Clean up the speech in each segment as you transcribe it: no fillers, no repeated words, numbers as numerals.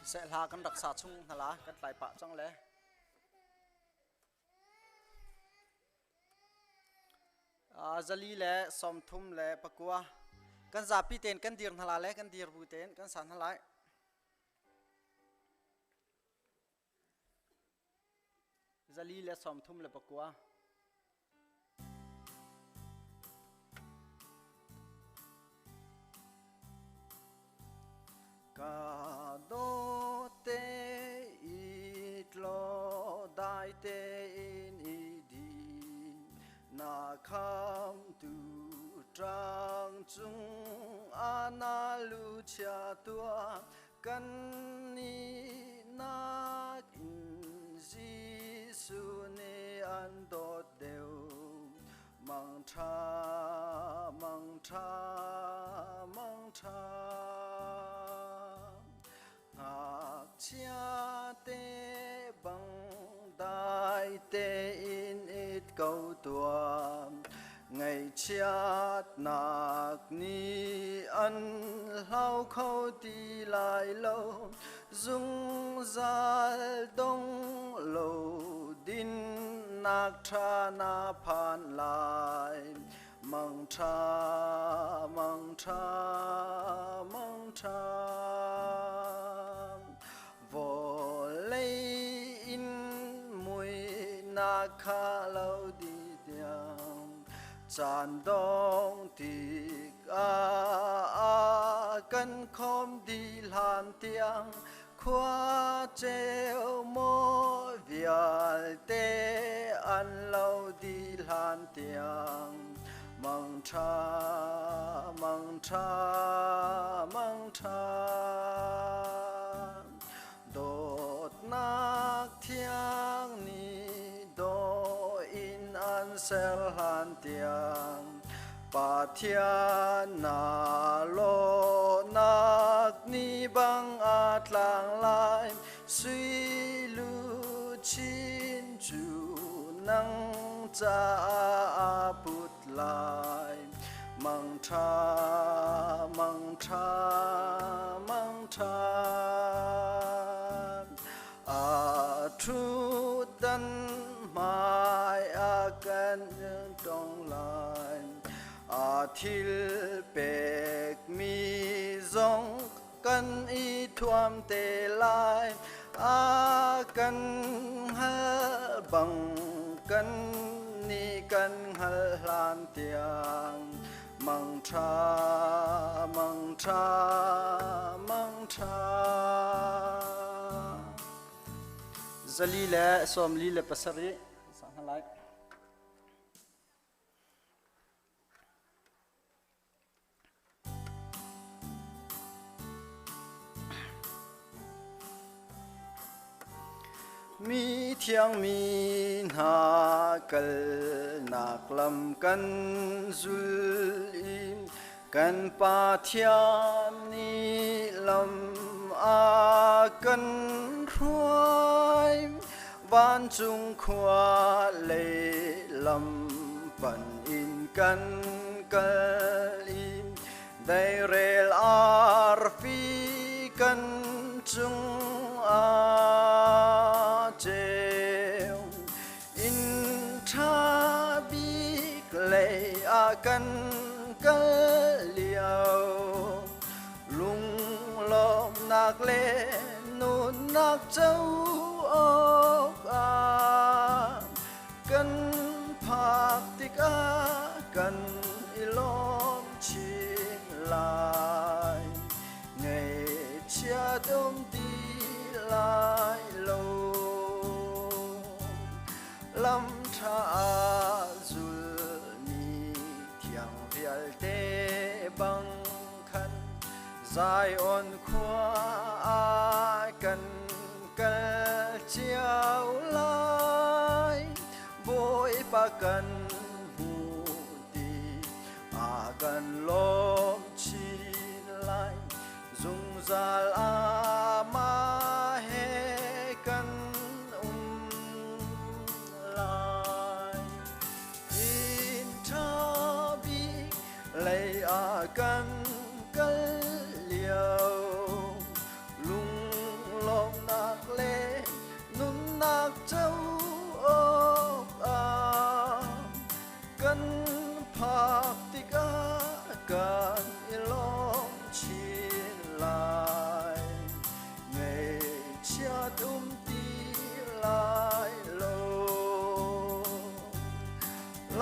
Sehla kan rak sa chung hna la kan tlai pah cang le. Zali le 39 kan zapi tein kan dir hna la le kan dir bu tein kan sa hna lai. 439. Ka dawte i tlaw dai tein i din na khamtu ṭang cung ah na lu chia tuah kan nih nakin Jesuh nih an dawt deuh. Mangṭha, mangṭha, mangṭha. Ngakchia te bang dai tein it ko tuah. Ngaihchiatnak nih an hlau kho ti lai lo, zungzal dong lo dinnak ṭha na phan lai. Mangṭha, mangṭha, mangṭha. Vawlei in muihnak kha lo dih tiang caan dong tik ah kan khawm dih hlan tiang khua ceu maw vialte an lo dih hlan tiang mangṭha mangṭha mangṭha Dawtnak thiang nih daw in an ser hlan tiang Pathian na lawhnak ni bang a tlang lai sui luchin cu nang caah a put lai mangṭha mangṭha mangṭha a ṭhutdan hmai a kan tong lai a thil pekmi zong kan i thuam te lai a kan hngal bang kan nih kan hngal hlan tiang mangṭha mangṭha mangṭha 447 sang hna lai. Mi thiangmi hna kalnak lam kan zul i kan Pathian nih lam a kan hruai. Vancung khua lei lam pan in kan kal i deirel arfi kan cung ah ceu inn ṭha bik lei ah kan kal lio lunglawmhnak le nunnak co awkah kan phak tikah kan i lawm chin lai ngaihchiat um ti lai lo lam ṭha zulmi thiang vialte bang khan Zion khua ah kan kal cio lai Bawipa kan hmu ti a kan lawm chin lai zungzal amah he kan um lai inn ṭha bik lei ah kan kal lio.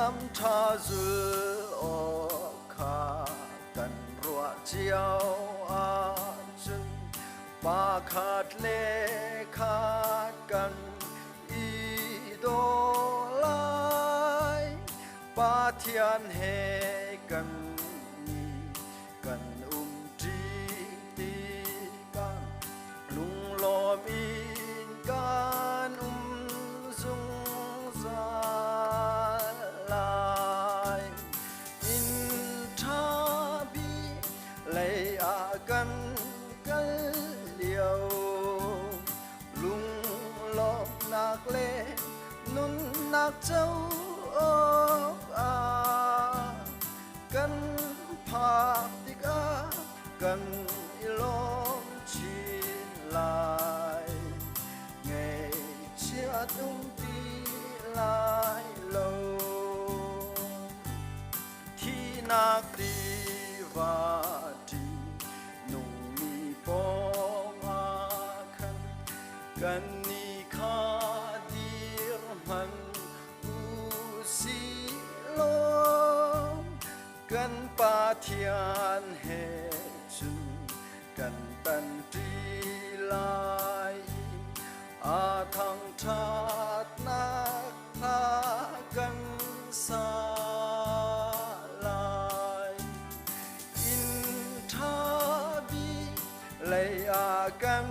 Lam ṭha zul awk kha kan ruah cio ahcun pakhat le khat kan i daw lai. Pathian he kan ni kan um ṭi tikah lunglawm in kan um zungzal lai. Inn ṭha bik lei ah kan kal lio lunglawmhnak le nunnak co awkah kan phak tikah kan i lawm chin lai. Ngaihchiat um ti lai lo. Thihnak tiva ṭihnungmi pawng ah khan kan ni kha dir hmanh u sih law kan Pathian he cun kan tanṭi lai i a thangṭhatnak hla kan sa lai. Inn ṭha bik lei ah kan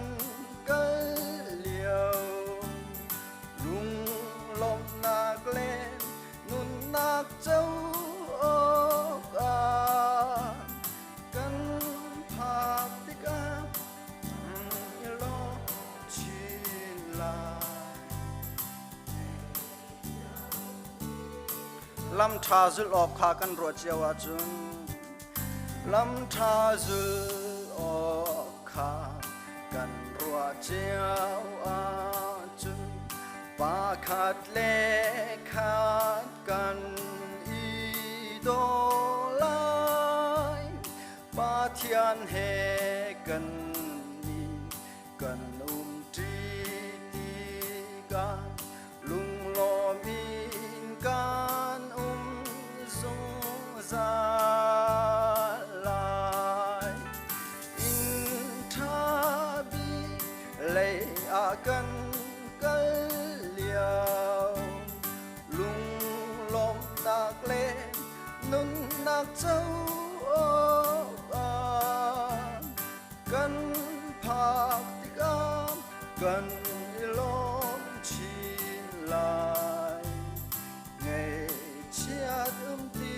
kal lio lunglawmhnak le nunnak co awkah kan phak tikah i lawm chin lai. Lam ṭha zulh awk kha kan ruah cio ahcun lam ṭha zulh awk kha kan ruah cio ahcun pakhat le khat kan i daw lai. Pathian he kan ni kan um ṭi tikah lunglawm in kan um zungzal lai. Inn ṭha bik lei ah kan kal lio lunglawmhnak le nunnak co awkah kan phak tikah kan i lawm chin lai. Ngaihchiat um ti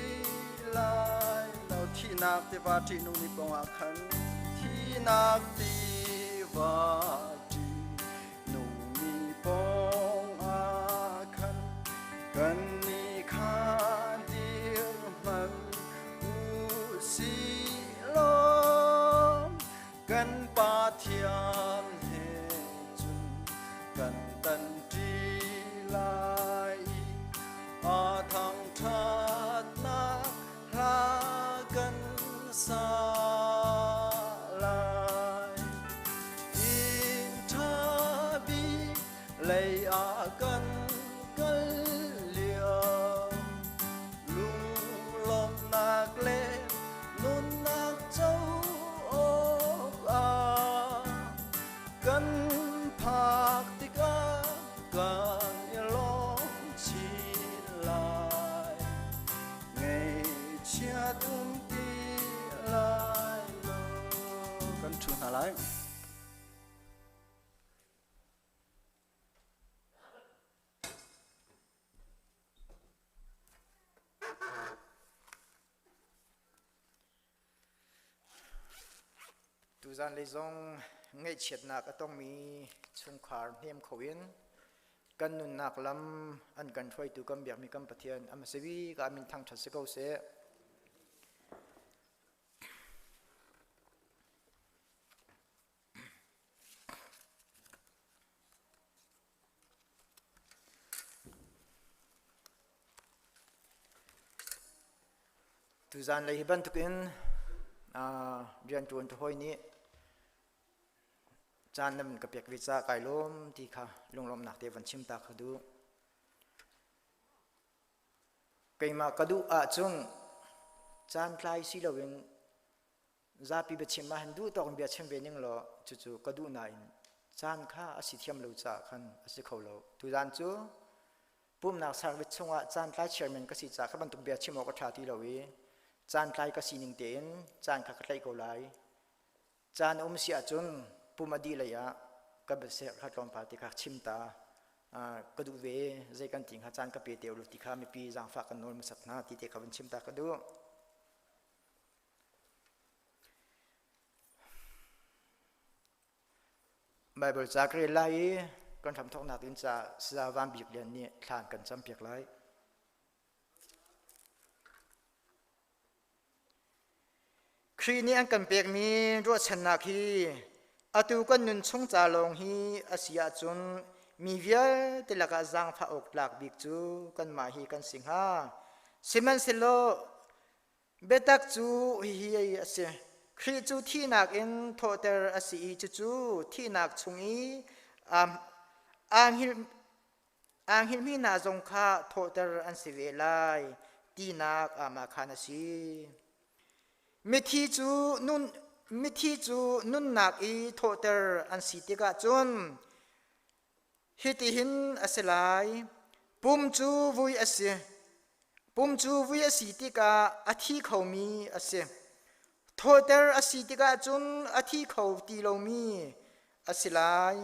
lai lo. Thihnak tiva ṭihnung ni pawngah khan thihnak tiva ṭihnung ni pawngah khan kan ni kha dir hmanh u sih law kan Pathian he cun kan tanṭi lai i a thangṭhatnak hla kan sa lai. Inn ṭha bik lei ah kan kal lio lunglawmhnak le nunnak co awkah kan phak tikah kan i lawm chin lai. Ngaihchiat um ti lai lo. Kan ṭhu hna lai. Tuzan lei zong ngaihchiatnak a tongmi chungkhar hnem kho in kan nunnak lam an kan hruaitu kan biakmi kan Pathian a hmasa bik ah min thangṭhat si ko seh. Tuzan lei hi bantukin rianṭuan hawi nih caan nan ka pek ve caah kai lawm ti kha lunglawmhnak te van chim ta ka duh. Keimah ka duh ahcun caan tlai si loin zapi biachim ah hin duh tawk in bia chim ve ning law cucu ka duh nain caan kha a si thiam lo caah khan a si kho lo. Tuzaan cu pumhnak service chungah caan tlai chairman ka si caah kha bantuk bia chim awk a ṭha ti lo i caan tlai ka sining tein caan kha ka tlaih ko lai. Caan um si ahcun pum a dih lei ah ka biaseh kha tlawmpal te kha chim ta ka duh ve zei kan ti hnga caan ka pe te u ti kha mipi zaangfah kan nawl hmasat hna ti te kha vun chim ta ka duh. Bible ca ka rel lai i kan hramthawknak ding ca Saya Van Bik Lian nih thlan kan campiak lai. Khrih nih an kan pekmi ruahchannak hi atu kan nun chung ca lawng hi a si ahcun mi vialte lakah zaangfah awk tlak bik cu kanmah hi kan si hnga. Sihmanhsehlaw biatak cu hihi a si. Khrih cu thihnak in thawhter a si i cucu thihnak chung i aa hngilh Aa hngilhmi hna zong kha thawhter an si ve lai tinak aamahkhan a si. Mithi cu, nun, mithi cu nunnak i thawhter an si tikah cun hitihin a si lai. Pum cu vui a si. Pum cu vui a si tikah a thi khomi a si. Thawhter a si tikah cun a thi kho ti lomi a si lai.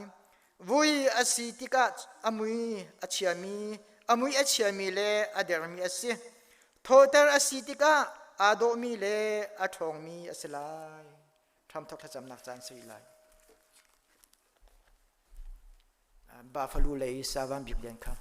Vui a si tikah a mui a chiami, a mui a chiami le a dermi a si. Thawhter a si tikah aa dawhmi le a ṭhawngmi a si lai. Hramthawk thlacamnak caan si lai. Buffalo lei Savan Bik Lian kha.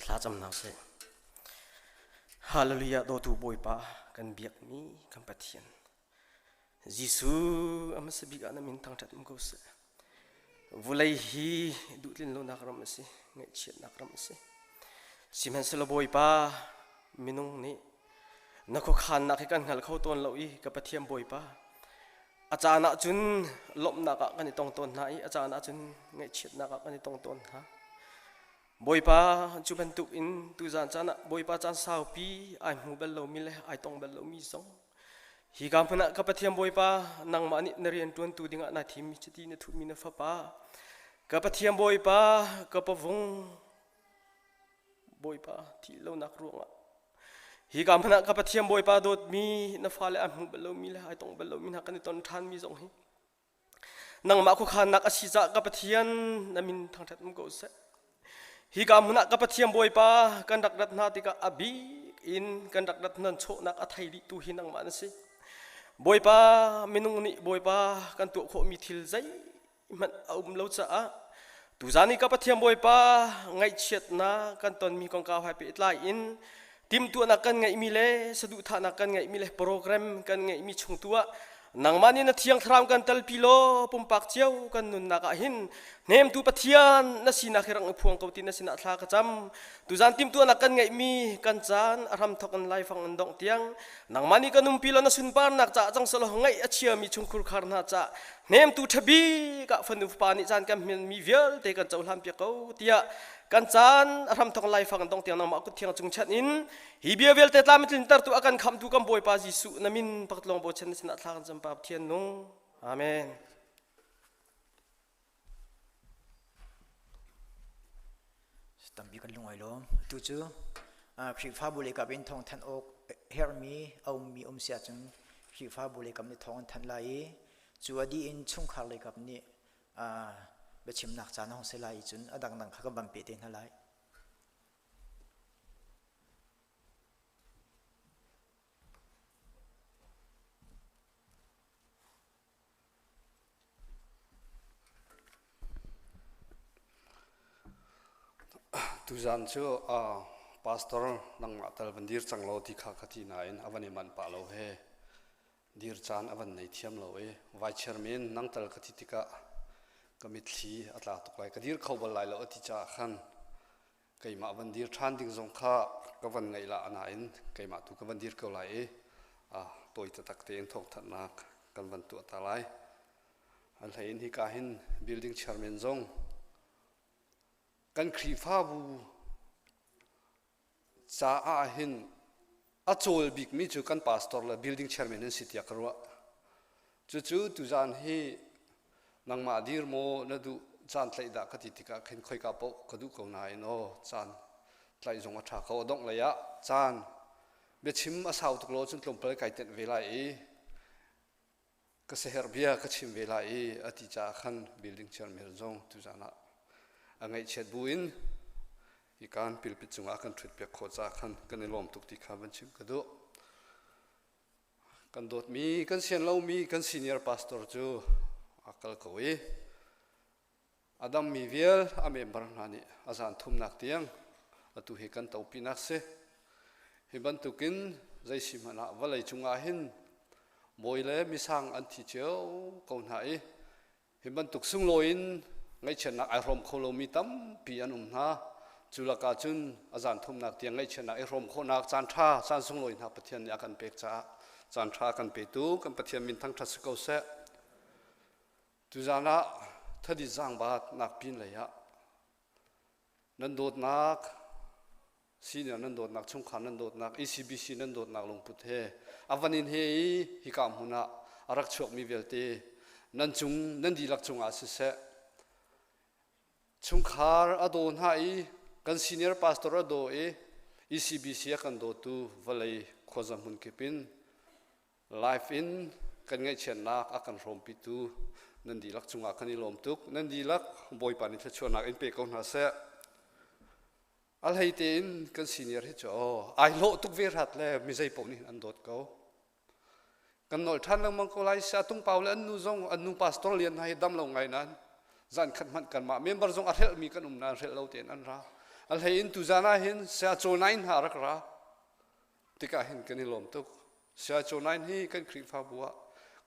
Thlacamnak seh. Hallelujah dawtu Bawipa kan biakmi kan Pathian. Jesuh a hmasa bik ah na min thangṭhat um ko seh. Vulei hi duhtlin lonak ram a si, ngaihchiatnak ram a si. Sihmanhsehlaw Bawipa minung nih Na khuakhannak hi kan hngal kho tawn lo i ka Pathian Bawipa, a caan ah cun lawmhnak ah kan i tong tawn hna i a caan ah cun ngaihchiatnak ah kan i tong tawn hna. Bawipa cu bantuk in tuzaan caan ah Bawipa caan saupi ai hmu bal lomi le ai tong bal lomi zong hi ka hmun ah ka Pathian Bawipa nangmah nih na rian ṭuantu dingah naa thimmi chiti na thuhmi na fapa ka Pathian Bawipa ka pavung Bawipa thih lonak ruangah hi ka hmanh ah ka Pathian Bawipa dawtmi na fale a hmu bal lomi le ai tong bal lomi hna kan i ton ṭhanmi zong hi nangmah khuakhannak a si caah ka Pathian na min thangṭhat um ko seh. Hi ka hmun ah ka Pathian Bawipa kan rak rat hna tikah a bik in kan rak rat nan chawhnak a thei dih tu hi nangmah na si. Bawipa minung nih Bawipa kan tuah khawhmi thil zei hmanh a um lo caah tuzan i ka Pathian Bawipa ngaihchiatnak kan tonmi kongkau hai pehtlai in timhtuahnak kan ngeihmi le saduhthahnak kan ngeihmi le program kan ngeihmi chung tu ah nangmah nih na thiang thlarau kan telpi law pumpak cio kan nunnak ah hin hnemtu Pathian na sinak hi rang i phuang ko ti na sinah thla ka cam tuzan timhtuahnak kan ngeihmi kan caan a hram thok in laifang in dongh tiang nangmah nih kan umpi law na sunparnak caah cang selaw ngaih a chiami chungkhur khar hna caah Hnemtu ṭhabik ah fanu fapa nih caan kan hmanmi vialte kan cohlan piak ko tiah kan caan a hramthok laifang dong tiang nangmah kut thiang cung chanh in hi bia vialte tlam tlintertu a kan khamtu kan Bawipa Jesuh na min pakhat lawng bochan na sinah thla kan cam Pa Pathian nung. Amen. Tampi kan lungai lawm. Tu cu Khrihfabu lei kap in thawng thanh awk herhmi a ummi um si ahcun Khrihfabu lei kap nih thawng an thanh lai i cu a dih in chungkhar lei kap nih biachimnak caan a hung si lai i cun a dangdang kha kan van peh te hna lai. Tuzaan cu pastor nangmah tal van dir cang law ti kha ka ti nain a van i manh pah lo he dir caan a van nei thiam lo i vai chairman nang tal ka ti tikah ka mitthli a tla tuk lai ka dir kho bal lai lo a ti caah khan. Keimah van dir ṭhan ding zong kha ka van ngaih la nain keimah tu ka van dir ko lai i tawi taktak tein thawngthanhnak kan van tuah ta lai. A hlei in hika hin building chairman zong kan Khrihfabu caah hin a cawl bikmi cu kan pastor le building chairman an si tiah ka ruah. Cucu tuzaan hi nangmah dir maw na duh caan tlaih dah ka ti tikah khin khoika paoh ka duh ko nain aw caan tlaih zong a ṭha ko. A dongh lei ah caan biachim a sau tuk lo cun tlawmpal kai tenh ve lai i ka siaherh bia ka chim ve lai i a ti caah khan building chairman zong tuzaan ah a ngaihchiat bu in hi kaan pilpit cungah kan ṭhut piak khawh caah khan kan i lawm tuk ti kha van chim ka duh. Kan dawtmi, kan sian lomi kan senior pastor cu a kal ko i A dammi vial a member hna nih a zan thumnak tiang atu hi kan topinak si. Hi bantukin zei si hmanh ah vawlei cungah hin bawi le misang an thi cio ko hna i hi bantuk sunglawi in ngaihchiatnak ai hrawm kho lomi tampi an um hna. Cu lakah cun a zan thumnak tiang ngaihchiatnak i hrawm khawhnak caan ṭha, caan sunglawi hna Pathian nih a kan pek caah caan ṭha a kan petu kan Pathian min thangṭhat si ko seh. Tuzaan ah thadi zaangbaat nak pin lei ah nan dawtnak senior nan dawtnak chungkhar nan dawtnak ECBC nan dawtnak lungput he a van in he i hika hmun ah a rak chuakmi vialte nan cung nan dihlak cungah siseh chungkhar a daw hna i kan senior pastor a daw i ECBC a kan dawtu vawlei khuaza hmun kip in Live in kan ngaihchiatnak a kan hrawmpitu nan dihlak cungah kan i lawm tuk. Nan dihlak Bawipa nih thluachuahnak in pe ko hna seh. A hlei tein kan senior hi cu aw ai hlawh tuk ve hrat le mi zei paoh nih an dawt ko. Kan nolh ṭhan lengmang ko lai sia tung pau le an nu zong an nu pastor lian hna hi dam lo ngai nan zan khat hmanh kanmah member zong a hrelhmi kan um nain hrelh lo tein an ra. A hlei in tuzan ah hin sia caw nai hna rak ra. Tikah hin kan i lawm tuk. Saya Jonain hi kan Khrihfabu ah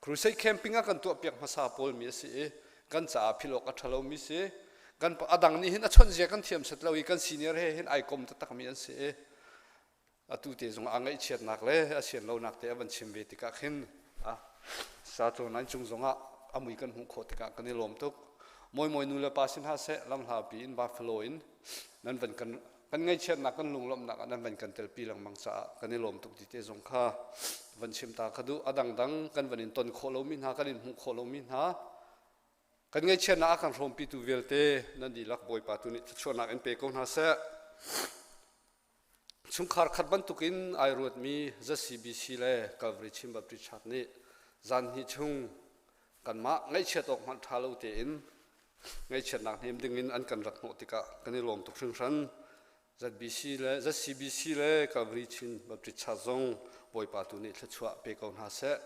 crusade camping ah kan tuahpiak hmasa pawl mi a si i kan caah philh awk a ṭha lomi si. Kan a dang nih hin a chawnh zia kan thiam set lo i kan senior he hin ai kom taktak mi an si i atu te zong a ngaihchiatnak le a sian lonak te a van chim ve tikah khin a sa Jonain cung zongah a mui kan hmuh khawh tikah kan i lawm tuk. Mawi mawi nu le pa si hna seh lamhla pi in Buffalo in nan van kan kan ngaihchiatnak kan lunglawmhnak ah nan van kan telpi lengmang caah kan i lawm tuk ti te zong kha van chim ta ka duh. A dangdang kan van in ton khawh lomi hna, kan in hmuh khawh lomi hna, kan ngaihchiatnak a kan hrawmpitu vialte nan dihlak Bawipa tu nih thluachuahnak in pe ko hna seh. Chungkhar khat bantukin ai ruatmi ZCBC le Calvary Chin Baptist Church nih zan hnih chung kanmah ngaihchiat awk hmanh ṭha lo tein ngaihchiatnak hnem dingin an kan rat hnawh tikah kan i lawm tuk hringhran. ZBC le ZCBC le Calvary Chin Baptist Church zong Bawipa tu nih thluachuah pe ko hna seh.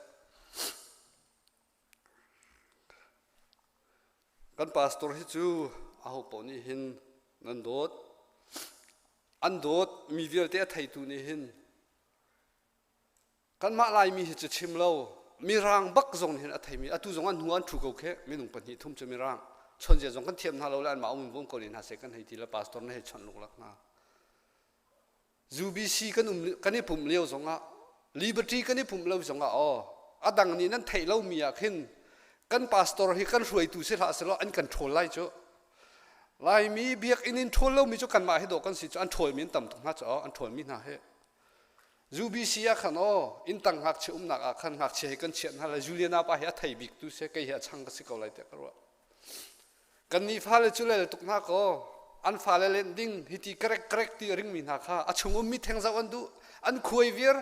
Kan pastor hi cu aho paoh nih hin nan dawt. An dawt mi vialte a theitu nih hin Kanmah Laimi hi cu chim lo Mirang bak zong hin a theimi atu zong an hnu an ṭhu ko khi minung pahnih thum cu Mirang chawnzia zong kan thiam hna lo le anmah um in vum ko ne hna seh kan hei ti le pastor na hei chawnh luklak hna. UBC kan um kan i pumh lio zongah Liberty kan i pumh lo zongah aw a dang nih nan theih lomi ah khin kan pastor hi kan hruaitu si hlah selaw an kan ṭhawl lai cu Laimi biakinn in ṭhawl lomi cu kanmah hi dawh kan si cu an ṭhawlmi an tam tuk hna cu aw an ṭhawlmi hna hi UBC ah khan aw inntang ngakchia umnak ah khan ngakchia hi kan chiah hna le Juliana pa hi a thei bik tu si kei hi a chang ka si ko lai tiah ka ruah. Kan nih fale cu lel tuk hna kaw an fale len ding hiti karek karek ti a ringmi hna kha a chung ummi theng zoh an duh an khuai viar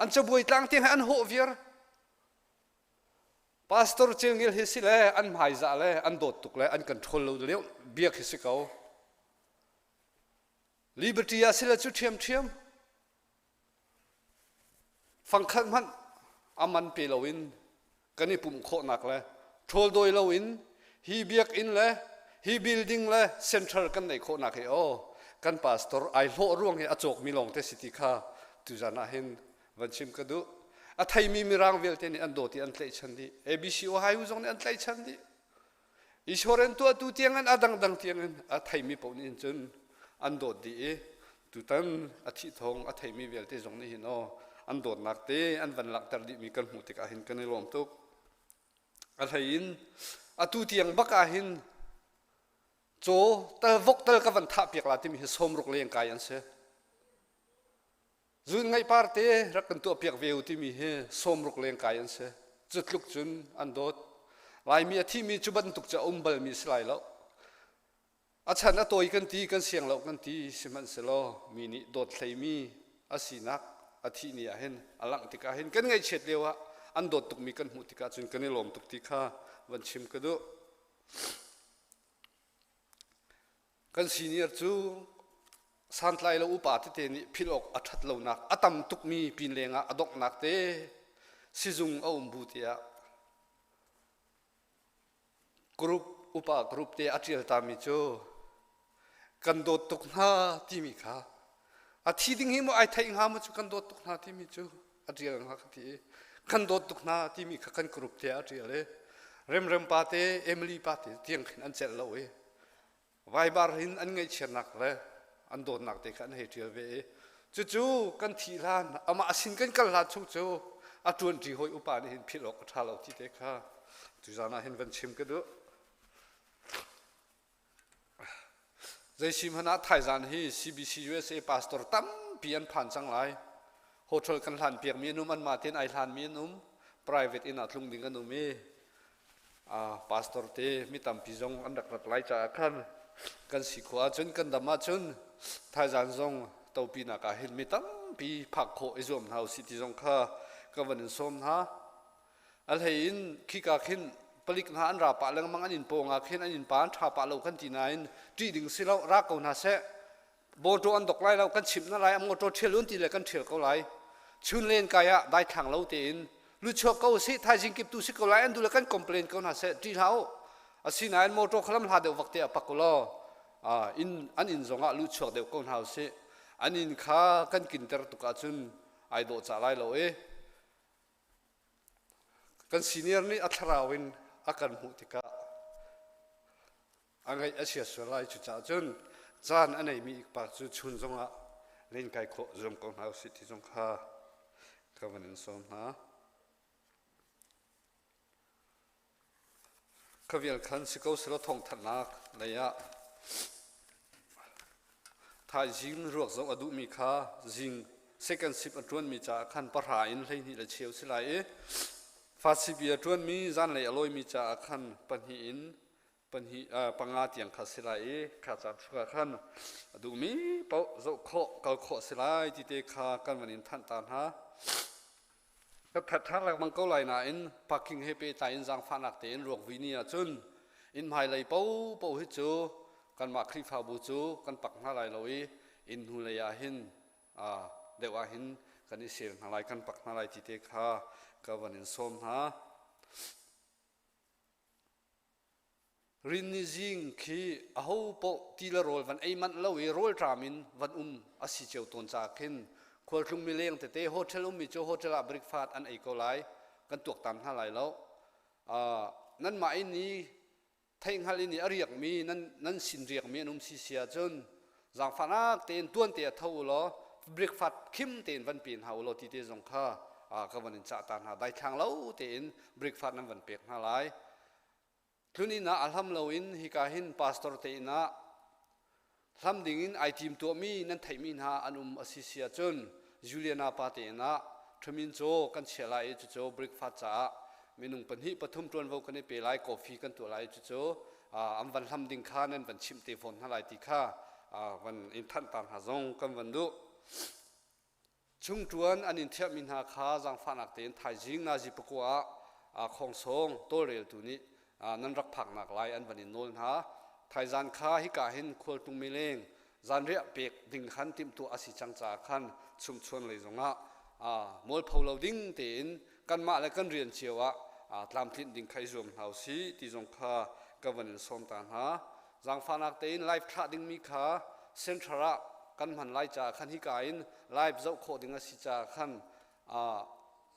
an cabuai tlang tiang an hawh viar pastor cengil hi si le an hmaizah le an dawt tuk le an kan ṭhawl lo lio biak hi si ko Liberty ah sile cu ṭhiamṭhiam fangkhat hmanh a man pe loin kan i pumh khawhnak le ṭhawl dawi loin hi biakinn le hi building le central kan neih khawhnak hi aw kan pastor ai hlawh ruang hi a cawkmi lawngte si ti kha tuzan ah hin van chim ka duh. A theimi mirang vialte nih an dawt i an tlaihchan dih. ABC Ohio zong nih an tlaihchan dih. Insurance tuahtu tiangin a dangdang tiangin a theimi paoh nih cun an dawt dih i tutan a thih thawng a theimi vialte zong nih hin aw an dawtnak te an van langhter dihmi kan hmuh tikah hin kan i lawm tuk. A hlei in atu tiang bak ah hin caw tal vok tal ka van thah piak la timi hi sawmruk leng kai an si. Zun ngaih par te rak kan tuah piak ve u timi hi sawmruk leng kai an si. Cu tluk cun an dawt. Laimi a thimi cu bantuk cu a um balmi si lai lo. A chan a tawi kan ti, kan siang lo kan ti, sihmanhsehlaw mi nih dawt hleimi a sinak a thih ni ah hin a langh tikah hin kan ngaihchiat lio ah an dawt tukmi kan hmuh tikah cun kan i lawm tuk ti kha van chim ka duh. Kan senior cu santlai lo upa tete nih philh awk a ṭhat lonak a tam tukmi pin lengah a donghnak te sizung a um bu tiah group upa group te a ṭial tami cu kan dawt tuk hna timi kha a thi ding hi maw ai theih hnga maw cu kan dawt tuk hna timi cu a ṭial hnga ka ti i kan dawt tuk hna timi kha kan group te a ṭial i Remrem pa te Emily pa te tiang khin an celh lo i Viber hin an ngaihchiatnak le an dawtnak te kha an hei ṭial ve i cucu kan thih hlan amah sin kan kal hlan chung cu a ṭuanṭi hawi upa nih hin philh awk a ṭha lo ti te kha tuzan ah hin van chim ka duh. Zei si hmanh ah thaizan hi CBC USA pastor tampi an phan cang lai. Hotel kan hlan piakmi an um, anmah tein ai hlanmi an um, private inn ah tlung ding an um i pastor te mi tampi zong an rak rat lai caah khan kan si khawh ahcun kan dam ahcun thaizan zong topinak ah hin mi tampi phak khawh i zuam hna usih ti zong kha ka van in sawm hna. A hlei in khika khin palik hna an ra pah lengmang an inn pawng ah khin an innpa an ṭha pah lo kan ti nain ṭih ding si lo ra ko hna seh Motor an dok lai lo kan chimh na lai motor ṭhial un ti le kan ṭhial ko lai chun len kai ah daithlang lo tein luchuak ko si thaizing kip tu si ko lai an du le kan complain ko hna seh ṭih hlah u asinain motor khalam hla deuh vak te ah pak u law inn an inn zong ah luchuak deuh ko hna usih an inn kha kan kinter tuk ahcun ai dawh cah lai lo i Kan senior nih a thlarau in a kan hmuh tikah a ngaih a chia sual lai. Cucaah cun caan a neimi ikpa cu chun zongah lenkai khawh zuam ko hna usih ti zong kha ka van in sawm hna. Kha vial khan si ko selaw thawngthanhnak lei ah thaizing ruak zoh a duhmi kha zing second shift a ṭuanmi caah khan pahra in 12 le cheu si lai i fasibi a ṭuanmi zanlei a lawimi caah khan pahnih in pahnih panga tiang kha si lai i kha caan chungah khan a duhmi paoh zoh khawh kal khawh si lai ti te kha kan van in thanh ta hna. Ka that ṭhan lengmang ko lai nain parking he pehtlai in zaangfahnak tein ruakvui ni ahcun inn hmailei paohpaoh hi cu kanmah Khrihfabu cu kan pak hna lai lo i inn hnulei ah hin deuh ah hin kan i sel hna lai kan pak hna lai ti te kha ka van in sawm hna. Rinni zing khi aho paoh ti le rawl van ei manh lo i rawlṭam in van um a si cio tawn caah khin khualtlung mileng tete hotel ummi cu hotel ah breakfast an ei ko lai kan tuaktan hna lai lo. Nanmah inn i theihhngalh in i a riakmi nan nan sin riakmi an um si si ahcun zaangfahnak tein tuan te a tho u law breakfast khim tein van pe hna u law ti te zong kha ka van in cah ta hna daithlang lo tein breakfast nan van pek hna lai. Tlun inn ah a hlam loin hika hin pastor te inn ah hlam dingin ai tim tuahmi nan theihmi hna an um a si si ahcun Juliana pa te inn ah ṭhamin caw kan chiah lai i cucu breakfast caah minung pahnih pathum ṭuanvo kan i pe lai coffee kan tuah lai i cucu an van hlam ding kha nan van chimh te fawn hna lai ti kha van in thanh ta hna zong kan van duh. Chungṭuan an in thiahmi hna kha zaangfahnak tein thaizing nazi pakua ah khawngsawng tawlreltu nih nan rak phaknak lai an van in nawl hna. Thaizan kha hika hin khualtlung mileng zanriah pek ding khan timhtuah a si cang caah khan chungchuan lei zongah mualpho lo ding tein kanmah le kan rian cio ah tlamtlinh ding kha i zuam hna usih ti zong kha ka van in sawm ta hna. Zaangfahnak tein live thlah dingmi kha central ah kan hman lai caah khan hika in live zoh khawh ding a si caah khan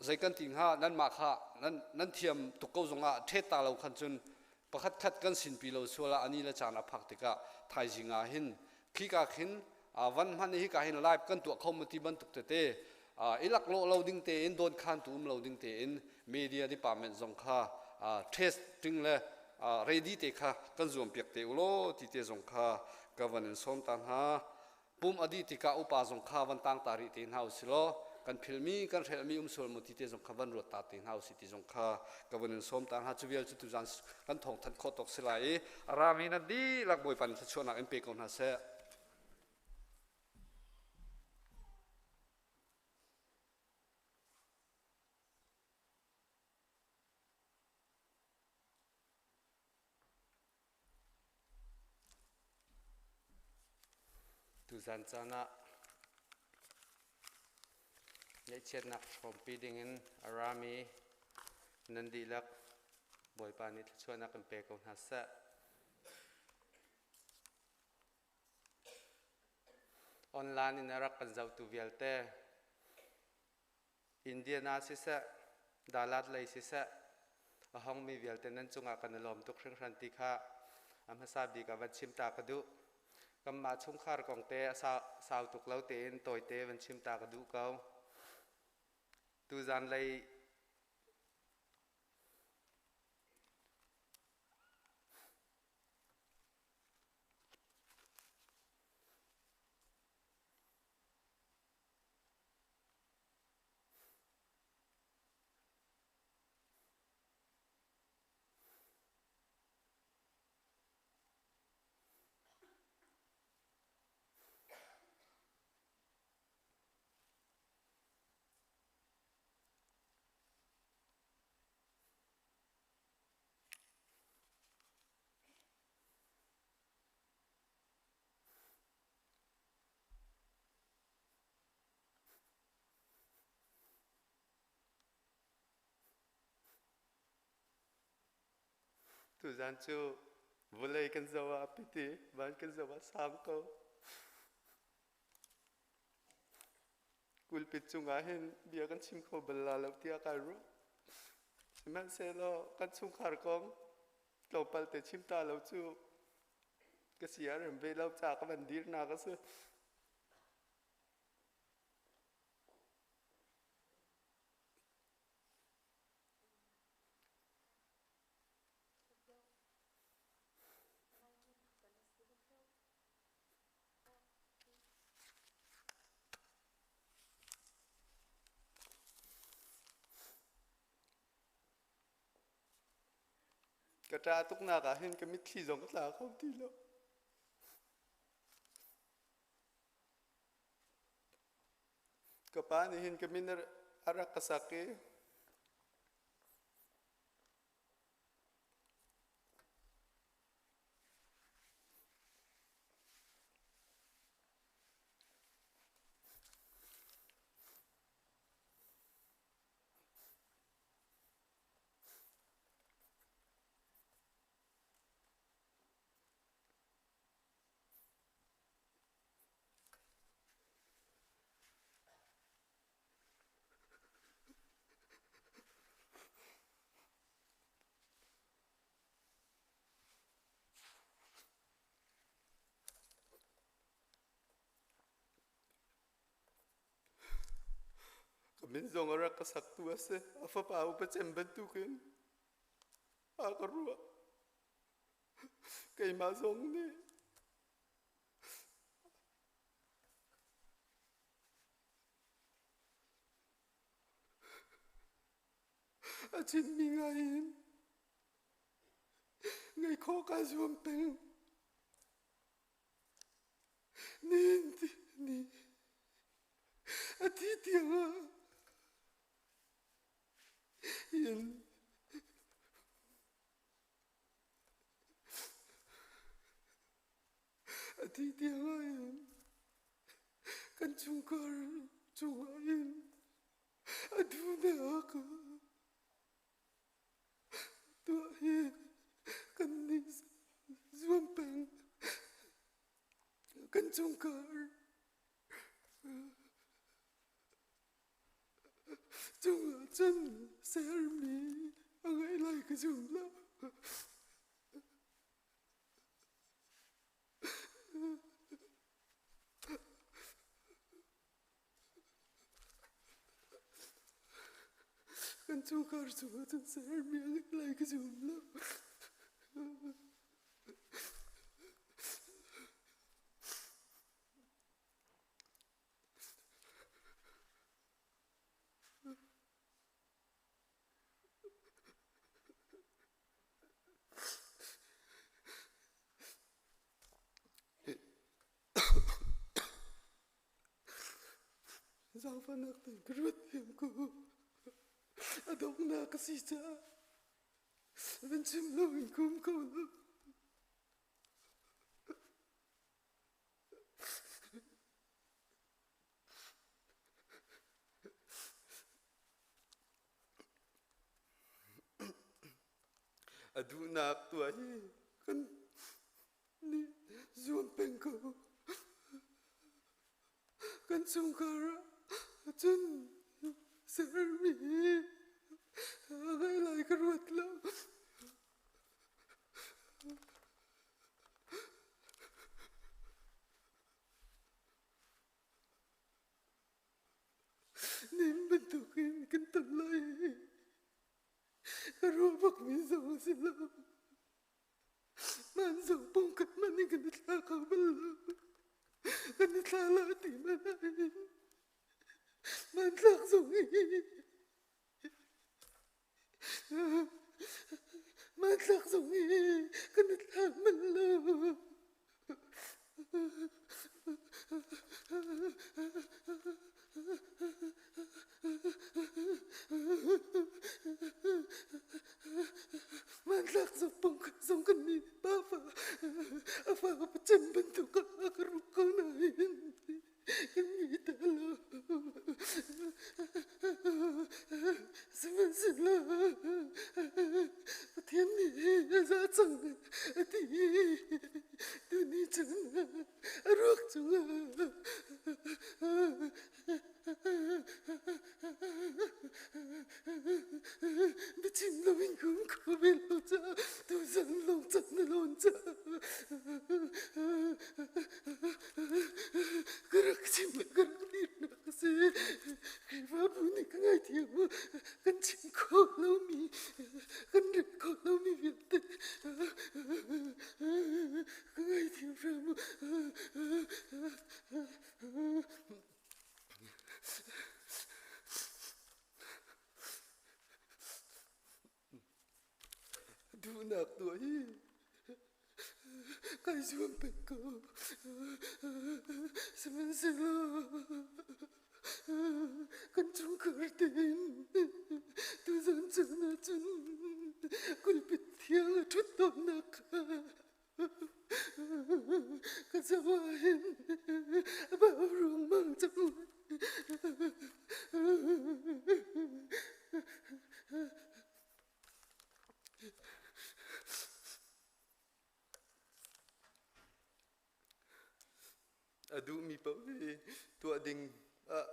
zei kan ti hnga nanmah kha nan nan thiam tuk ko zongah ṭhet ta lo khan cun pakhat khat kan sinpi lo sual ah ani le caan a phak tikah thaizing ah hin Khika khin van hman hi ka hin live kan tuah kho mu ti bantuk tete i laklawh lo ding tein don khan tu um lo ding tein media department zong kha testing le ready te kha kan zuam piak te ulaw ti te zong kha ka van in sawm ta hna. Pum a dih tikah upa zong kha van tang ta rih te hna usilaw kan philmi kan hrelhmi um sual mu ti te zong kha van ruat ta te hna usih ti zong kha ka van in sawm ta hna. Cu vial cu tuzan kan thawng thanh khawh tawk si lai i a rami nan dihlak Bawipa nih thluachuahnak in pe ko hna seh. Tuzan caan ah ngaihchiatnak hrawmpi dingin a rami nan dihlak Bawipa nih thluachuahnak in pe ko hna seh. Online in a rak kan zohtu vialte Indiana siseh, Dalat lei siseh, a hongmi vialte nan cungah kan i lawm tuk hringhran ti kha a hmasa bik ah van chim ta ka duh. Kanmah chungkhar kong te a sau tuk lo tein tawite van chim ta ka duh ko. Tuzan lei Tuzan cu vawlei kan zoh ah piti, van kan zoh ah sang ko. Kulpit cungah hin bia kan chim kho bal la lo tiah kai ruah. Sihmanhsehlaw kan chungkhar kong tlawmpal te chim ta lo cu ka si a rem ve lo ca ka van dirnak a si. Ka ṭah tuknak ah hin ka mitthli zong ka tla kho ti lo. Ka pa nih hin ka min a rak ka sak i Ka min zong a rak ka saktu a si. A fapa upa cem bantukin a ka ruah. Keimah zong nih a chinmi ngai in ngeih khawh kaa zuam peng. Nihin ni a thi tiang ah in A thi tiang ah hin kan chungkhar cungah hin a duhnak tuah hi kan nih zuam peng. Kan chungkhar cungah cun sermi a ngeih lai ka zum lo. chungkhar chungah cun sermi a ngeih lai ka zum lo. Zaangfahnak tein ka ruat thiam ko. A donghnak a si caah van chim loin ka um ko lo. A duhnak tuah hi kan nih zuam peng ko. Kan chungkhar ah cun sermi a ngai lai ka ruat lo. Nim bantukin kan ton lai. Ka ruah bakmi zong a si lo. Man zong pungkhat man in kan i thla kho bal lo. Kan i thla la ti man ah Hmanthlak zong hi hmanthlak zong hi kan i thlak bal lo. Hmanthlak zong pungkhat zong kan ni pa fa a fa ka cem bantuk ah ka ruk ko nain. Sihmanhsehlaw Pathian nih a za cang a ti. Tuni cun a ruak cungah biachim loin ka um kho ve lo caah tuzan lawng can na lawn caah Ka rak chim ka rak dirnak a si. Khrihfabu nih ka ngaithiam u. Kan chim khawh lomi, kan rel khawh lomi vialte ka ngaithiam hram u. Duhnak tuah hi kai zuam peng ko. Sihmanhsehlaw kan chungkhar tein tuzan caan ahcun kulhpit thiang a ṭhut tawnnak kha ka zoh ahhin a bau ruangmang cang. A duhmi paoh hi tuah ding ah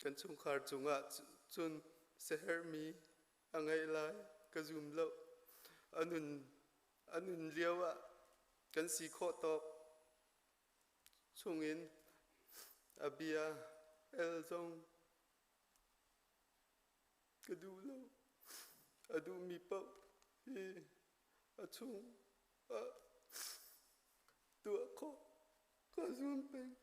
Kan chungkhar cungah cun siaherhmi a ngeih lai ka zum lo. A nun, a nun lio ah kan si khawh tawk chungin a bia el zong ka duh lo. A duhmi paoh hi a chung ah tuah khawh ka zuam peng.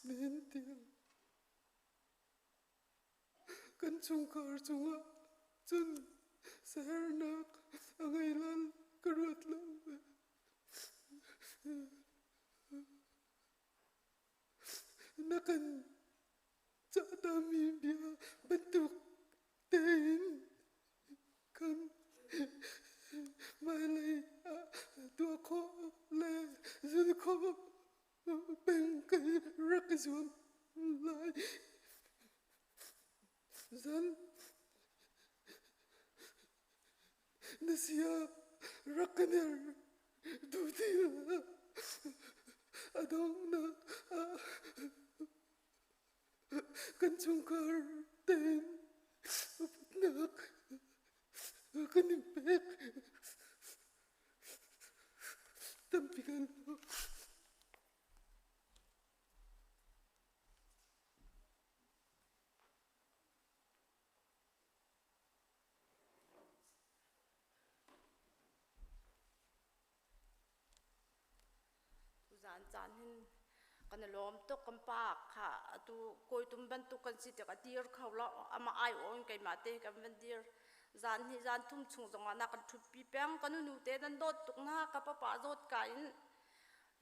Nihin tiang kan chungkhar cungah cun siaherhnak a ngei lan ka ruat lo. Na kan cahtami bia bantuk tein kan hmailei ah tuah khawh le zulh khawh peng kan rak i zuam lai. Zan na sia rak kan er duh ti a donghnak ah kan chungkhar tein upatnak kan in pek tampi kan Tuzaan caan hin kan i lawm tuk kan pa kha atu kawitum bantuk kan si tik a dir kho lo amah ai aw in keimah te kan van dir zan hnih zan thum chung zongah na kan ṭhutpi peng ka nunu te nan dawt tuk hna ka papa zawt ka in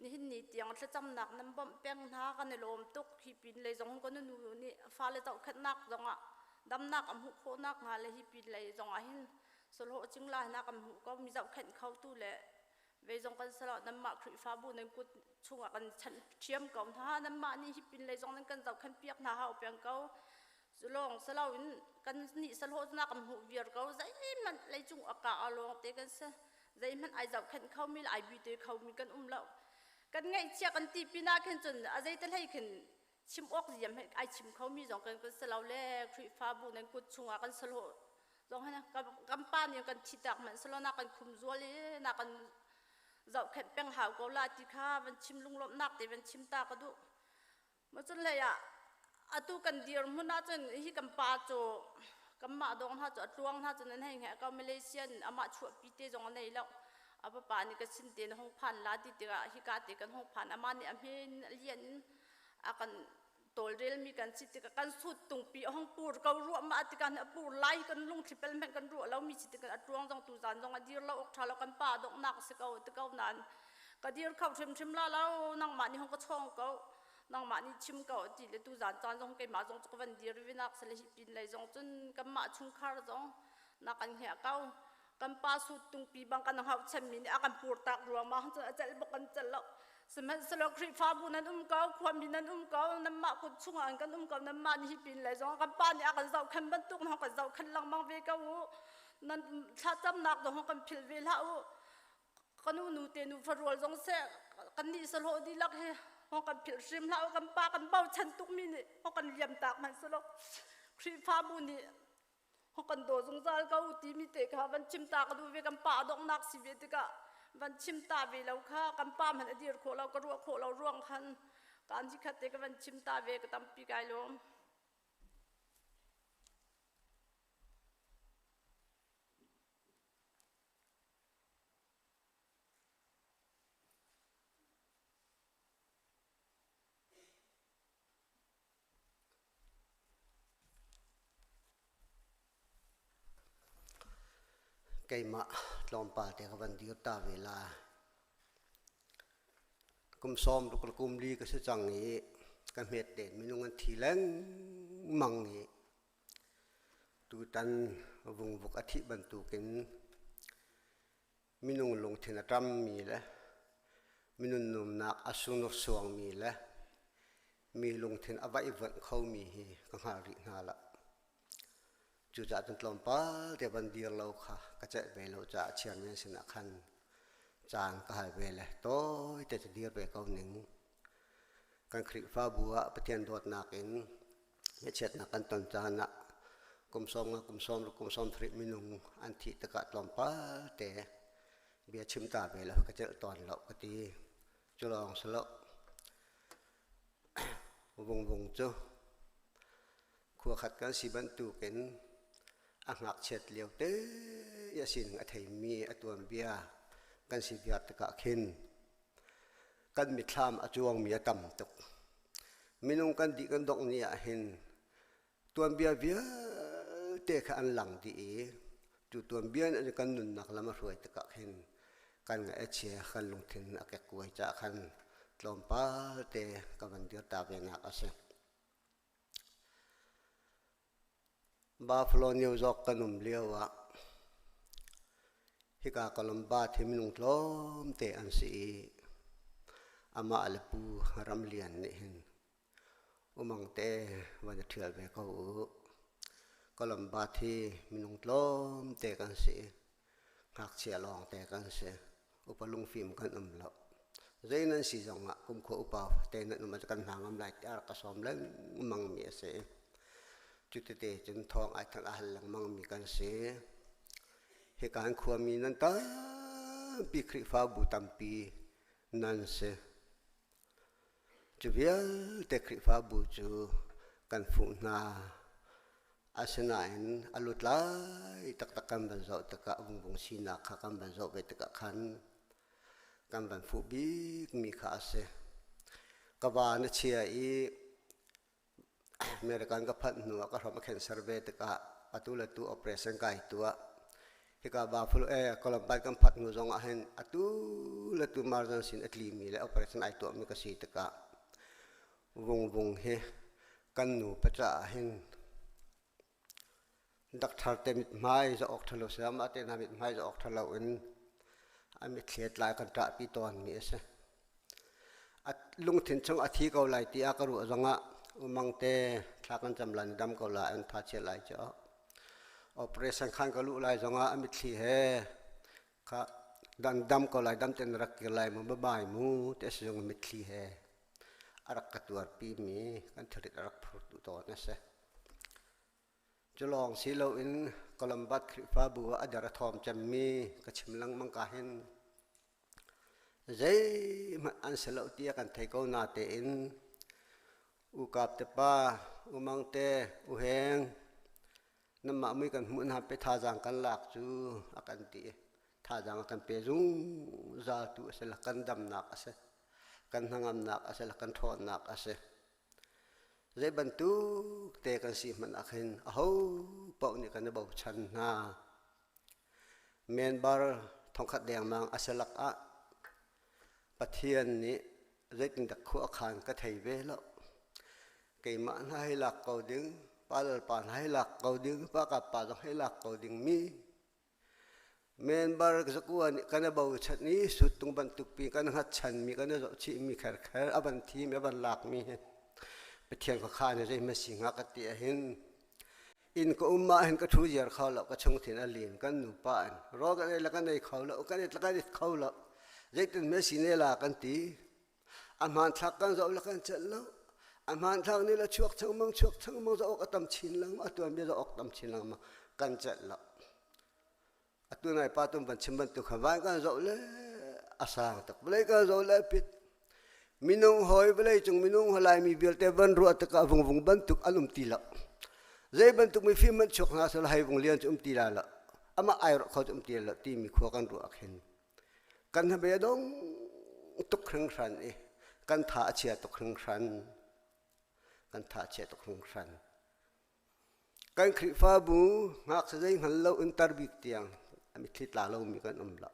nihin ni tiang thlacamnak nan bawmh peng hna kan i lawm tuk hi pin lei zong kan nu nih fale zohkhenhnak zongah damnak a hmuh khawhnak hnga le hi pin lei zongah hin solhawh cingla hna kan hmuh ko mi zohkhenh kho tu le ve zong kan salo nanmah Khrihfabu nan kut chungah kan chanh ṭhiam ko hna nanmah nih hi pin lei zong nan kan zohkhenh piak hna hau peng ko Culawng silo in kan nih sahlawhnak kan hmuh viar ko zeihmanh leicung a ka a lawng te kan si zeihmanh ai zohkhenh khomi le ai bite khomi kan um lo kan ngaihchia kan ti pinah khin cun a zei te hlei khin chim awk ziam he ai chim khomi zong kan kan si lo le Khrihfabu nan kut chungah kan sahlawh zong hin kan pa nih kan thi tak hmanh silo na kan khumzual i na kan zohkhenh peng hau ko la ti kha van chim lunglawmhnak te van chim ta ka duh Cun hlei ah atu kan dirhmun ahcun hi kan pa cu kanmah dawng hna cu a tluang hna cun an hei hngalh ko. Malaysia in amah chuahpi te zong a nei lo. A papa nih ka sin te na hung phan la ti tikah hika te kan hung phan. Amah nih a hme in a lian in a kan tawlrelmi kan si tikah kan sut tungpi a hung pur ko ruahmah tikah a pur lai kan lungthli pel hmanh kan ruah lomi si tikah a tluang zong tuzaan zong a dir lo awk ṭha lo kan pa donghnak a si ko ti ko nain ka dir kho hrimhrim la lo nangmah nih hung ka chawng ko nangmah nih chim ko ti le tuzaan caan zong keimah zong cu ka van dir vinak sale hi pin lei zong cun kanmah chungkhar zong na kan hngeh ko kan pa sut tungpi bang kan hauh chenmi nih a kan purtak ruangmah cun a celh bak kan celh lo sihmanhsehlaw Khrihfabu nan um ko khuami nan um ko nanmah kut chungah kan um ko nanmah nih hi pin lei zong kan pa nih a kan zohkhen bantuk na kan zohkhen lengmang ve ko u nan thlacamnak zong kan philh ve hlah u Ka nu nu te nu farual zong seh kan nih sahlawh dihlak hi hong kan philh hrim hlah u kan pa kan bochan tukmi nih hong kan liam tak hmanh selaw Khrihfabu nih hong kan daw zungzal ko timi te kha van chim ta ka duh ve kan pa donghnak si ve tikah van chim ta ve lo kha kan pa hmanh a dir khawh lo ka ruah khawh lo ruang khan kaan hi khat te ka van chim ta ve ka tampi kai lawm. Keimah tlawmpal te ka van dir ta ve la. Kum sawm ruk le kum li ka si cang i ka hmet tein minung an thi lengmang i Tutan vungvuk a thih bantukin minung lungthin a ṭammi le minung nunnak a sunursuangmi le mi lungthin a vaihvuanh khomi hi ka hngal rih hna lo. Cucaah cun tlawmpal te van dir lo kha ka celh ve lo caah chairman sinah khan caan ka hal ve le tawite cu dir ve ko ning. Kan Khrihfabu ah Pathian dawtnak in Ngaihchiatnak kan ton caan ah kum 50, kum 60, kum 70 minung an thih tikah tlawmpal te bia chim ta ve lo ka celh tawn lo ka ti. Cu lawng si lo. Vungvung cu khua khat kan si bantukin a ngakchiat lio te i a sining a theimi a tuanbia kan si viar tikah khin kan mitthlam a cuangmi a tam tuk. Minung kan dih kan dongh ni ahhin tuanbia vialte kha an lang dih i cu tuanbia nih kan nunnak lam a hruai tikah khin Kan ngaih a chia, kan lungthin a kekkuai caah khan tlawmpal te ka van dir ta ve nak a si. Buffalo New York kan um lio ah hika Columba thi minung tlawmte an si i amah le pu Ram Lian nih hin umang te van i ṭhial ve ko u. Columba thi minung tlawmte kan si i ngakchia lawngte kan si. Upa lungfim kan um lo. Zei nan si zongah kumkhua upa te nan um ah kan hna ngam lai tiah rak ka sawm lengmang mi a si. Cutete cun thawng ai thanh a hal lengmang mi kan si. Hika an khuami nan tampi Khrihfabu tampi nan si. Cu vialte Khrihfabu cu kan fuh hna. Asinain a lutlai taktak kan van zoh tikah vungvung sinak kha kan van zoh ve tikah khan kan van fuh bikmi kha a si. Ka va na chia i American ka phanh hnu ah ka hrom a cancer ve tikah atu le tu operation kai tuah. Hika Buffalo eh Columbine kan phanh hnu zong ah hin atu le tu emergency in a tlimi le operation ai tuahmi ka si tikah vungvung hi kan nupa caah hin Dakthar te mithmai za awk ṭhalo si amah te hna mithmai za awk ṭhalo in a mitthli a tlai kan ṭahpi tawnmi a si. A lungthin chung a thi ko lai ti a ka ruah zongah umang te thla kan cam lai dam ko lai an tha chia lai cu. Operation khan ka luh lai zongah a mitthli he kha dan dam ko lai dam ten rak kir lai mu bye bye mu te si zong mitthli he a rak ka tuarpi mi kan thilrit a rak phurtu tawn a si. Cu lawng si loin Columbus Khrihfabu ah a der a thawm cemmi ka chim lengmang ka hin zeihmanh an si lo tiah kan thei ko na tein u Kap te pa, u Mang te, u Heng, nanmah mui kan hmuh hna pe thazaang kan lak cu a kan ti i thazaang a kan pe zungzal tu a si la kan damnak a si kan hnangamnak a si la kan ṭhawnnak a si. Zei bantuk te kan si hmanh ah khin aho paoh nih kan i bochan hna. Member thongkhat dengmang a si lak ah Pathian nih zeitindah khua a khan ka thei ve lo. Keimah hna hi lak ko ding, pa lalpa hna hi lak ko ding, pa kap pa zong hi lak ko ding mi Member zakua nih kan i bochan i suttung bantuk pi kan hngatchanmi kan i zohchihmi kherkher a van thim a van lakmi hi Pathian khuakhan hi zeihmanh si hnga ka ti ahhin inn ka um ah hin ka ṭhu ziar kho lo ka chungthin a lin kan nupa in rawl kan ei le kan ei kho lo kan it le kan it kho lo zeitin me si ne la kan ti a hmanthlak kan zoh le kan celh lo a hmanthlak nih le chuak changmang chuak changmang zoh awk a tam chin lengmang a tuanbia zoh awk tam chin lengmang kan celh lo atu nai pa tum van chim bantuk kha van kan zoh le a sang tuk vawlei kan zoh le pit minung hawi vawlei cung minung hawi laimi vialte van ruah tikah vungvung bantuk an um ti lo zei bantuk mifim an chuak hna sel hei vung lian cu um ti la lo amah ai rawh kho cu um ti lo timi khua kan ruah khin kan hnabei a dong tuk hringhran i kan tha a chia tuk hringhran kan tha a chia tuk hringhran kan Khrihfabu ngakchia zei hngal lo in tar bik tiang a mitthli tla lomi kan um lo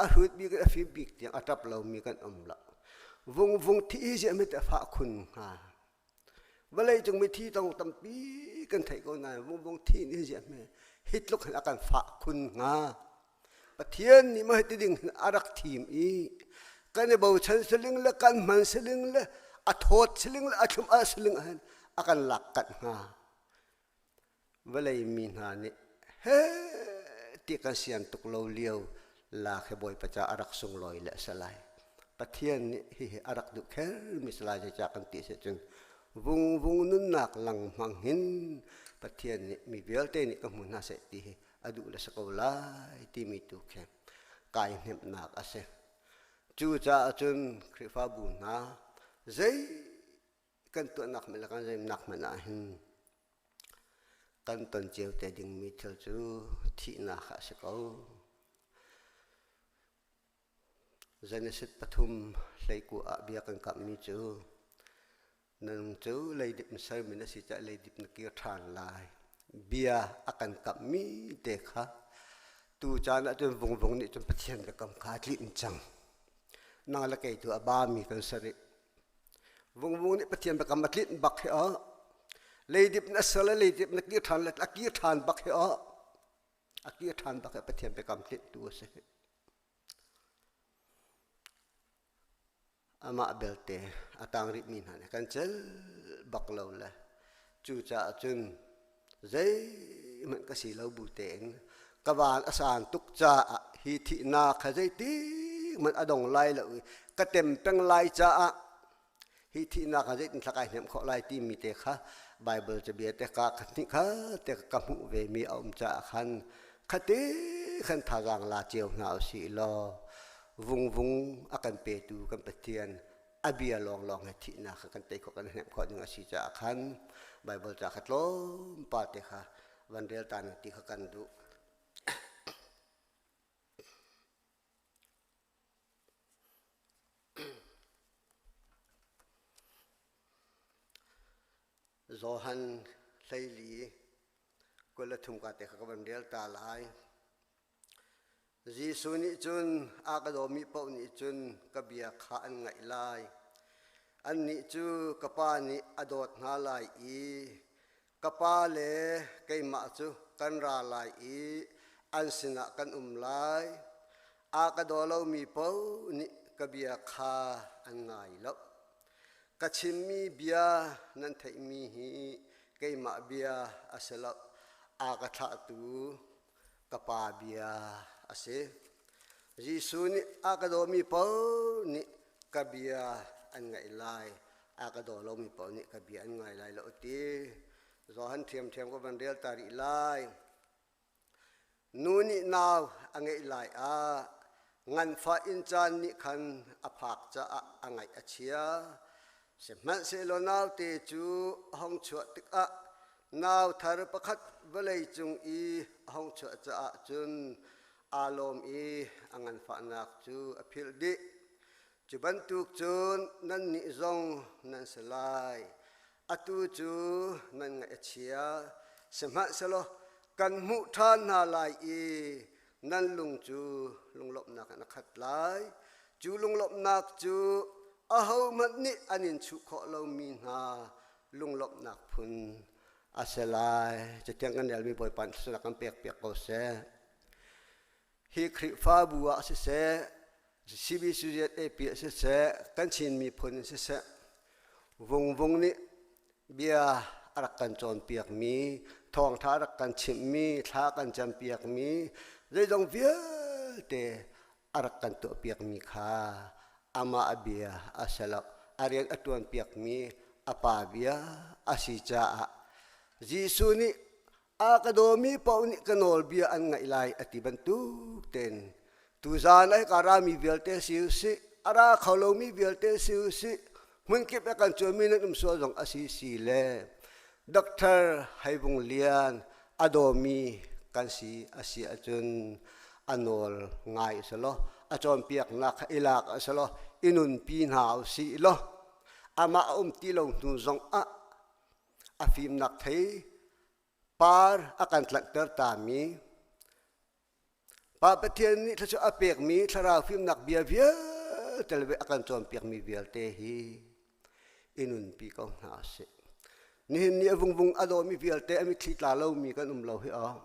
a hrut bik a fim bik tiang a ṭap lomi kan um lo vungvung thi hi a mit a fah khun hnga Vawlei cung mithi tong tampi kan theih ko nain vungvung thi nih ziah hme hi tluk hin a kan fah khun hnga. Pathian nih mah hi ding hin a rak thim i kan i bochan siling le kan hman siling le a thawt siling le a thlum al siling ah hin a kan lak kanh hnga. Vawlei mi hna nih he ti kan sian tuk lo lio lak hi Bawipa ca a rak sunglawi le a si lai. Pathian nih hihi a rak duh khermi si lai zeicah kan ti si cun vungvung nunnak lang hmang hin Pathian nih mi vialte nih ka hmu hna seh ti hi a duh le si ko lai timi tu khi kai hnemhnak a si. Cucaah cun Khrihfabu hna zei kan tuahnak hmanh le kan zeimnak hmanh ah hin kan ton cio te dingmi thil cu thihnak ah a si ko. Genesis pathum hleiku ah bia kan kamhmi cu nang cu leidip na sermi na si caah leidip na kir ṭhan lai. Bia a kan kamhmi te kha. Tu caan ahcun vungvung nih cun Pathian biakam kha a tlinh cang. Nang le kei tu a bami kan si rih. Vungvung nih Pathian biakam a tlinh bak hi aw. Leidip na ser le leidip na kir ṭhan le a kir ṭhan bak hi aw. A kir ṭhan bak hi Pathian biakam tlinhtu a si. Amah belte a tang rihmi hna nih kan celh bak lo le cucaah cun zeihmanh ka si lo bu tein ka van a san tuk caah hi thihnak kha zeitik hmanh a dong lai lo i ka tem peng lai caah hi thihnak kha zeitin thla kai hnemh khawh lai timi te kha Bible cabia te ka hnih kha te ka hmuh ve mi a um caah khan khate khan thazaang la cio hna usih law vungvung a kan petu kan Pathian a bia lawnglawng he thihnak kha kan tei khawh kan hnemh khawh ding a si caah khan Bible ca kha tlawmpal te kha van rel ta ti kha kan duh. Johan 14 23 ka te kha ka van rel ta lai. Jesuh nih cun a ka dawmi paoh nih cun ka bia kha an ngaih lai. Annih cu ka Pa nih a dawt hna lai i ka Pa le keimah cu kan ra lai i an sinah kan um lai. A ka daw lomi paoh nih ka bia kha an ngai lo. Ka chimmi bia nan theihmi hi keimah bia a si lo, a ka thlahtu ka Pa bia a si. Jesuh nih a ka dawmi paoh nih ka bia an ngaih lai, a ka daw lomi paoh nih ka bia an ngai lai lo a ti. Johan ṭhiamṭhiam ka van rel ta rih lai. Nu nih nau a ngeih lai ah nganfah inn caan nih khan a phak caah a ngaih a chia. Sihmanhsehlaw naute cu a hung chuah tikah nau thar pakhat vawlei cung i a hung chuah caah cun aa lawm i a nganfahnak cu a philh dih. Cu bantuk cun nannih zong nan si lai. Atu cu nan ngaih a chia, sihmanhsehlaw kan hmuh ṭhan hna lai i nan lung cu lunglawmhnak in a khat lai. Cu lunglawmhnak cu ahohmanh nih an in chuh khawh lomi hna lunglawmhnak phun a si lai. Catiang kan relmi Bawipa nih thluachuahnak kan pekpiak ko seh. Hi Khrihfabu ah siseh, CBCUSA ah siseh, kan Chin miphun in siseh, vungvung nih bia a rak kan cawnpiakmi, thawngṭha a rak kan chimhmi, thla a kan campiakmi, zeizong vialte a rak kan tuahpiakmi kha amah a bia a si lo. A rian a ṭuanpiakmi a pa bia a si caah Jesuh nih a ka dawmi paoh nih ka nawlbia an ngaih lai a ti bantuk tein tuzaan ai ka rami vialte si usih a ra kho lomi vialte si usih hmunkip a kan cuami nan um sual zong a si si le Doctor Heivung Lian a dawmi kan si a si ahcun a nawl ngai selaw a cawnpiaknak kha i lak selaw i nunpi hna usih law amah a um ti lo hnu zong ah a fimnak thei par a kan tlanhter tami Pa Pathian nih thluachuah a pekmi thlarau fimnak bia vialte le a kan cawnpiakmi vialte hi i nunpi ko hna sih. Nihin ni a vungvung a dawmi vialte a mitthli tla lomi kan um lo hi aw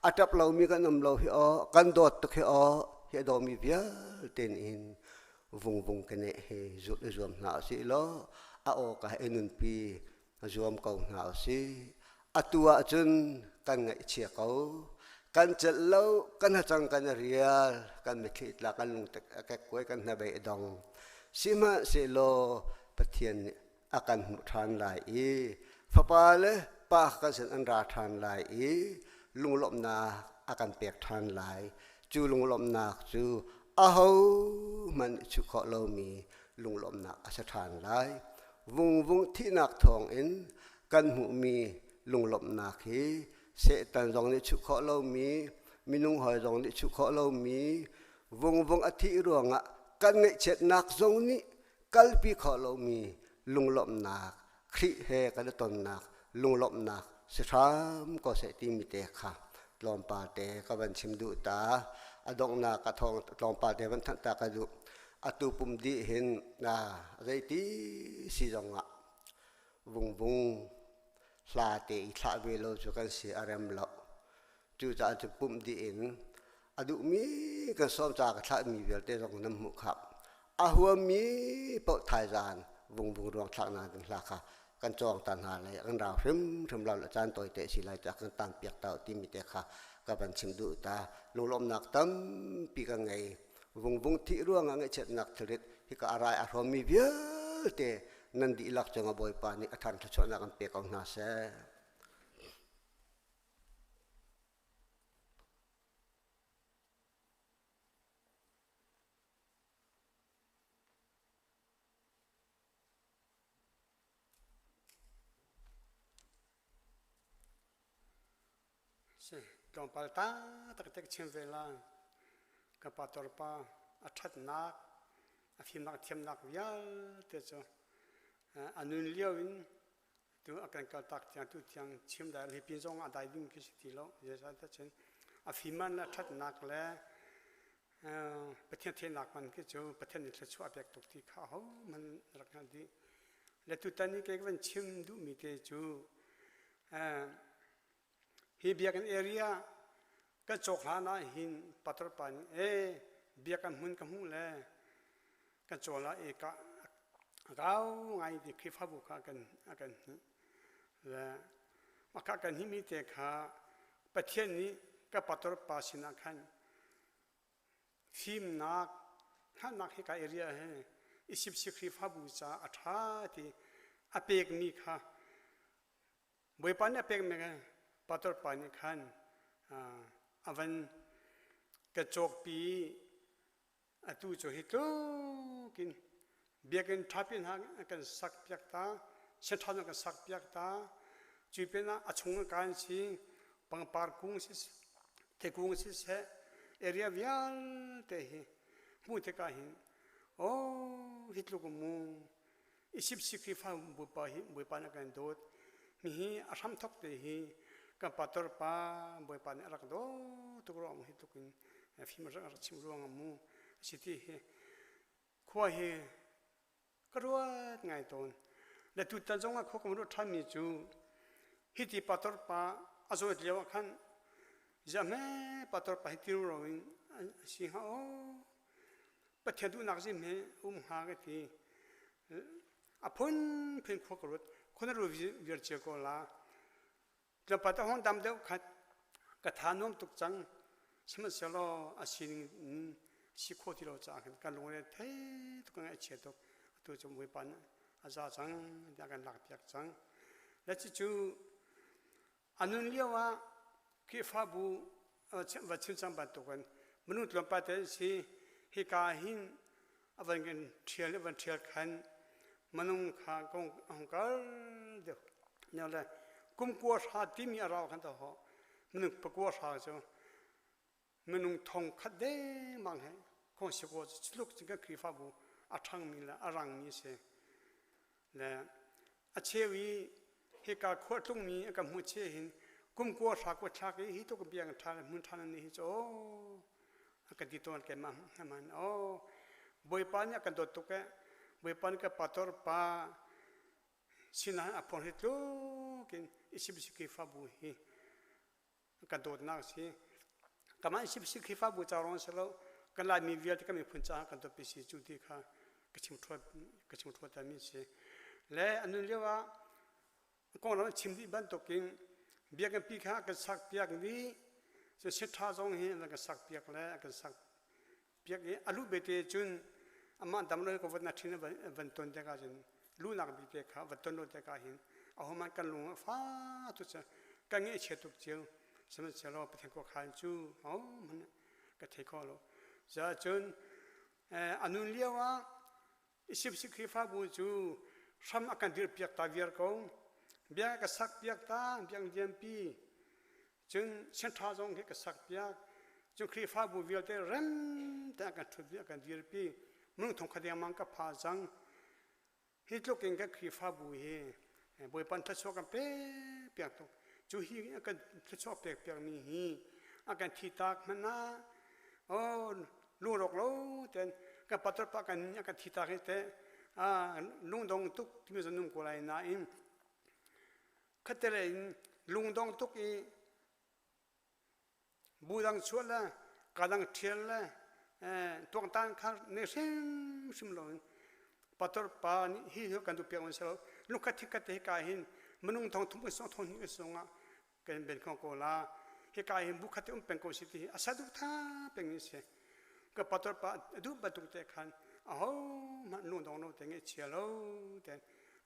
a ṭap lomi kan um lo hi aw kan dawt tuk hi aw hi a dawmi vialte in vungvung keneh hi zulh i zuam hna usih law a aw ka i nunpi zuam ko hna usih. Atu ahcun kan ngaihchia ko. Kan celh lo, kan hacang kan i rial, kan mitthli tla, kan lungtek a kekkuai, kan hnabei a dong. Sihmanhsehlaw Pathian nih a kan hmuh ṭhan lai i fapa le pa kan sin an ra ṭhan lai i lunglawmhnak a kan pek ṭhan lai. Cu lunglawmhnak cu ahohmanh nih chuh khawh lomi lunglawmhnak a si ṭhan lai. Vungvung thihnak thawngin kan hmuhmi lunglawmhnak hi Satan zong nih chuh khawh lomi, minung hawi zong nih chuh khawh lomi, vungvung a thih ruangah kan ngaihchiatnak zong nih kalpi khawh lomi lunglawmhnak Khrih he kan i tonnak lunglawmhnak si hram ko seh timi te kha. Tlawmpal te ka van chim duh ta. A donghnak ka thawng tlawmpal te van thanh ta ka duh. Atu pum dih hin na zeiti si zong ah vungvung hla te i thlah ve lo cu kan si a rem lo. Cucaah cu pumh dih in a duhmi kan sawm ca ka thlahmi vialte zong nan hmuh khap. A huammi paoh thaizan vungvung ruang thlaknak ding hla kha kan cawng ta hna lai kan rau hrimhrim lo le caan tawi te si lai tiah kan tan piak ta timi te kha ka van chim duh ta. Lunglawmhnak tampi ka ngei. Vungvung thih ruangah ngaihchiatnak thilrit hika a rai a hrawmmi vialte nan dihlak cungah Bawipa nih a thar thluachuahnak an pe ko hna seh. Si, tlawmpal ta taktak chim ve la. Ka pa torpa a ṭhatnak, a fimnak thiamnak vialte cu a nun lio in tu a kan kaltak tiang tu tiang chim dai hi pin zong a dai ding khi si ti lo zeicahtiah cun a fiman le ṭhatnak le Pathian theihnak man khi cu Pathian nih thluachuah a pek tuk ti kha ahohmanh rak hngalh dih. Le tutan i kei ka van chim duhmi te cu hi biakinn area kan cawk hlan ah hin pastor pa nih ee biakinn hmun ka hmuh le kan cawl ah e ka rau ngai ti Khrihfabu kha kan a kan hnih le mah kan hihmi te kha Pathian nih ka pastor pa sinah khan fimnak hngalhnak hika area hi Isipsi Khrihfabu caah a ṭha ti a pekmi kha Bawipa nih a pekmi pastor pa nih khan a van ka cawkpi atu cu hi tluk in biakinn ṭha pi hna kan sak piak ta sian ṭha kan sak piak ta cu pinah a chung kan si pangpar kung si thikung siseh area vialte hi hmuh tikah hin oh hi tluk mu Isipsi Khrihfa Bawipa hi Bawipa nih a kan dawt mi hi a hramthok te hi kan pastor pa Bawipa nih a rak dawt tuk ruang hi tluk in fim a rak chim ruang mu si ti hi khua hi ka ruat ngai tawn le tutan zong ah khua ka ruat ṭhanmi cu hiti pastor pa a zawt lio ah khan ziah hme pastor pa hi ti ro in a si hnga aw Pathian duhnak zim hi um hnga ka ti. A phunphun khua ka ruat. Khua na ruat viar cia ko la. Tlawmpal ta hong dam deuh khat ka tha nuam tuk cang. Sihmanhsehlaw a sining in si khawh ti lo caah khan kan lungre thei tuk ngai a chia tuk. Atu cu Bawipa nih a za cang tiah kan lak piak cang. Le cucu A nun lio ah Khrihfabu va chim cang bantukin minung tlawmpal te an si. Hika hin a van kan ṭhial i van ṭhial khan minung kha kong a hung kal deuh. Neo le kum kua hra timi a rau khan ta ho minung pakua hra cu minung thong khat dengmang he kong si ko tluk cun kan Khrihfabu a ṭhangmi le a rangmi si. Le a cheu i hika khua tlungmi a kan hmuh che hin kum kua hra kua thlak i hi tuk biang ṭha le hmun ṭha nan ni hi cu a kan ti tawn keimah man oh Bawipa nih a kan dawt tuk eh Bawipa nih ka pastor pa sinah a phone hi tluk in isibisi Khrihfabu hi kan dawtnak a si. Kamah Isipsi Khrihfabu ca ruang si lo, kan Laimi vialte kan miphun caah kan dawtpi si cu ti kha ka chim ṭhuat ka chim ṭhuat mi si. Le a nun lio ah konglam a chim dih bantukin biakinn pi kha a kan sak piak dih. Cun siṭha zong hi an kan sak piak le a kan sak piak i a luh bete cun amah dam lo ka vat na ṭhin van ton tikah cun luhnak bite kha va ton lo tikah hin ahohmanh kan lung a fa tu cu kan ngaihchia tuk cio sihmanhsehlaw Pathian khuakhan cu ahohmanh ka thei kho lo cun a nun lio ah Isipsi Khrihfabu cu hram a kan dirhpiak ta viar ko bia ka sak piak ta biak lianpi Cun siangṭha zong hi ka sakpiak. Cun Khrihfabu vialte rem tein a kan ṭhut a kan dirpi. Minung thong khat dengmang ka pha cang. Hi tluk in kan Khrihfabu hi Bawipa thluachuah kan pek piak tuk. Cu hi kan thluachuah pek piakmi hi A kan thi tak hmanh ah oh lungrawk lo ten kan pastor pa kan a kan thi tak hi te lungdong tuk timi zong nung ko lai nain khatte in lungdong tuk i bu dang chuah le ka dang ṭhial le tuangtan kha ne hrimhrim lo in pastor pa nih hi hi kan duh piak man si lo lungkhat thikhat te hika hin minung thong thum song thong hnih song ah kan ben kho ko la hika hin bu khat te um peng ko si ti hi asa duh tha peng ni si ka pastor pa duh bantuk te khan aho hmanh lungdong lo te nge chia lo ten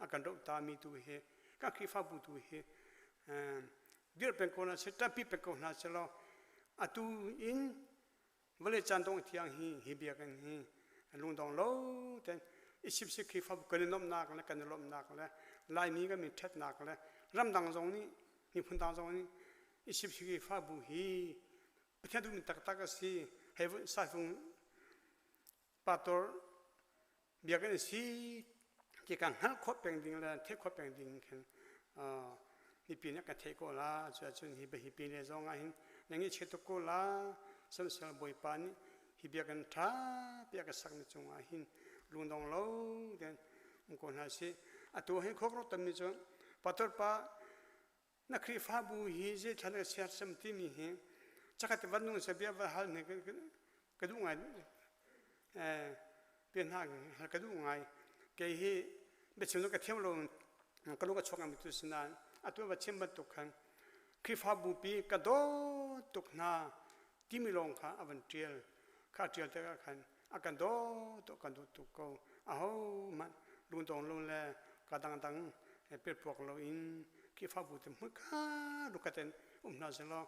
a kan ro ta mi tu hi kan Khrihfabu tu hi dir peng ko hna seh ṭampi peng ko hna seh law atu in vawlei caan dong thiang hi hi biakinn hi lungdong lo ten isipsi Khrihfabu kan i nuamhnak le kan i lawmhnak le Laimi kan min ṭhatnak le ramdang zong nih miphun dang zong nih isipsi Khrihfabu hi Pathian duhmi taktak a si hei saifung pastor biakinn a si ti kan hngalh khawh peng ding le theih khawh peng ding khin mipi nih kan theih ko la cu ahcun hi hi pi le zong ah hin na ngaihchiat tuk ko la sihmanhsehlaw Bawipa nih hi biakinn ṭha piah ka sakmi cungah hin lungdong lo tein um ko hna sih atu hin khuakro tammi cu pastor pa na Khrihfabu hi zeithlan ka siarsam timi hi cakhat van nung se bia va hal ne ka duh ngai bia hna ka duh ngai kei hi biachim cu ka thiam lo ka lung a chuak ngai tu sinain atu va chim bantuk khan Khrihfabu pi ka dawt tuk hna timi lawng kha a van ṭial kha ṭial tikah khan a kan dawt tuk kan duh tuk ko aho hmanh lungdong lo le ka dangdang pirpuak lo in Khrihfabu te hmun kha lukhat in um hna selaw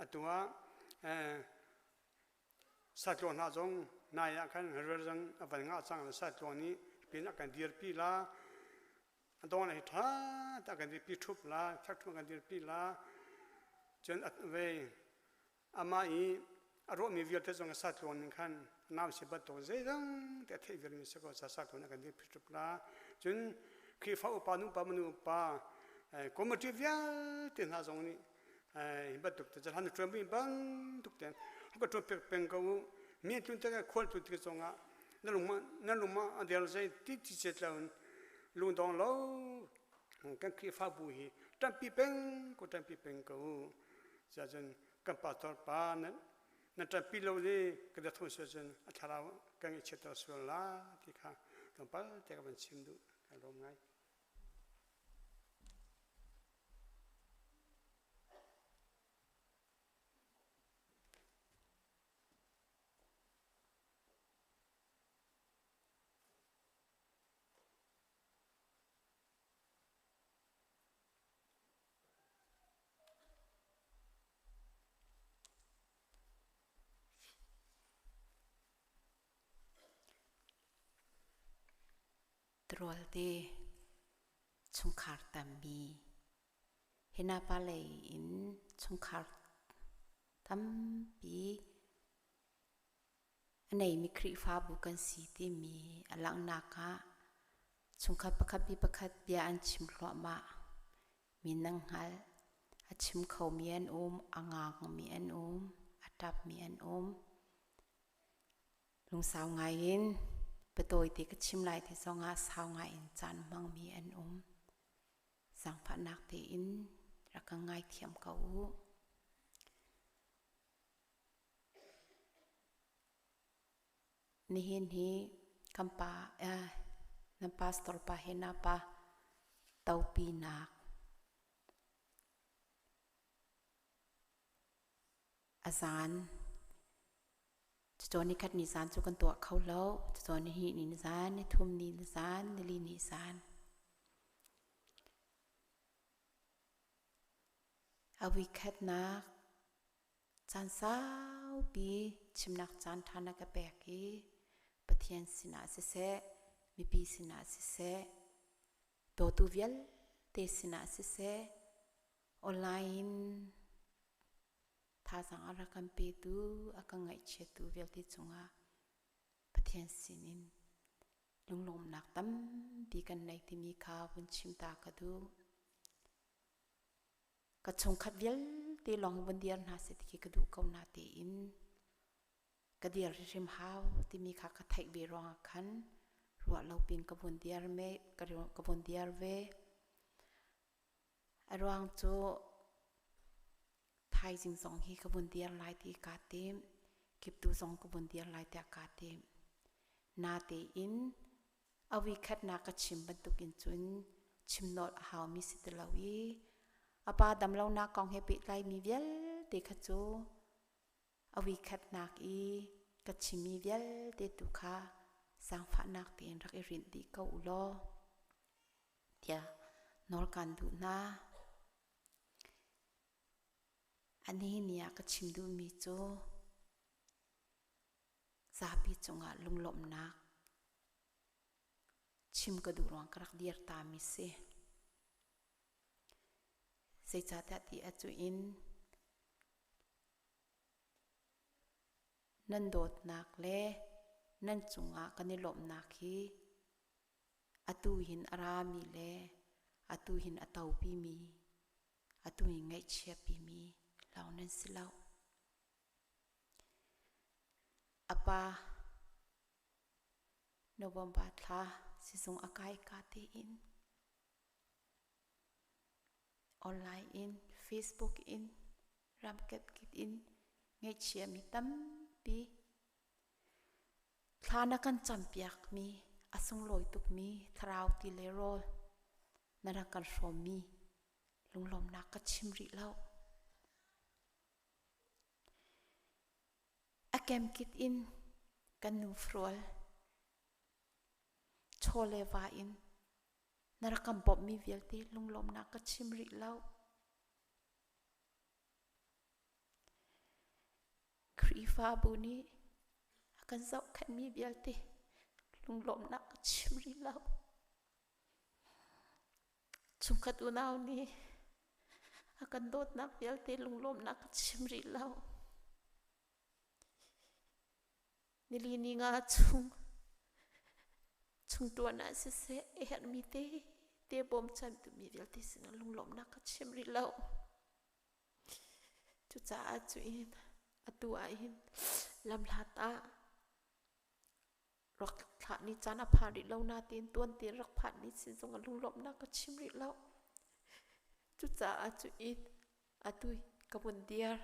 atu ah satluang hna zong nai ah khan rial zong a van ngah cang le satluang nih pin a kan dirpi la a dong hi ṭha te a kan dirpi ṭhup la fek ṭhup a kan dirpi la cun ve amah i a ruahmi vialte zong a satluang ning khan nau si bantuk zeidang te a theih vialmi si ko sa satluang a kan dirpi ṭhup la cun Khrihfa upa nu pa manu pa committee vialte hna zong nih hi bantuk te han ṭuan mi bantuk te ka ṭuan pek peng ko mi tlun te khual tlun tik zongah na lung na lung a der zei ti ti chet lo lungdong lo kan Khrihfabu hi ṭanpi peng ko ṭanpi peng ko cun kan pastor pa na na ṭanpi lo le ka da thong cun a thlarau kan i chiatter sual la ti kha tlawmpal te ka van chim duh ka lawm ngai. Trawlte chungkhar tammi hinapa lei in chungkhar tampi a neimi Khrihfabu kan si timi a langhnak ah chungkhat pakhat mi pakhat bia an chim hluahmah. Mi nan hngalh. A chim khomi an um, a ngangmi an um, a ṭapmi an um. Lungsau ngai in patawi te ka chim lai ti zongah sau ngai in caan hmangmi an um. Zaangfahnak tein rak ka ngaithiam ko u. Nihin hi kan pa eh, nan pastor pa he na pa topinak a zan Cucaw nikhat ni zan cu kan tuah kho lo. Cucaw ni hnih ni zan, ni thum ni zan, nili ni zan. A vuikhatnak caan saupi chimnak caan ṭha na ka pek i Pathian sinah siseh, mipi sinah siseh, dawtu vialte sinah siseh, online in Thazaang a rak kan petu, a kan ngaihchiattu vialte cungah Pathian sinin lunglawmhnak tampi kan nei timi kha vun chim ta ka duh. Ka chungkhat vialte te lawng vun dir hna seh ti khi ka duh ko na tein ka dir hrim hau timi kha ka theih ve ruangah khan ruah lo pin ka vun dir me ka vun dir ve. A ruang cu thaizing zong hi ka vun dir lai ti kaa tim. Kiptu zong ka vun dir lai tiah kaa tim. Natein a voikhatnak ka chim bantukin cun chim nawl a haumi si ti lo i a pa damlonak kong he pehtlaimi vialte kha cu a voikhatnak i ka chimmi vialte tu kha zaangfahnak tein rak i rinh dih ko u law tiah nawl kaan duh hna. Ani ni ah ka chim duhmi cu zapi cungah lunglawmhnak chim ka duh ruang ka rak dir tami si. Zeicahtiah ti ahcun in nan dawtnak le nan cungah kan i lawmhnak hi atu hin a rami le atu hin a topimi atu hin ngaihchiapimi lawng nan si lo. A pa November thla sizung a kai ka tein online in Facebook in ramkep kip in ngaihchiami tampi Thla na kan campiakmi a sunglawi tukmi thlarau ti le rawl na rak kan hrawmmi lunglawmnak ka chim rih lo. A kemkit in kan nu frual chaw le va in na rak kan bawmhmi vialte lunglawmnak ka chim rih lo. Khrihfabu nih a kan zohkhenhmi vialte lunglawmhnak ka chim rih lo. Chungkhat unau nih a kan dawtnak vialte lunglawmhnak ka chim rih lo. Nili ni nga chung chung tuan ah siseh a herhmi te te bawmchantu mi vialte sinah lunglawmhnak ka chim rih lo. Cucaah cuin atu ah hin lamhlat ah rak thlah ni caan a phan rih lo nain tuan tein rak phan ni sin zong ah lunglawmhnak ka chim rih lo. Cucaah cuin atu ka vun dir.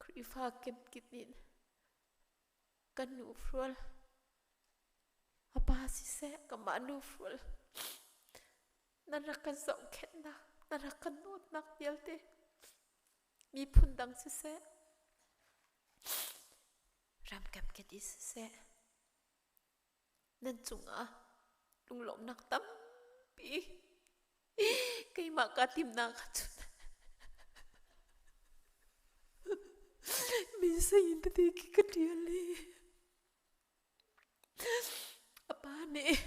Khrihfa kemkip in kan nu hrual a pa siseh kanmah nu hrual nan rak kan zohkhenhnak nan rak kan dawtnak vialte miphun dang siseh ramkep i siseh nan cungah lunglawmhnak tampi keimah kaa timnak ah cun min sein tete khi ka ṭial i a pa nih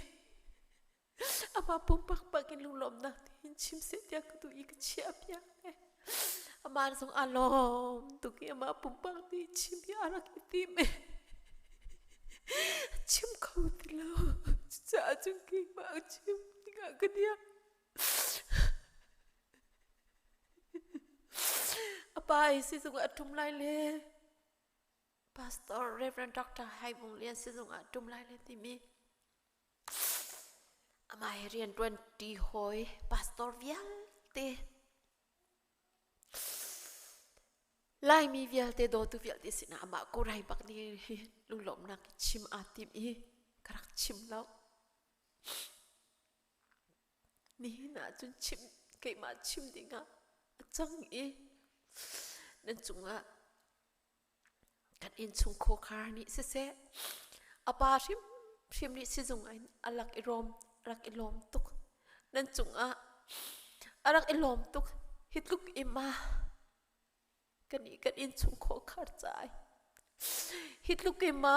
amah pumpak bak in lunglawmhnak tein chim seh tiah ka duh i ka chiah piak le amah zong aa lawm tuk i amah pumpak nih chim hi a rak i tim i chim kho ti lo cucaah cun keimah chim dingah ka diah a pa i sizung ah ṭum lai le Pastor Reverend Dr. Hai Vung Lian sizung ah ṭum lai le timi Amah he rianṭuan ṭi hawi pastor vialte Laimi vialte dawtu vialte sinah amah kurai bak nih lunglawmhnak chim aa tim i ka rak chim lo. Nihin ah cun chim keimah chim dingah a cang i nan cungah Kan innchung khuakhar nih siseh, a pa hrimhrim nih sizung in a lak i rawm, a rak i lawm tuk. Nan cungah a rak i lawm tuk. Hi tluk i ma kan i kan innchung khuakhar cai. Hi tluk i ma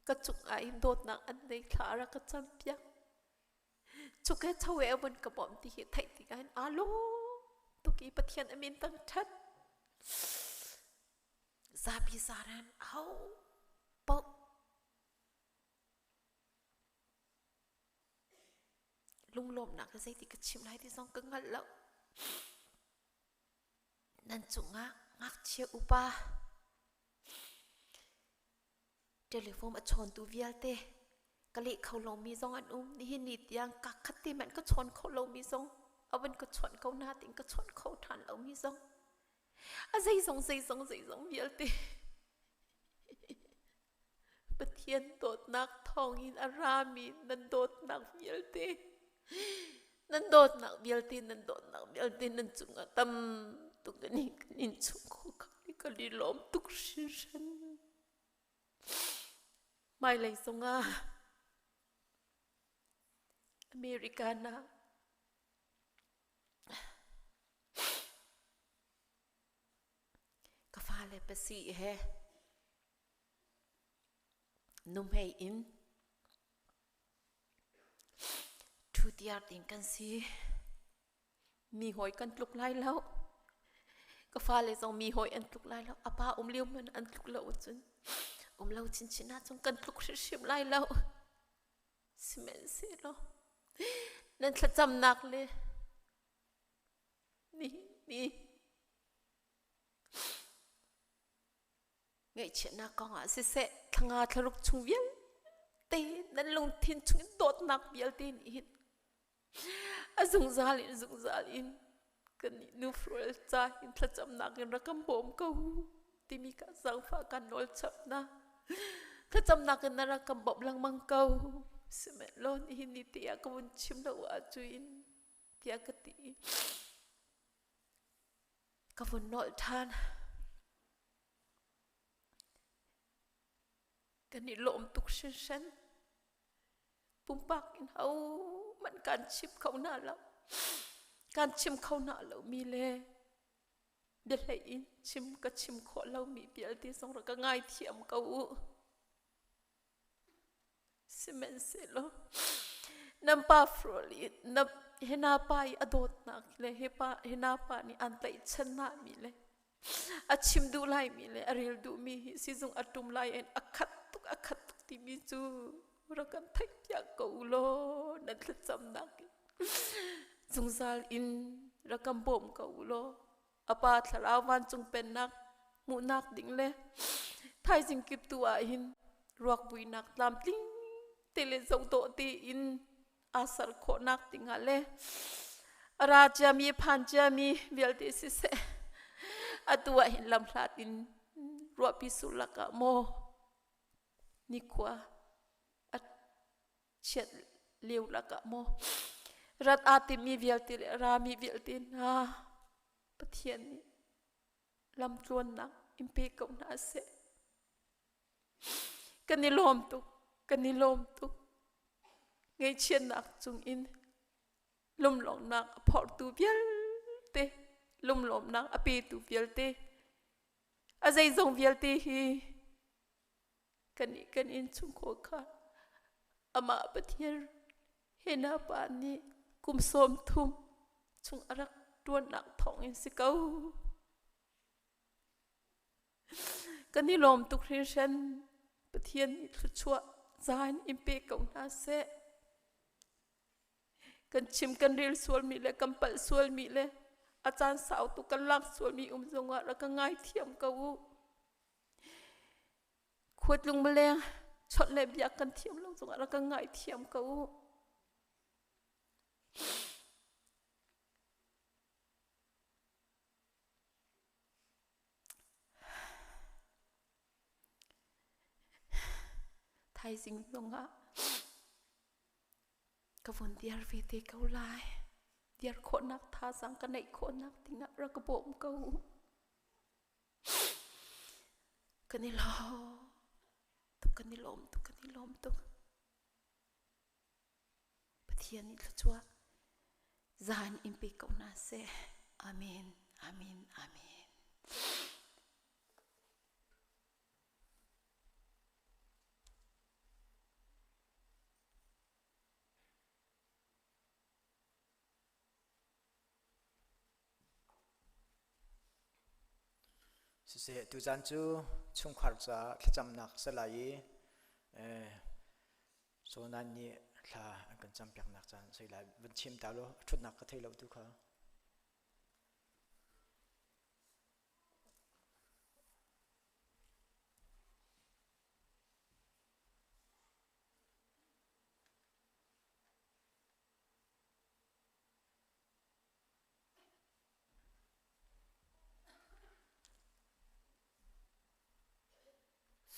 ka cungah in dawtnak an nei thla a rak ka campiak. Cuke chawe a vun ka bawmh ti hi theih tikah hin aa lawm tuk i Pathian a min thangṭhat. Zapi zaran ho paoh. Lunglawmhnak hi zeiti ka chim lai ti zong ka hngal lo. Nan cungah ngakchia upa telephone a chawntu vialte ka leh kho lomi zong an um. Nihin ni tiang ka khat te hmanh ka chawn kho lomi zong a van ka chawnh ko na tiin ka chawnh kho ṭhan lomi zong a zeizong zeizong zeizong vialte Pathian dawtnak thawngin a rami nan dawtnak vialte nan dawtnak vialte nan dawtnak vialte nan cungah tam tuk kan in kan in chung kho ka i lawm tuk hringhran. Hmailei zongah America na ka fale pasi he nuhmei in ṭhu tiar ding kan si. Mi hawi kan tluk lai lo. Ka fale zong mi hawi an tluk lai lo. A pa um lio hmanh an tluk lo cun um lo chinchin ahcun kan tluk hrimhrim lai lo. Sihmanhsehlaw nan thlacamnak le ni ni Ngaihchiatnak kongah siseh thlanga thlaruk chung vialte nan lungthin chungin dawtnak vialte nih hin a zungzal in zungzal in kannih nu frual ca hin thlacamnak in rak kan bawm ko timi kha zaangfah kan nawl chap na thlacamnak in na rak kan bawmh lengmang ko sihmanhsehlaw nihin ni te ah ka vun chim lo ahcun tiah ka ti ka vun nolh ṭhan. Kan i lawm tuk hringhran. Pumpak in hohmanh kan chim kho hna lo. Kan chim kho hna lomi le biahlei in chim ka chim khawh lomi vialte zong rak ka ngaithiam ko u. Sihmanhsehlaw nan pa frol i na hina pa i a dawtnak le hi pa hina pa nih an tlaihchan mi le a chim duh laimi le a rel duhmi hi sizung a ṭum lai in a khat tuk a khat tuk timi cu rak kan theihpiak ko u law nan thlacamnak in zungzal in rak kan bawm ko u law a pa thlarau vancung pennak hmuhnak ding le thaizing kip tu ah hin ruak buinak tlamtling te le zohdawh tein aa ser khawhnak dingah le a ra ciami phan ciami vialte siseh atu ah hin lamhlat in ruahpi sur lakah maw nikhua a chiat lio lakah maw rat aa timmi vialte le a rami vialte hna Pathian nih lamtluannak in pe ko hna seh. Kan i lawm tuk, kan i lawm tuk. Ngaihchiatnak cungin lumlawmnak a phortu vialte, lumlawmnak a petu vialte, a zeizong vialte hi kannih kan innchungkhar kha amah Pathian he na pa nih kum 30 chung a rak ṭuannak thawngin si ko. Kan i lawm tuk hringhran. Pathian nih thluachuah zaan in pe ko hna seh. Kan chim kan rel sualmi le kan palh sualmi le a caan sau tuk kan lak sualmi um zongah rak ka ngaithiam ko u. Khuatlung maleng chawnh le biak kan thiam lo zongah rak ka ngaithiam ko u. Thaizing zongah ka vun diar ve te ko lai. Diar khawhnak thazaang ka neih khawhnak dingah rak ka bawm ko. Kan i lawm tuk, kan i lawm tuk, kan i lawm tuk. Pathian nih thluachuah zan in pe ko hna seh. Amen. Amen. Amen. Siseh tuzan cu chungkhar caah thlacamnak a si lai i Sonan nih thla an kan campiaknak caan sei lai van chim ta law ṭhutnak ka thei lo tu kha.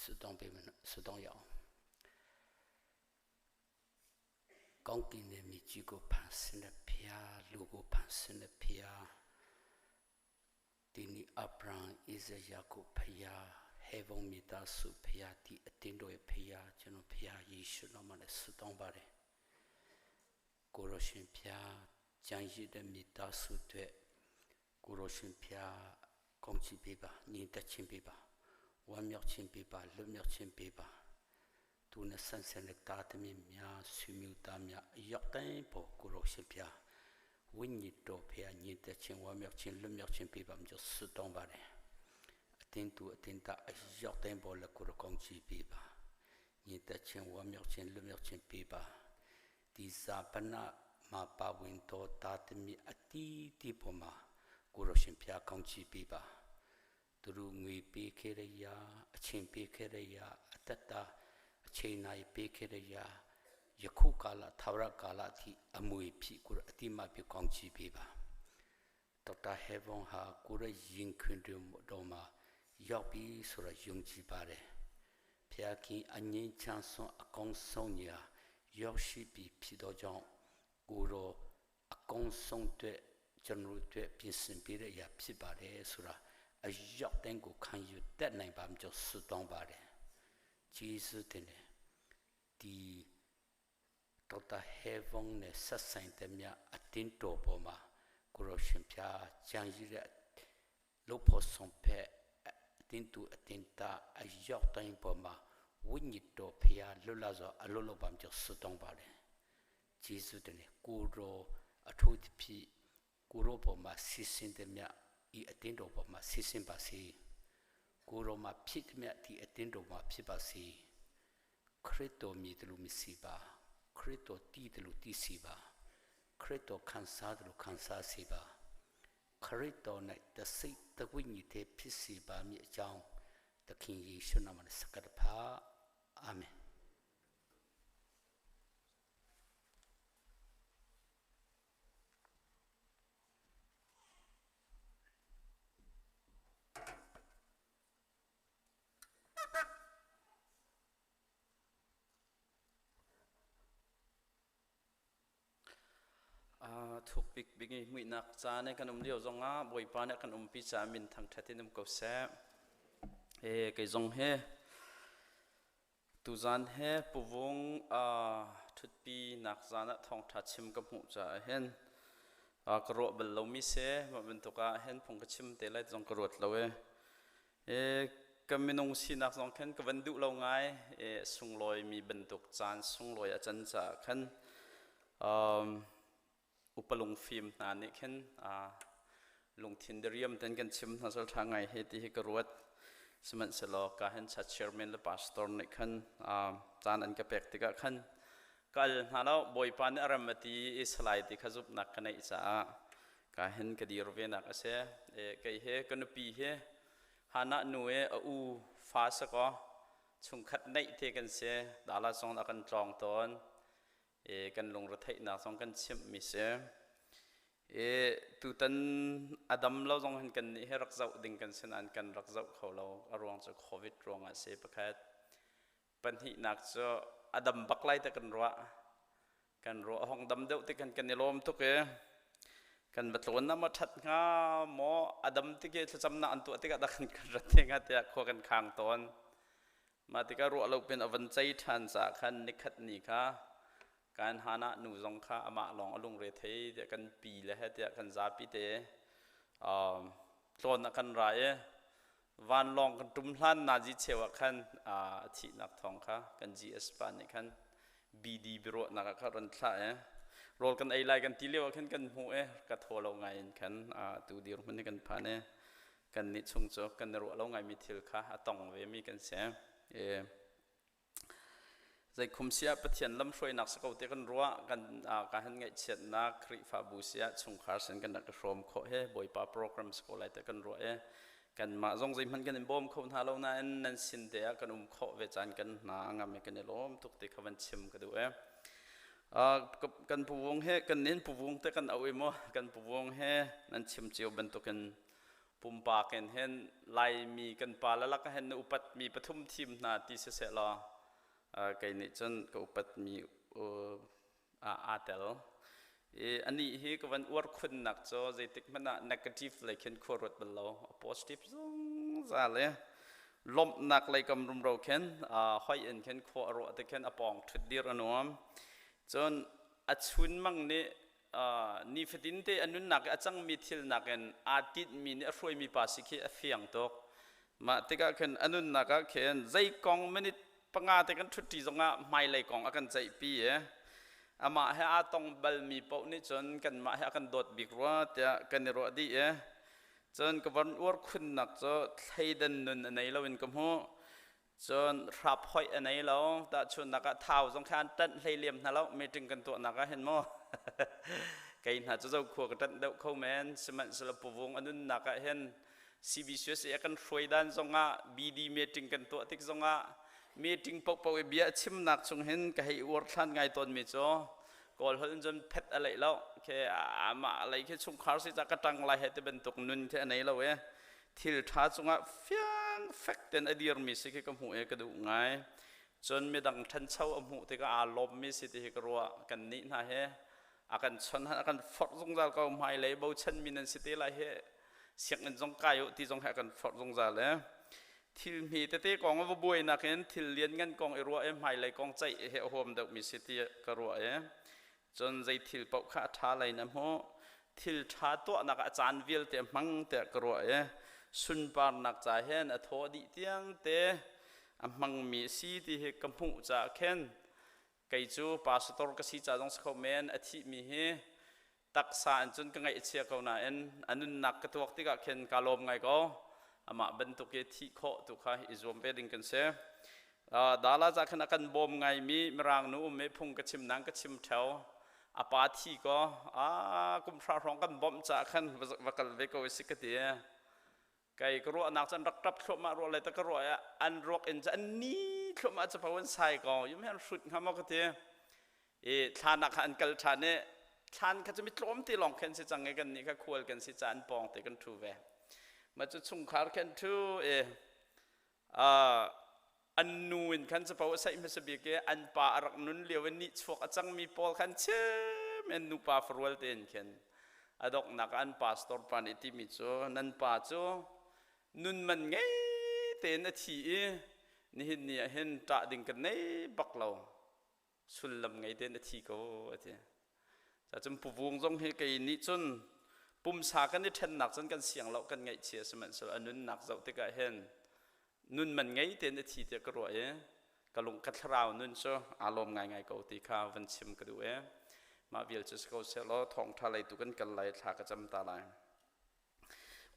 ဆုတောင်းပေးမယ်ဆုတောင်းရအောင်ကောင်းကင်နဲ့မြေကြီးကိုဖန်ဆင်းတဲ့ဖျားလူကိုဖန်ဆင်းတဲ့ဖျားဒီနေ့အဗြဟံဣဇယာကုဖျားဟေဝံမိသားစုဖျားဒီအတင်းတော်ရဲ့ဖျားကျွန်တော်ဖျားယေရှုနာမနဲ့ဆုတောင်းပါတယ်ကိုရရှင်ဖျားကြံရည်တဲ့မိသားစုတွေကိုရရှင်ဖျားကောင်းချီးပေးပါညီတက်ခြင်းပေးပါဝမ်းမြောက်ခြင်းပေးပါလွတ်မြောက်ခြင်းပေးပါသူနဲ့ဆန်ဆန်လက်သားသမီးများဆွေမျိုးသားများအရောက်တိုင်းပေါ်ကိုရရှင်ဖျားဝိညာဉ်တော်ဖျားညီတက်ခြင်းဝမ်းမြောက်ခြင်းလွတ်မြောက်ခြင်းပေးပါမလို့ဆုတောင်းပါတယ်အတင်းသူအတင်းသားအရောက်တိုင်းပေါ်လက်ကိုရကောင်းချီးပေးပါညီတက်ခြင်းဝမ်းမြောက်ခြင်းလွတ်မြောက်ခြင်းပေးပါဒီဇာပနာမှာပါဝင်တော်သားသမီးအတီးတီးပေါ်မှာကိုရရှင်ဖျားကောင်းချီးပေးပါသူတို့ငွေပေးခဲ့ရရာအချိန်ပေးခဲ့ရရာအတ္တတာအချိန်နိုင်ပေးခဲ့ရရာယခုကာလသာဝရကာလအထိအမွေဖြစ်ကိုအတိမပြုကောင်းချီးပေးပါဒေါက်တာဟေဝွန်ဟာကိုရရင်ခွင်တော်မှာရောက်ပြီဆိုတော့ယုံကြည်ပါတယ်ဖျားခင်အငင်းချမ်းဆုံးအကောင်းဆုံးညာရောက်ရှိပြီဖြစ်သောကြောင့်ကိုရောအကောင်းဆုံးတဲ့ကျွန်တော်တို့ပြင်ဆင်ပေးတဲ့အရာဖြစ်ပါတယ်ဆိုတာအရောက်တိုင်းကိုခံယူတတ်နိုင်ပါမလို့ဆုတောင်းပါတယ်ဂျေဇုတင်တယ်ဒီဒေါက်တာဟေဝွန်နဲ့ဆက်ဆိုင်တဲ့မြအတင်းတော်ပေါ်မှာကိုရောရှင်ဖျားကြံရည်တဲ့လို့ဖို့ဆောင်ဖက်အတင်းသူအတင်းတာအရောက်တိုင်းပေါ်မှာဝိညာဉ်တော်ဖျားလွတ်လပ်စွာအလွတ်လွတ်ပါမလို့ဆုတောင်းပါတယ်ဂျေဇုတင်တယ်ကိုရောအထူးသဖြင့်ကိုရောပေါ်မှာစီစဉ်တဲ့မြဤအတင်းတော်ပေါ်မှာစီစဉ်ပါစေကိုရောမှာဖြစ်တဲ့မြဒီအတင်းတော်မှာဖြစ်ပါစေခရစ်တော်မြည်တယ်လို့မစီပါခရစ်တော်တည်တယ်လို့တည်စီပါခရစ်တော်ခံစားတယ်လို့ခံစားစီပါခရစ်တော်၌တစိတ်တဝိညာဉ်တည်းဖြစ်စီပါမည်အကြောင်းသခင်ယေရှုနာမနဲ့စကားပါအာမင် thuk bik bing i muihnak ca ne kan um lio zongah Bawipa nih kan umpi caah min thangṭhat in um ko seh. E kei zong he tuzan he puvung ṭhutpi nak zan ah thawngṭha chim ka hmuh caah hin ka ruah bal lomi si mah bantuk ah hin phung ka chim te lai zong ka ruat lo e. E ka minung sinak zong khan ka van duh lo ngai e sunglawi mi bantuk caan sunglawi a can caah khan upa lungfim hna nih khin lungthin diriam ten kan chim hna sal ṭha ngai he ti hi ka ruat sihmanhsehlaw ka hen cha chairman le pastor nih khan caan an ka pek tikah khan kal hna lo bawipa nih a rem a ti i salai ti kha zumhnak ka neih caah ka hen ka dir ve nak a si kei he ka nupi he Hannah nu e a u fa sakaw chungkhat neih te kan si dala zong a kan tlawng tawn e kan lungretheihnak zong kan chimhmi si. E tutan a dam lo zong hin kan nih hi rak zoh ding kan si nain kan rak zoh kho lo. A ruang cu COVID ruangah si pakhat. Pahnihnak cu a dam bak lai te kan ruah. Kan ruah a hong dam deuh te kan kan i lawm tuk i kan va tlawn na ma ṭhat hnga maw a dam tik i thlacamnak an tuah tikah dah kan kan rat te hnga tiah khua kan khang tawn. Mah tikah ruah lo pin a van cei ṭhan caah khan nikhat ni kha kan Hannah nu zong kha amah lawng a lungre thei tiah kan pi le he tiah kan zapi te tlawn ah kan ra i vanlawng kan ṭum hlan nazi cheu ah khan a thihnak thawng kha kan GS pa nih khan BD biaruahnak ah kha ron thlah i rawl kan ei lai kan ti lio ah khan kan hmuh i ka thaw lo ngai in khan tu dirhmun hi kan phan i kannih chung cu kan i ruah lo ngaimi thil kha a tong vemi kan si. Zeikhum siah Pathian lamhruainak si ko ti kan ruah kan ka han ngaihchiatnak Khrihfabu siah chungkhar sin kan rak i hrawm khawh he Bawipa program si ko lai ti kan ruah i kanmah zong zeihmanh kan in bawm kho hna lo nain nan sin te ah kan um khawh ve caan kan hna a ngam i kan i lawm tuk ti kha van chim ka duh e. Kan puvung he kan nin puvung te kan au i mu kan puvung he nan chim cio bantukin pumpak in hin Laimi kan pa le lak hin na upatmi pathum thim hna ti siseh law kei nih cun ka upatmi aa tel. I anih hi ka van uar khunnak cu zeitik hmanh ah negative lei khin khua ruat bal lo, a positive zungzal i lawmhnak lei kam rumro khin hoi in khin khua a ruah te khin a pawng ṭhut dir a nuam. Cun a chunmang nih nifatin te a nunnak i a cangmi thil nakin aa tinhmi nih a hruaimi pa si khi a fiang tuk. Mah tikah khin a nunnak ah khin zei kong minute panga te kan ṭhutṭi zongah hmailei kong a kan ceihpi i amah he aa tong balmi paoh nih cun kanmah he a kan dawt bik rua tiah kan i ruah dih i cun ka von uar khunnak cu thleidan nun a nei loin ka hmuh. Cun hrap hoih a nei lo. Tahchunhnak ah thau zong kha an ṭanh hlei liam hna lo meeting kan tuahnak ah hin mu. Kei hna cu zokhua ka ṭanh deuh kho men. Sihmanhsehlaw puvung a nunnak ah hin CBCUSA a kan hruai dan zongah BD meeting kan tuah tik zongah meeting paohpaoh i bia a chimnak chung hin ka hei uar thlan ngai tawnmi cu Kawl holh in cun phet a leih lo. Khi amah lei khi chungkhar si ca ka ṭang lai he ti bantuk nun khi a nei lo i thil ṭha cungah fiang fek ten a dirmi si khi ka hmuh i ka duh ngai. Cun midang ṭhancho a hmuh tikah aa lawmmi si ti hi ka ruah. Kannih hna hi a kan chon a kan forh zungzal ko hmailei bochanmi nan si te lai hi sianginn zong kai u ti zong hi a kan forh zungzal e. Thil hme tete kong a va buai nakin thil lianngan kong i ruah i hmailei kong ceih hi a huam deuhmi si ti ka ruah i Cun zei thil paoh kha a ṭha lei na hmuh. Thil ṭha tuahnak ah a caan vialte a hmang tiah ka ruah i sunparnak ca hin a thaw dih tiang te a hmangmi a si ti hi ka hmuh caah khin kei cu pastor ka si ca zong si kho men a thihmi hi taksa in cun ka ngaih a chia ko nain a nunnak ka tuak tikah khin kaa lawm ngai ko. Amah bantuk i thih khawh tu kha i zuam ve ding kan si. Dala za khan a kan bawm ngaimi Mirang nu um i phung ka chim nang ka chim theo. A pa thi ko a kum hra hrawng kan bawmh ca khan va kal ve ko si ka ti. Kai ka ruahnak cun rak tap thluahmah ruah le ta ka ruah i an ruak in an ni thluahmah capo an sai ko yum han hrut hnga maw ka ti. I thlan ah khan an kal ṭhan i thlan kha cu mi tlawm te lawng khan si cang i kan nih kha khual kan si ca an pawng te kan ṭhu ve. Ma cu chungkhar khan ṭhu i an nu in khan capo a saih hmasa bik i an pa a rak nun lio in nihchuak a cangmi pawl khan chim in nupa farual tein khin a donghnak ah an pastor pa nih timi cu nan pa cu nun man ngei tein a thi i nihin ni ah hin ṭah ding kan nei bak lo sullam ngei tein a thi ko a ti. Cacun puvung zong hi kei nih cun pumsa kan i ṭhennak cun kan siang lo kan ngaihchia sihmanhsehlaw a nunnak zoh tikah hin nun man ngei tein a thi tiah ka ruah i ka lung ka thlarau nun cu aa lawm ngaingai ko ti kha van chim ka duh i mah vial cu si ko sehlaw thawngṭha lei tu kan kal lai thla ka cam ta lai.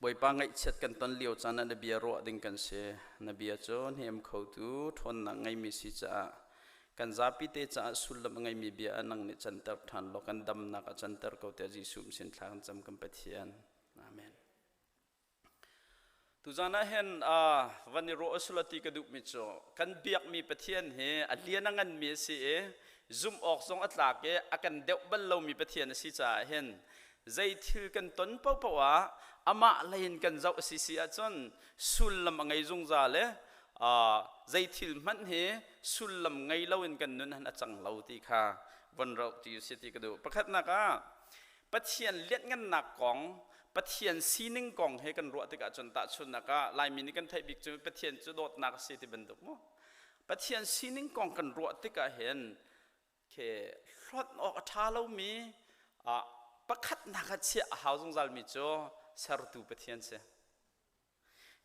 Bawipa ngaihchiat kan ton lio caan ah na bia ruah ding kan si. Na bia cu hnem khotu ṭhawnnak ngeimi si caah kan zapi te caah sullam a ngeimi bia ah nang nih canter ṭhan law kan damnak ah canter ko tiah Jesuh sin thla kan cam kan Pathian. Amen. Tuzan ah hin van i ruah usula ti ka duhmi cu kan biakmi Pathian hi a lian a nganmi a si i zumh awk zong a tlak i a kan deuh bal lomi Pathian a si caah hin zei thil kan ton paohpaoh ah amah lei in kan zoh a si si ahcun sullam a ngei zungzal i zei thil hmanh hi sullam ngei loin kan nun han a cang lo ti kha von roh ti si ti ka duh. Pakhatnak ah Pathian lianhngannak kong Pathian sining kong he kan ruah tikah cun tahchunhnak ah Laimi nih kan theih bik cu Pathian cu dawtnak a si ti bantuk mu. Pathian sining kong kan ruah tikah hin khi hlonh awk a ṭha lomi pakhatnak ah chiah a hau zungzalmi cu sertu Pathian si.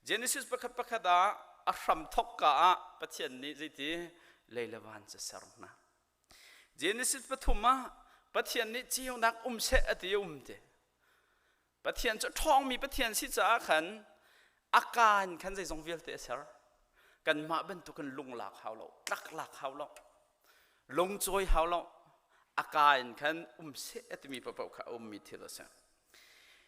Genesis pakhat pakhat ah a hram thawkka ah Pathian nih zeiti lei le van cu ser hna. Genesis pathum ah Pathian nih ceunak um seh a ti um ti. Pathian cu ṭhawngmi Pathian si caah khan a kaa in khan zeizong vialte a ser. Kanmah bantukin lung lak hau lo, tlak lak hau lo. Lungcawi hau lo a ka in khan um seh a timi paohpaoh kha a ummi thil a si.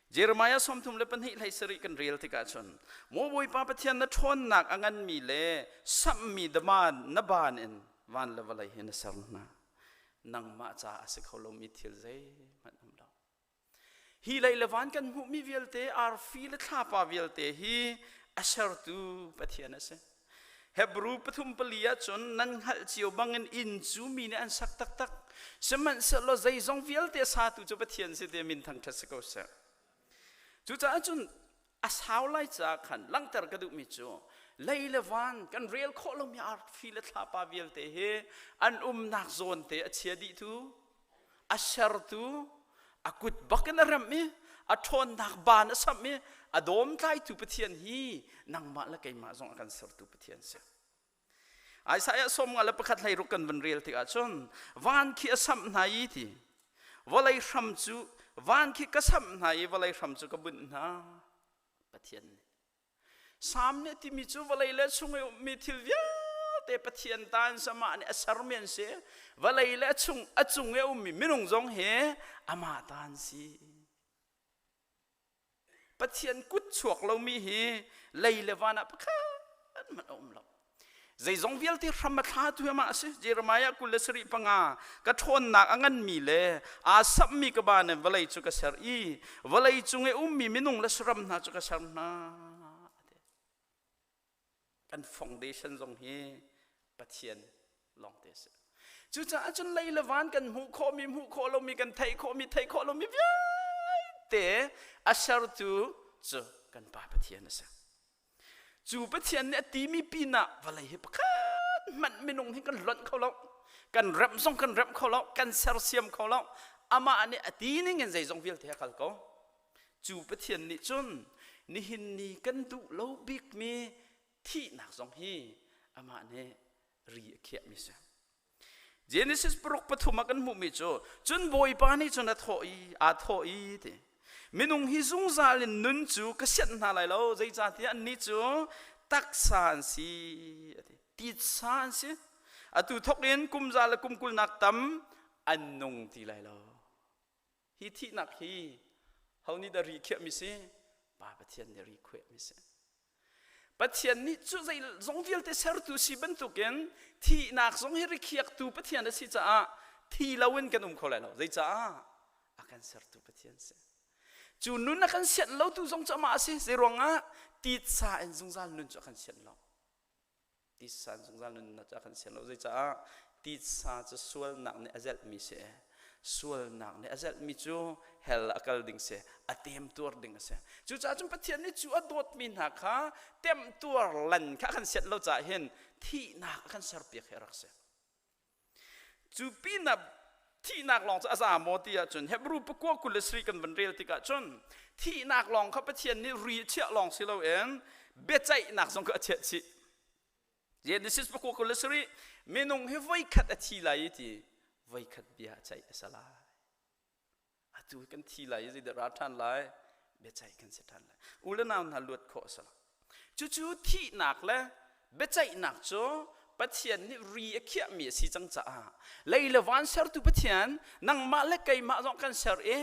Jeremiah 32 hlei sarih kan rel tikah cun Maw Bawipa Pathian na ṭhawnnak a nganmi le samhmi dama na baan in van le vawlei hi na ser hna. Nangmah caah a si kho lomi thil zeihmanh um lo. Hi lei le van kan hmuhmi vialte arfi le thlapa vialte hi a sertu Pathian a si. Hebru pathum pali ahcun nan hngalh cio bangin inn cu mi nih an sak taktak. Sihmanhsehlaw zeizong vialte a satu cu Pathian si ti min thangṭhat si ko seh. Cucaah cun a sau lai caah khan langhter ka duhmi cu lei le van kan rel khawh lomi arfi le thlapa vialte hi an umnak zawn te a chia dihtu a sertu a kut bak in a remh i a ṭhawnnak baan a samh i a dawmtlaitu Pathian hi nangmah le keimah zong a kan sertu Pathian si. Isaiah 51 hlei ruk kan van rel tikah cun van khi a samh hna i ti vawlei hram cu van khi ka samh hna i vawlei hram cu ka bunh hna Pathian nih Salm nih timi cu vawlei le chung i ummi thil vialte Pathian ta an si amah nih a sermi an si vawlei le a chung a cung i a ummi minung zong hi amah ta an si Pathian kut chuak lomi hi lei le van ah pakhat hmanh a um lo Zeizong vialte hram a thlatu amah a si. Jeremiah 27 panga ka ṭhawnnak a nganmi le aa samhmi ka ban in vawlei cu ka ser i vawlei cung i ummi minung le saram hna cu ka ser hna. Kan foundation zong hi Pathian lawngte a si. Cucaah cun lei le van kan hmuh khawhmi, hmuh khawh lomi, kan theih khawhmi, theih khawh lomi vialte a sertu cu kan Pa Pathian a si. Cu Pathian nih a timi pinah vawlei hi pakhat hmanh minung hi kan lonh kho lo. Kan remh zong kan remh kho lo, kan sersiam kho lo. Amah nih a ti ning in zeizong vialte a kal ko. Cu Pathian nih cun nihin ni kan duh lo bikmi thihnak zong hi amah nih ri a khiahmi si. Genesis paruk pathum ah kan hmuhmi cu cun Bawipa nih cun a thawh i aa thawh i ti minung hi zungzal in nun cu ka sianh hna lai lo zeicahtiah annih cu taksa an si a ti titsa an si atu thawk in kum za le kum kulnak tam an nung ti lai lo Hi thihnak hi ho nih dah ri khiahmi si? Pa Pathian nih ri khiahmi si. Pathian nih cu zei zong vialte sertu si bantukin thihnak zong hi rikhiaktu Pathian a si caah thi loin kan um kho lai lo. Zeicaah? A kan sertu Pathian si. Cu nun a kan sianh lotu zong cu amah a si. Zeiruangah titsa in zungzal nun cu a kan sianh lo. Titsa in zungzal nunnak cu a kan sian lo. Zeicaah titsa cu sualnak nih a zelhmi si. Sualnak nih a zelhmi cu hell a kal ding si, a temtuar ding a si. Cucaah cun Pathian nih cu a dawtmi hna kha temtuar lan kha a kan sianh lo caah hin thihnak a kan serpiak hi a rak si. Cu pinah thihnak lawng cu a za maw ti ahcun Hebrew pakua 27 kan van rel tikah cun thihnak lawng kha Pathian nih ri a chiah lawng si loin biaceihnak zong kha a chiah chih. Genesis pakua 27 minung hi voikhat a thi lai i ti voikhat bia a ceih a si lai. Atu kan thi lai i zeidah ra ṭhan lai? Biaceih kan si ṭhan lai. U le nau hna luat khawh a si lo. Cucu thihnak le biaceihnak cu Pathian nih ri a khiahmi a si cang caah lei le van sertu Pathian nangmah le keimah zong kan ser i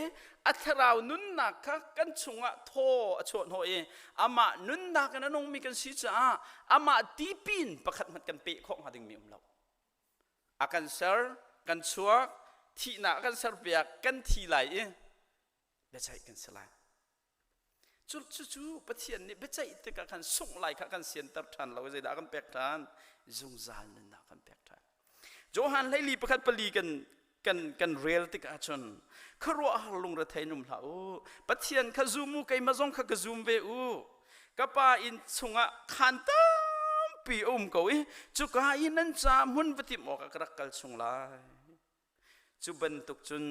a thlarau nunnak kha kan chungah thaw a chuah hnawh i amah nunnak in a nungmi kan si caah amah tipin pakhat hmanh kan peh khawh hnga dingmi um lo. A kan ser, kan chuak, thihnak a kan serpiak, kan thi lai i biaceih kan si lai. Cu cu Pathian nih biaceih tikah khan sungh lai kha kan sianter ṭhan lo zeidah a kan pek ṭhan? Zungzal nunnak kan pek ṭhan. Johan hleili pakhat pali kan kan kan rel tikah cun khuaruahhar lungrethei in um hlah u. Pathian kha zum u, keimah zong kha ka zum ve u. Ka pa inn chungah khaan tampi a um ko i cuka i nan ca hmun va timh awkah ka rak kal chung lai. Cu bantuk cun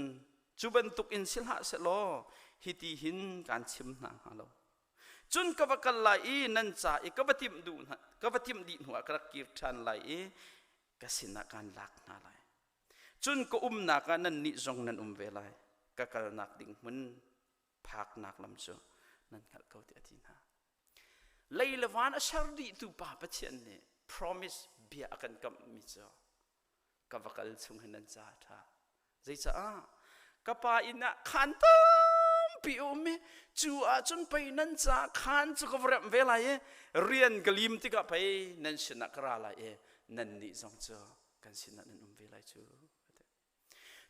cu bantuk in si hlah sehlaw hiti hin kaan chim hna hnga lo. Cun ka va kal lai i nan ca i ka va timh duh hna ka va timh dih hnuah ka rak kir ṭhan lai i ka sinah kaan lak hna lai. Cun ka umnak ah nannih zong nan um ve lai. Ka kalnak ding hmun phaknak lam cu nan hngalh ko tiah a ti hna. Lei le van a ser dihtu Pa Pathian nih promise bia a kan kamhmi cu. Ka va kal chung hin nan ca ṭha. Zeicah? Ka pa inn ah khaan tampi a um i cu ahcun pei nan ca khaan cu ka va remh ve lai i rian ka lim tikah pei nan sinah ka ra lai i nannih zong cu kan sinah nan um ve lai cu.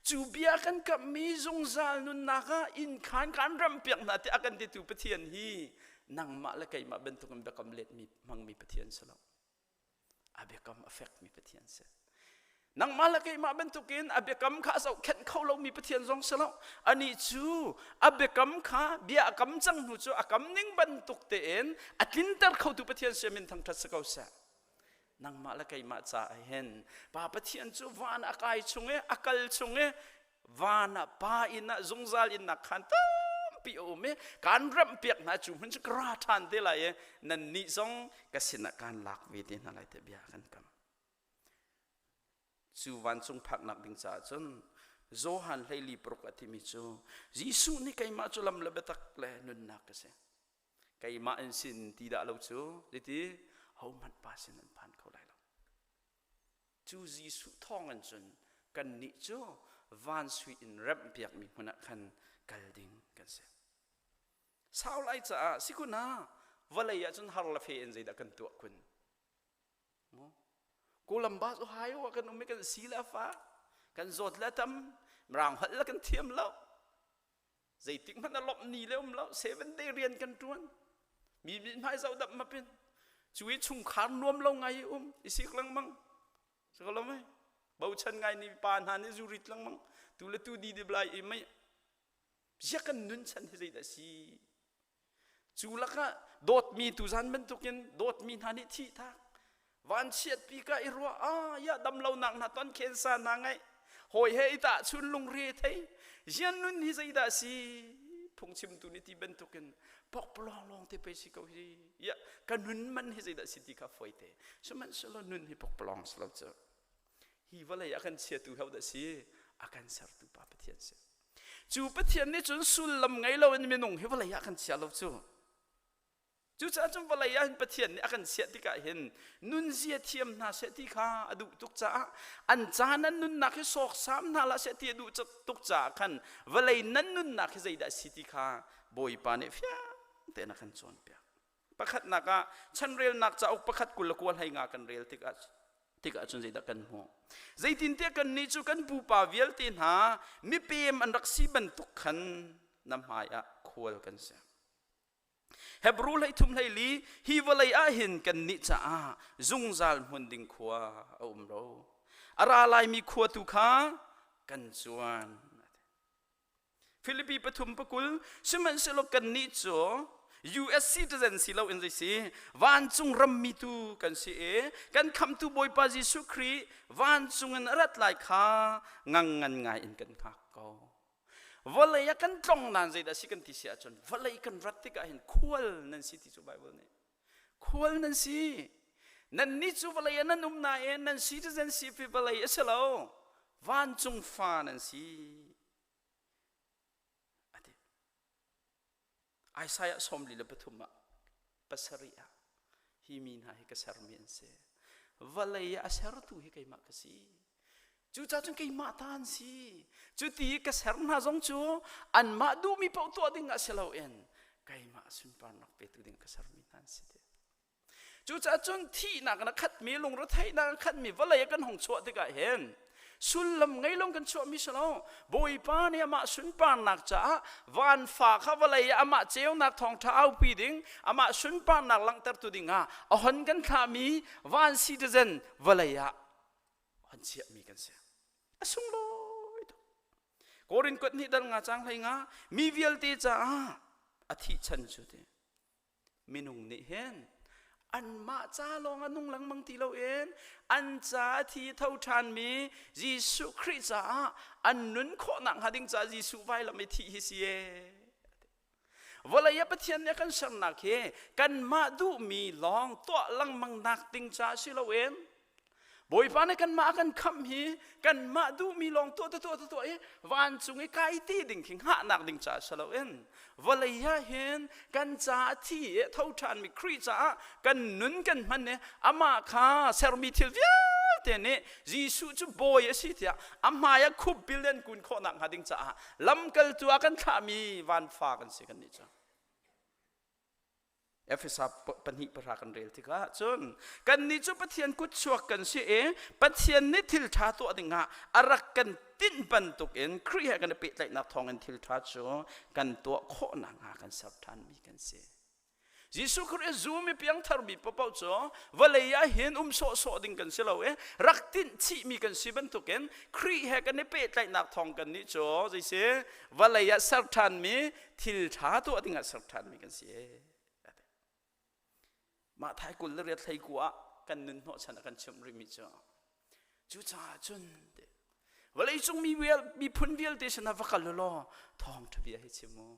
Cu bia kan kamhmi zungzal nunnak ah inn khaan kan remhpiak hna tiah a kan titu Pathian hi nangmah le keimah bantukin biakam letmi hmangmi Pathian si lo. A biakam a fekmi Pathian si. Nangmah le keimah bantukin a biakam kha a zohkhenh kho lomi Pathian zong si lo. Anih cu a biakam kha bia a kam cang hnu cu a kam ning bantuk tein a tlinter khotu Pathian si min thangṭhat si ko seh. Nangmah le keimah caah hin Pa Pathian cu van a kai chung i a kal chung i van ah pa inn ah zungzal inn nak khan tampi a um i kaan remhpiak hna cu hmun cu ka ra ṭhan te lai i nannih zong ka sinah kaan lak ve te hna lai tiah bia kan kam. Cu vancung phaknak ding caah cun Johan 14 paruk a timi cu Jesuh nih keimah cu lam le biatak le nunnak ka si. Keimah in sin ti dah lo cu zeiti hohmanh pa sin an phan kho lai lo. Cu Jesuh thawngin cun kannih cu van sui in remhpiakmi hmun ah khan kal ding kan si. Sau lai caah sikun ah vawlei ah cun har le fe in zeidah kan tuah kun? Columbus Ohio ah kan um i kan si le a fa, kan zawt le a tam, mirang holh le kan thiam lo. Zeitik hmanh a lawmh ni le um lo, seven day rian kan ṭuan. Mi mithmai zoh dap mapin cu i chungkhar nuam lo ngai i um i sik lengmang. Siko lo mei? Bochan ngai ni pa hna nih zu rit lengmang. Tu le tu di di blai i mei. Zia kan nun chan hi zeidah si? Cu lakah dawtmi tuzan bantukin dawtmi hna nih thih tak vanchiatpi ka i ruah ah ya dam lonak hna ton khen sa hna ngaih hawi he i tah chun lungre thei zian nun hi zeidah si phungchimtu nih ti bantukin pokpalawng lawng te pei si ko hi ya ka nun man hi zeidah si ti kha foi te sihmanhsehlaw nun hi pokpalawng si lo cu hi vawlei a kan chiatu ho dah si a kan sertu pa Pathian si Cu Pathian nih cun sullam ngei loin minung hi vawlei ah kan chia lo cu. Cucaah cun vawlei ah hin Pathian nih a kan chiah tikah hin nunzia thiam hna seh ti kha a duh tuk caah an ca nan nunnak hi sawksam hna hlah seh ti a duh tuk caah khan vawlei nan nunnak hi zeidah a si ti kha Bawipa nih fiang tein a kan cawnpiak. Pakhatnak ah chanrelnak cauk pakhat 29 hlei nga kan rel tikah tikah cun zeidah kan hmuh? Zeitintiah kannih cu kan pupa vialte hna mipem an rak si bantuk khan na hmaiah khual kan si. Hebru 13 14 hi vawlei ah hin kannih caah zungzal hmun ding khua a um lo. A ra laimi khua tu kha kan cuan. Filipi pathum pakul sihmanhsehlaw kannih cu US citizen si lo in zei si vancung rammi tu kan si i kan khamtu Bawipa Jesuh Khrih vancung in a rat lai kha ngang ngan ngai in kan hngak ko. Vawlei ah kan tlong nan zeidah si kan ti si ahcun vawlei kan rat tikah hin khual nan si ti cu Bible nih khual nan si nannih cu vawlei ah nan um nain nan citizenship hi vawlei a si lo vancung fa nan si a ti. Isaiah 43 ah pasarih ah hi mi hna hi ka sermi an si. Vawlei ah a sertu hi keimah ka si. Cucaah cun keimah ta an si. Cuti ka ser hna zong cu anmah duhmi paoh tuah ding ah si loin keimah sunparnak petu ding ka sermi hna an si. Cucaah cun thihnak in a khatmi, lungretheihnak in a khatmi vawlei ah kan hung chuah tikah hin sullam ngei lo kan chuahmi si lo. Bawipa nih amah sunparnak caah vanfa kha vawlei ah amah ceunak thawngṭha aupi ding, amah sunparnak langhtertu dingah a hon kan thlahmi van citizen vawlei ah hon chiahmi kan si. A sunglawi tuk. Korin kuat hnih dal nga cang hlei nga mi vialte caah a thih chan cu ti. Minung nih hin anmah ca lawng a nung lengmang ti loin an ca a thi tho ṭhanmi Jesuh Khrih caah an nun khawhnak hnga ding caah Jesuh vailam i thih hi si ee. Vawlei ah Pathian nih a kan sernak hi kanmah duhmi lawng tuah lengmang nak ding caah si loin Bawipa nih kanmah a kan khamh hi kanmah duhmi lawng tuah tuah tuah tuah i vancung i kai ti ding khi hngahnak ding caah si loin vawlei ah hin kan caah thi i tho ṭhanmi Khrih caah kan nun kan hman i amah kha sermi thil vialte. vialte nih Jesuh cu bawi a si tiah a hmai ah khup bil an kun khawh nak hnga ding caah lamkaltu ah kan thlahmi vanfa kan si kan nih cu. Efesa 2:10 kan rel tikah cun kannih cu Pathian kutchuak kan si i Pathian nih thil ṭha tuah dingah a rak kan tinh bantukin Khrih he kan i pehtlaihnak thawngin thil ṭha cu kan tuah khawh nakhnga kan ser ṭhanmi kan si. Jesuh Khrih a zum i piangtharmi paohpaoh cu vawlei ah hin um sawhsawh ding kan si lo i rak tinh chihmi kan si bantukin Khrih he kan i pehtlaihnak thawng kannih cu zeisi vawlei ah ser ṭhanmi thil ṭha tuah dingah ser ṭhanmi kan si. Mah thai kul le riat hlei ku ah kan nun hnawhchan a kan chimh rihmi cu cucaah cun vawleicung mi miphun vialte sinah va kal u law thawngṭha bia hi chim u.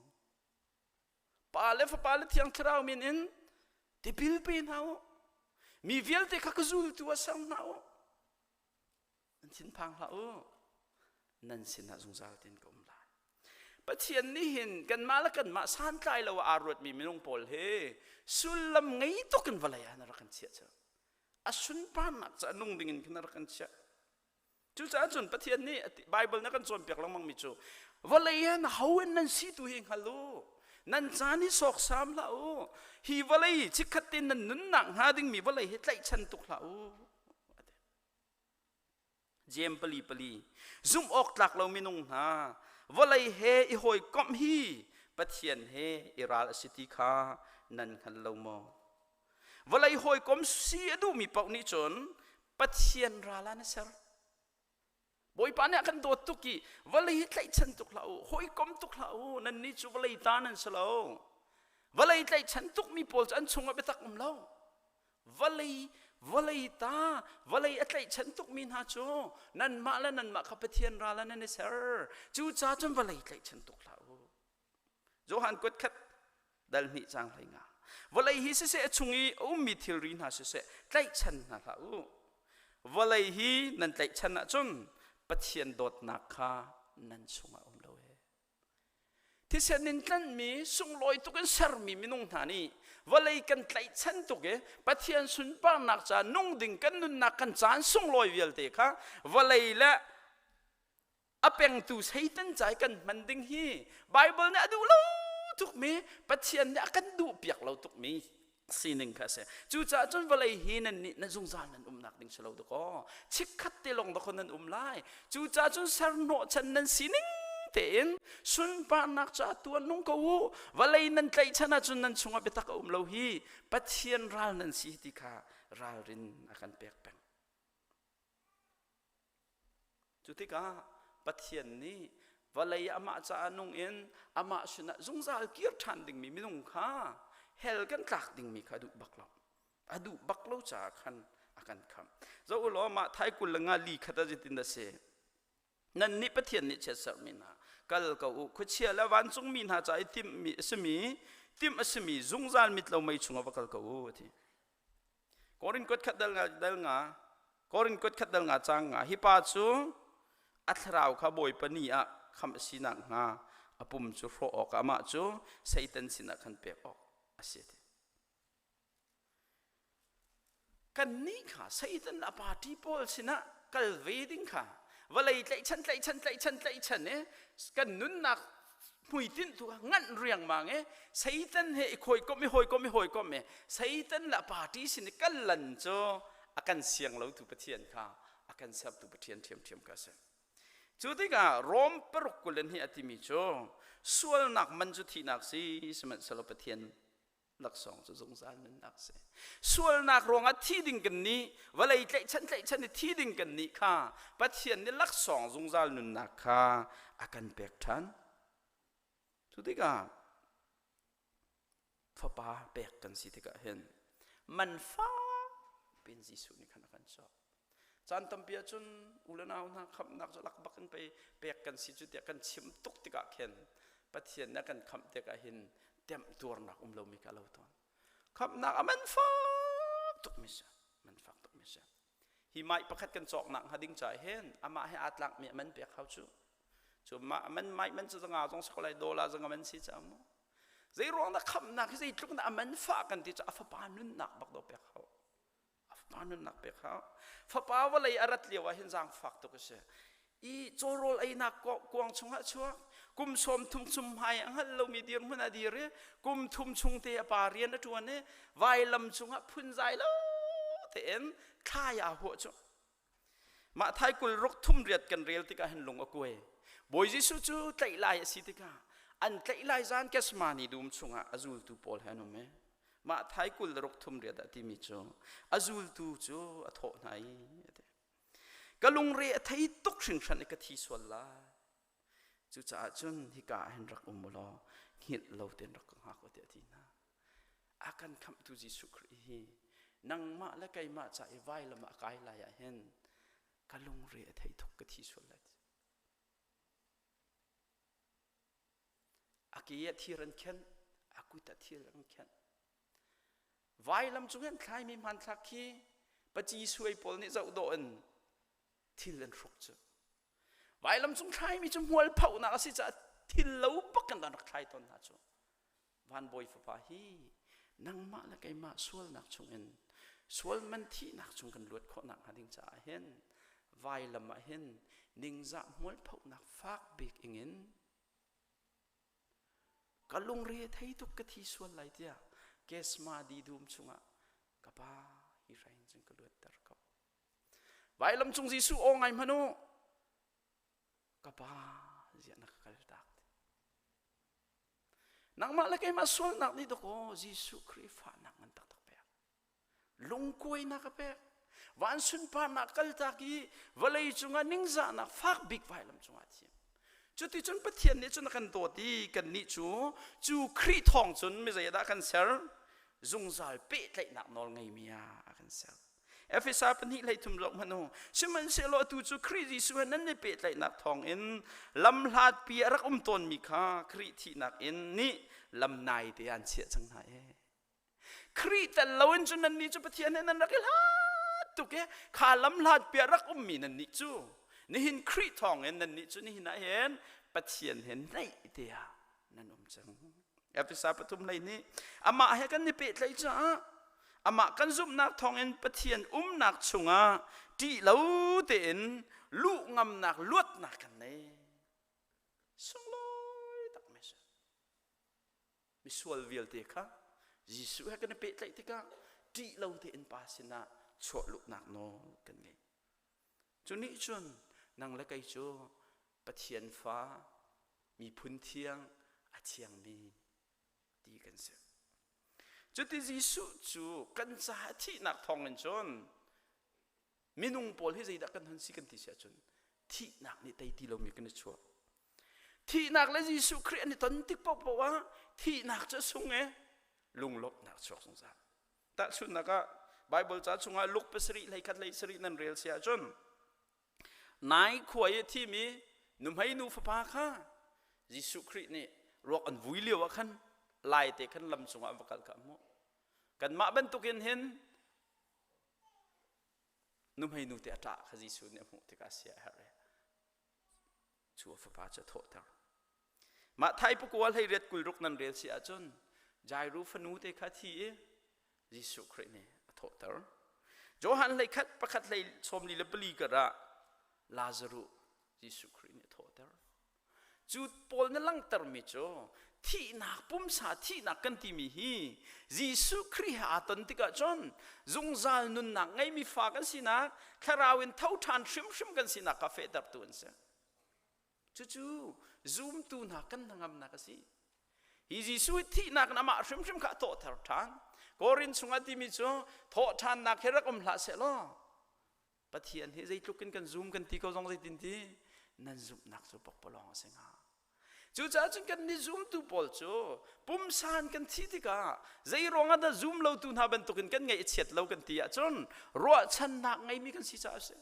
Pa le Fapa le Thiang Thlarau min in tipil pe hna u. Mi vialte kha ka zultu ah ser hna u. Nan thinphang hlah u. Nan sinah zungzal tein ka um lai. Pathian nih hin kanmah le kanmah santlai lo ah aa ruatmi minung pawl hi sullam ngei tuk in vawlei ah na rak kan chiah cu. A sunparnak cu a nung ding in khin na rak kan chiah. Cucaah cun Pathian nih Bible na kan cawnpiak lengmangmi cu vawlei ah na ho in nan si tu hi hngal u. Nan caan hi sawksam hlah u. Hi vawlei chikkhat tein nan nunnak hnga dingmi vawlei hi tlaihchan tuk hlah u. Jeim pali pali zumh awk tlak lo minung hna vawlei he i hawikomh hi Pathian he i ral a si ti kha nan hngal lo maw? Vawlei hawikom si a duhmi paoh nih cun Pathian ral ah na ser. Bawipa nih a kan dawt tuk i vawlei hi tlaihchan tuk hlah u, hawikom tuk hlah u, nannih cu vawlei ta nan si lo. Vawlei tlaihchan tukmi pawl cu an chungah biatak um lo. Vawlei vawlei ta, vawlei a tlaihchan tukmi hna cu nanmah le nanmah kha Pathian ral ah nan i ser. Cucaah cun vawlei tlaihchan tuk hlah u. Johan kuat khat dal hnih cang hlei nga. Vawlei hi siseh a chung i a ummi thilri hna siseh tlaihchan hna hlah u. Vawlei hi nan tlaihchan ahcun Pathian dawtnak kha nan chungah um lo ee. Thisen in tlanhmi sunglawi tuk in sermi minung hna nih vawlei kan tlaihchan tuk i Pathian sunparnak ca nung ding kan nunnak kan caan sunglawi vialte kha vawlei le a pengtu Satan ca i kan hman ding hi Bible nih a duh lo tukmi Pathian nih a kan duh piak lo tukmi sining kha a si. Cucaah cun vawlei hi nan nih na zungzal nan umnak ding si lo dakaw. Chikkhat te lawng dakaw nan um lai. Cucaah cun serhnawhchan nan sining tein sunparnak caah tuan nung ko u. Vawlei nan tlaihchan ahcun nan chungah biatak a um lo hi Pathian ral nan si ti kha ralrin a kan pek peng. Cu tikah Pathian nih vawlei amah caah nung in amah sinah zungzal kir ṭhan dingmi minung kha hell kan tlak dingmi kha a duh bak lo. A duh bak lo caah khan a kan khamh. Zoh u law mah thai kul le nga li khat ah zeitin dah si? Nannih Pathian nih chiatserhmi hna kal ko u khuachia le vancungmi hna ca i timhmi a simi timh a simi zungzal mit lo mei chungah va kal ko u a ti. Korin kuat khat dal nga dal nga Korin kuat khat dal nga cang nga hi pa cu a thlarau kha Bawipa ni ah khamh a si nakhnga a pum cu hrawh awk amah cu Satan sinah khan pek awk a si ti. Kannih kha Satan a party pawl sinah kal ve ding kha vawlei tlaihchan tlaihchan tlaihchan tlaihchan i kan nunnak hmuitinh tu kha nganh riangmang i Satan he i hawikomh i hawikomh i hawikomh i Satan le a party sin i kal lan cu a kan siang lo tu Pathian kha a kan sertu Pathian ṭhiamṭhiam kha a si. Cu tikah Rom paruk kul in hi a timi cu sualnak man cu thihnak si sihmanhsehlaw Pathian laksawng cu zungzal nunnak si. Sualnak ruangah thi ding kan nih vawlei tlaihchan tlaihchan i thi ding kan nih kha Pathian nih laksawng zungzal nunnak kha a kan pek ṭhan. Cu tikah fapa pek kan si tikah hin man fak pin Jesuh nih khan a kan cawk. Caan tampi ahcun u le nau hna khamhnak cu lak bak in pei pek kan si cu tiah kan chim tuk tikah khin Pathian nih a kan khamh tikah hin temtuarnak um lomi ka lo tawn. Khamhnak a man fak tukmi si. Man fak tukmi si. Hi mai pakhat kan cawknak hnga ding caah hin amah he aa tlakmi a man pek hau cu. Cu mah man mai man cu zanga zong si ko lai dollar zanga man si ca mu. Zei ruang dah khamhnak hi zeitluk dah a man fah kan ti cu a fapa nunnak bak do pek hau. Fapa nunnak pek hau. Fapa vawlei a rat lio ah hin zaangfak tuk a si. I cawrawl einak kuang chungah chuak kum sawm thum chung hmai a hngal lomi dirhmun a dir i kum thum chung te a pa rian a ṭuan i vailam cungah phunzai lo tein thlai aa huah cu. Mah thai kul ruk thum riat kan rel tikah hin lung a kuai. Bawi Jesuh cu tlaih lai a si tikah an tlaih lai zan Gethsemane dum chungah a zultu pawl he an um i mah thai kul le ruk thum riat ah timi cu a zultu cu a thawh hna i a ti. Ka lungre a thei tuk hringhran i ka thi sual lai. Cucaah cun hika ah hin rak um u law hngilh lo tein rak ka hngak u tiah a ti hna. A kan khamhtu Jesuh Khrih hi nangmah le keimah ca i vailam ah a kai lai ah hin ka lungre a thei tuk ka thi sual lai. A ke ah thir an khenh, a kut ah thir an khenh. Vailam cung an thlaimi hmanthlak khi paci suai pawl nih zoh dawh in thil an hruk cu. Vailam cung thlaimi cu hmual phohnak a si caah thil lo bak in rak thlai tawn hna cu. Van Bawi Fapa hi nangmah le keimah sualnak chungin sual man thihnak chung kan luat khawhnak hnga ding caah hin vailam ah hin ningzah hmual phohnak fak bik ingin ka lungre thei tuk ka thi sual lai tiah Kesma di dum chungah ka pa hi hrain cun ka luatter ko. Vailam cung Jesuh aw ngai hmanh u. Ka pa ziah na ka kal tak. Nangmah le keimah sualnak nih dakaw Jesuh Khrih fahnak ngan taktak pek. Lungkuainak a pek. Van sunparnak kaltak i vawlei cungah ningzahnak fak bik vailam cungah thiam. Cuticun Pathian nih cun a kan dawt i kannih cu cu Khrih thawng cun mizei dah kan ser? Zungzal pehtlaihnak nawl ngeimi ah a kan ser. Efesa pahnih hleithum zoh hmanh u. Sihmanhsehlaw atu cu Khrih Jesuh he nan i pehtlaihnak thawngin lamhlatpi a rak um tawnmi kha Khrih thihnak in nih lam nai te an chiah cang hna ee. Khrih tel loin cun nannih cu Pathian he nan rak i hlat tuk e. Kha lamhlatpi a rak ummi nannih cu nihin Khrih thawngin nannih cu nihin ah hin Pathian he naih te ah nan um cang. Efesa pathum hlei nih amah he kan i pehtlaih caah amah kan zumhnak thawngin Pathian umnak chungah ṭih lo tein luh ngamnak luatnak kan nei. Sunglawi tak mai si. Misual vialte kha Jesuh he kan i pehtlaih tikah ṭih lo tein Pa sinah chuah luhnak nawl kan ngei. Cu nih cun nang le kei cu Pathian fa miphun thiang a thiangmi ti kan si. Cuti Jesuh cu kan caah thihnak thawngin cun minung pawl hi zeidah kan hon si kan ti si ahcun thihnak nih tei ti lomi kan i chuah. Thihnak le Jesuh Khrih an i ton tik paohpaoh ah thihnak cu a sung i lunglawmhnak chuak zungzal. Tahchunhnak ah Bible ca chungah Luke pasarih hleikhat hlei sarih nan rel si ahcun Nai khua i a thimi nuhmei nu fapa kha Jesuh Khrih nih ruak an vui lio ah khan lai te khan lam cungah va kal kha a hmuh. Kanmah bantukin hin nuhmei nu te a ṭah kha Jesuh nih a hmuh tikah sia a herh i cu a fapa cu a thawhter. Mah thai pakua hlei riat kul ruk nan rel si ahcun Jairu fanu te kha thi i Jesuh Khrih nih a thawhter. Johan hlei khat pakhat hlei sawmli le pali kar ah Lazaruh Jesuh Khrih nih a thawhter. Cu pawl na langhtermi cu thihnak pumsa thihnak kan timi hi Jesuh Khrih he aa ton tikah cun zungzal nunnak ngeimi fa kan sinak thlarau in tho ṭhan hrimhrim kan sinak kha fehtertu an si. Cucu zumtu hna kan hnangamnak a si. Hi Jesuh thihnak in amah hrimhrim kha a thawhter ṭhan. Korin chungah timi cu thawhṭhannak hi rak um hlah seh law Pathian hi zeitluk in kan zum kan ti ko zong zeitin ti nan zumhnak cu pokpalawng a si hnga. Cucaah cun kan nih zumtu pawl cu pumsa in kan thih tikah zei ruangah dah zum lotu hna bantukin kan ngaih a chiat lo kan ti ahcun ruahchannak ngeimi kan si caah a si.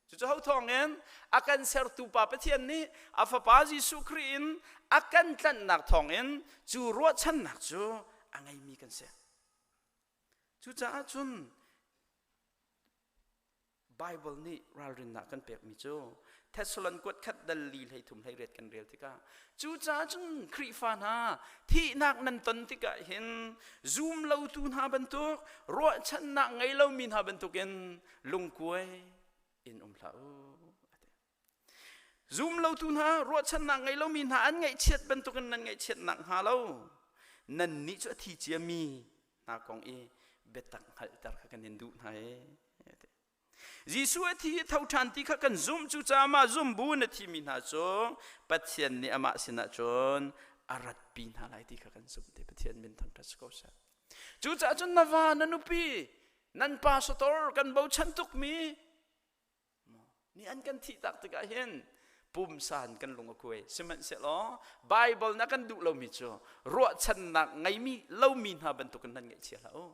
Cucu ho thawngin a kan sertu Pa Pathian nih a Fapa Jesuh Khrih in a kan tlanhnak thawngin cu ruahchannak cu a ngeimi kan si. Cucaah cun. Bible nih ralrinnak kan pekmi cu Thessalon kuat khat dal li hlei thum hlei riat kan rel tikah cucaah cun Khrihfa hna thihnak nan ton tikah hin zum lotu hna bantuk ruahchannak ngei lomi hna bantukin lungkuai in um hlah u. Zum lotu hna ruahchannak ngei lomi hna an ngaihchiat bantukin nan ngaihchiatnak hnga lo nannih cu a thi ciami hna kong i biatak hngalhter kha kan in duh hna ee. Jesuh a thi i tho ṭhan ti kha kan zumh cucaah mah zumbu na thimi hna cu Pathian nih amah sinah cun a ratpi hna lai ti kha kan zumh ti Pathian min thangṭhat si ko seh. Cucaah cun na va na nupi nan pastor kan bochan tukmi Ni an kan thih tak tikah hin pumsan kan lung a kuai. Sihmanhsehlaw Bible na kan duh lomi cu ruahchannak ngeimi lomi hna bantukin nan ngaihchia hlah u.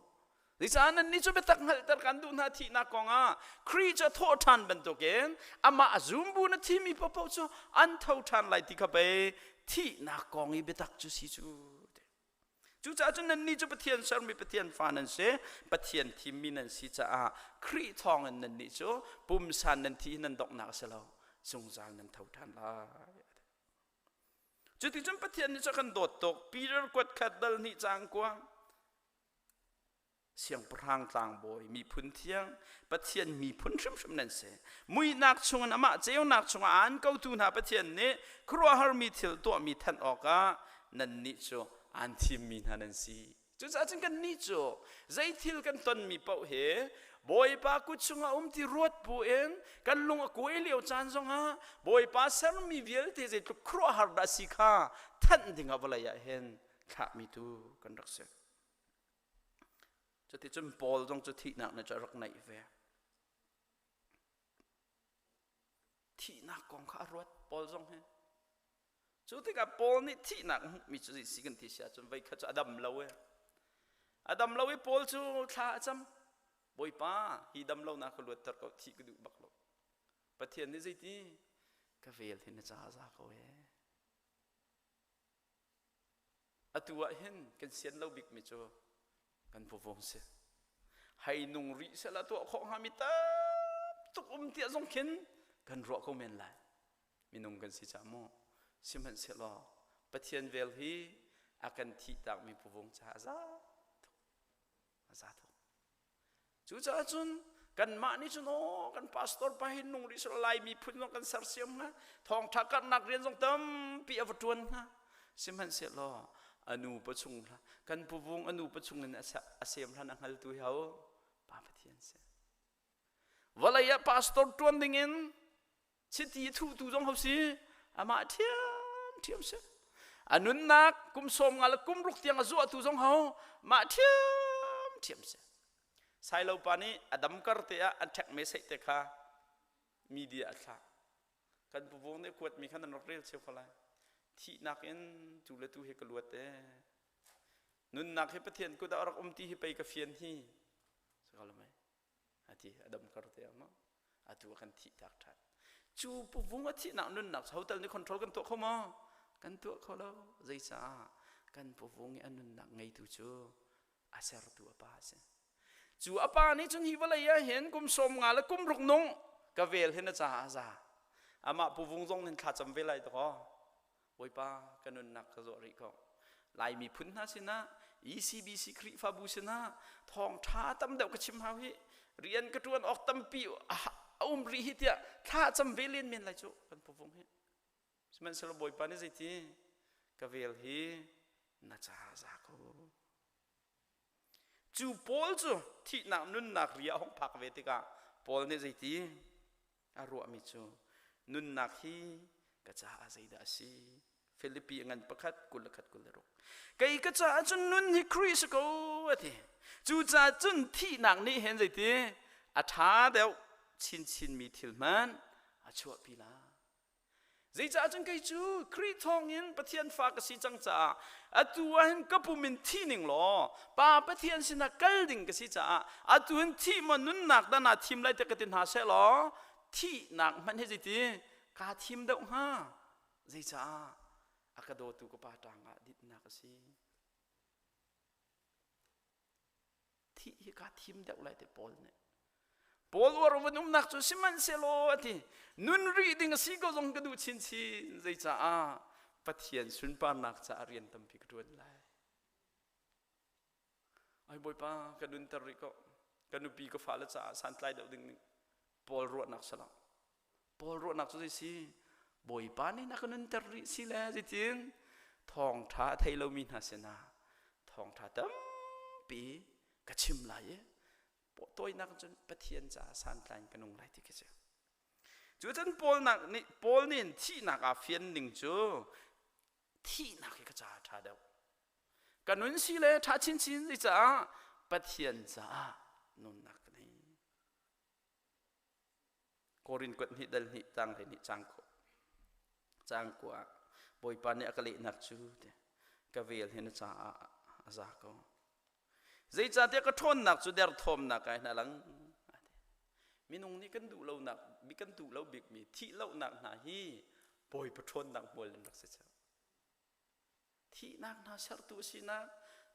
Zeicah nannih cu biatak hngalhter kan duh hna thihnak kongah Khrih cu a thawh ṭhan bantukin amah a zum bu na thimi paohpaoh cu an tho ṭhan lai ti kha pei thihnak kong i biatak cu si cu. Cucaah cun nannih cu Pathian sermi Pathian fa nan si, Pathian thimmi nan si caah Khrih thawngin nannih cu pumsan nan thi nan donghnak a si lo, zungzal nan tho ṭhan lai. Cuticun Pathian nih cu a kan dawt tuk. Peter kuat khat dal hnih caang kua. Siangpahrang tlangbawi miphun thiang Pathian miphun hrimhrim nan si. Muihnak chungin amah ceunak chungah aan kotu hna Pathian nih khuaruahharmi thil tuahmi thanh awkah nannih cu aan thimmi hna nan si. Cucaah cun kannih cu zei thil kan tonmi paoh hi Bawipa kut chungah um ti ruat buin kan lung a kuai lio caan zongah Bawipa sermi vialte zeitluk khuaruahhar dah si kha thanh dingah vawlei ah hin thlahmi tu kan rak si. Cuticun Paul zong cu thihnak nih cu a rak naih ve. Thihnak kong kha a ruat Paul zong hi. Cu tikah Paul nih thihnak hmuhmi cu si kan ti si ahcun voikhat cu a dam lo e. A dam lo i Paul cu thla a cam. Bawipa, hi dam lonak ka luatter ko, thih ka duh bak lo. Pathian nih zeiti? Ka vel hi na ca a za ko e. Atu ah hin kan sian lo bikmi cu kan vawvawng si. Hei nung rih sehla tuah khawh hngami tam tuk um tiah zong khin kan ruah ko men lai. Minung kan si caah maw? Sihmanhsehlaw Pathian vel hi a kan thihtakmi puvung caah a za tuk. A za tuk. Cucaah cun kanmah nih cun aw kan pastor pa hi nung rih seh Lai miphun zong kan sersiam hnga thawngṭha karhnak rian zong tampi a va ṭuan hnga sihmanhsehlaw a nu pachung kan puvung a nu pachung in a sem hlan a hngaltu hi ho pa Pathian si vawlei ah pastor ṭuan dingin chiti thutu zong ho si amah ṭhiam ṭhiam si a nunnak kum sawm nga le kum ruk tiang a zuahtu zong ho mah ṭhiam ṭhiam si Sailo pa nih a dam kar te ah an ṭhek me seih te kha media a thlah kan puvung nih kuat mi kha nan rak rel cheu ko lai thihnak in tu le tu hi ka luat e nunnak hi Pathian kut ah rak um ti hi pei ka fian hi sakalamai ati a dam kar te ma atu a kan thih tak ṭhan cu puvung a thihnak nunnak hotel nih control kan tuah kho maw kan tuah kho lo zeicah kan puvung i a nunnak ngeitu cu a sertu a pa a si cu a pa nih cun hi vawlei ah hin kum sawm nga le kum ruk nung ka vel hin a caah a za amah puvung zong nin thla cam ve lai dakaw Bawipa ka nunnak ka zawh rih ko. Lai miphun hna sinah ECBC Khrihfabu sinah thawngṭha tam deuh ka chim hau hi rian ka ṭuan awk tampi a um rih hi tiah thla cam ve len men lai cu kan puvung hi. Sihmanhsehlaw Bawipa nih zeiti ka vel hi na ca za ko. Cu Paul cu thihnak nunnak ri a hung phak ve tikah Paul nih zeiti a ruahmi cu nunnak hi ka caah zeidah a si Filipi a ngan pakhat 21 26 kei ka caah cun nun hi Khrih si ko a ti cucaah cun thihnak nih hin zeiti a ṭha deuh chinchin mi thil hmanh a chuahpi lai Zeicah cun kei cu Khrih thawngin Pathian fa ka si cang caah atu ah hin ka pum in thi ning law Pa Pathian sinah kal ding ka si caah atu hin thih maw nunnak dah naa thim lai tiah ka ti hna seh law thihnak hmanh hi zeiti kaa thim deuh hnga zeicah a ka dawtu ka pa ṭangah dinhnak a si thih hi kaa thim deuh lai ti Paul nih. Paul uar van umnak cu sihmanhsehlaw a ti nun rih ding a si ko zong ka duh chinchin zeicaah Pathian sunparnak caah rian tampi ka ṭuan lai. Ai Bawipa ka nunter rih ko ka nupi ka fale caah santlai deuh ding Paul ruahnak salah. Paul ruahnak cu zei si Bawipa nih na ka nunter rih si le zeitin thawngṭha a thei lomi hna sinah thawngṭha tampi ka chim lai i tawinak cun Pathian caah santlai in ka nung lai ti khi si. Cu cun Paul nak nih Paul nih thihnak aa fian ning cu thihnak hi ka caah ṭha deuh. Ka nun si le ṭha chinchin zei caah Pathian caah nunnak ka nei. Korin kuat hnih dal hnih tang hlei hnih cang kho cang kua Bawipa nih a ka lehnak cu ti ka vel hi na caah a za ko. Zeicahtiah ka ṭhawnnak cu derthawmnak ah hin a lang. Minung nih kan duh lonak, kan duh lo bikmi thih lonak hna hi Bawipa ṭhawnnak hmual an rak si cang. Thihnak hna sertu a sinak,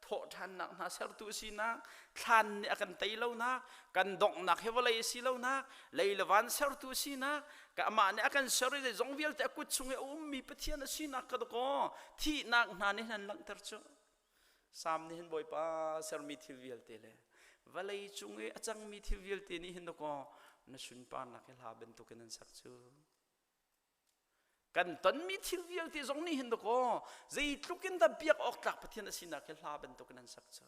thawhṭhannak hna sertu a sinak, thlan nih a kan tei lonak, kan donghnak hi vawlei a si lonak, lei le van sertu a sinak, ka amah nih a kan ser i zeizong vialte a kut chung i a ummi Pathian a sinak ka dakaw thihnak hna nih hin an langhter cu. Sam nih hin Bawipa sermi thil vialte le vawlei cung i a cangmi thil vialte nih hin dakaw na sunparnak hi hla bantukin an sak cu. Kan tonmi thil vialte zong nih hin dakaw zeitluk in dah biak awk tlak Pathian a sinak hi hla bantukin an sak cu.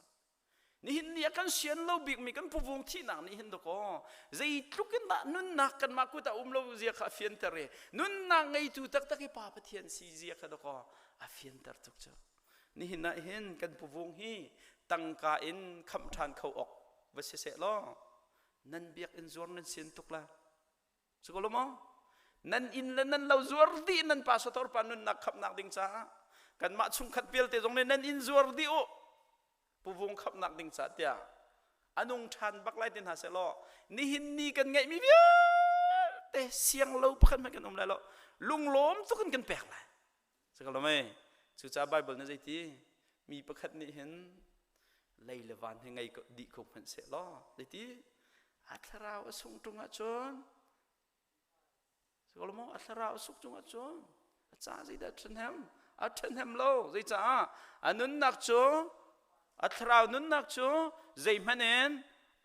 Nihin ni a kan sian lo bikmi kan puvung thihnak nih hin dakaw zeitluk in dah nunnak kanmah kut ah um lo zia kha a fianter i nunnak ngeitu taktak hi Pa Pathian si zia kha dakaw a fianter tuk cu. Nihin ah hin kan puvung hi tangka in khamh ṭhan kho awk va si seh law nan biakinn zuar nan sian tuk la. Cu ko lo maw? Nan inn le nan lo zuar dih nan pastor pa nunnak khamhnak ding caah kanmah chungkhat vialte zong nih nan inn zuar dih u puvung khamhnak ding caah tiah a nung ṭhan bak lai ti hna seh law nihin ni kan ngeihmi vialte siang lo pakhat hmanh kan um lai lo lunglawm tuk in kan pek lai Sakalomei, cucaah Baibal nih zeiti mi pakhat nih hin lei le van hi ngei dih ko hmanh seh law zeiti a thlarau a sung ṭung ahcun sakalomo a thlarau a suk cung ahcun a ca zeidah ṭhahnem a ṭhahnem lo zeicaah a nunnak cu a thlarau nunnak cu zeihmanh in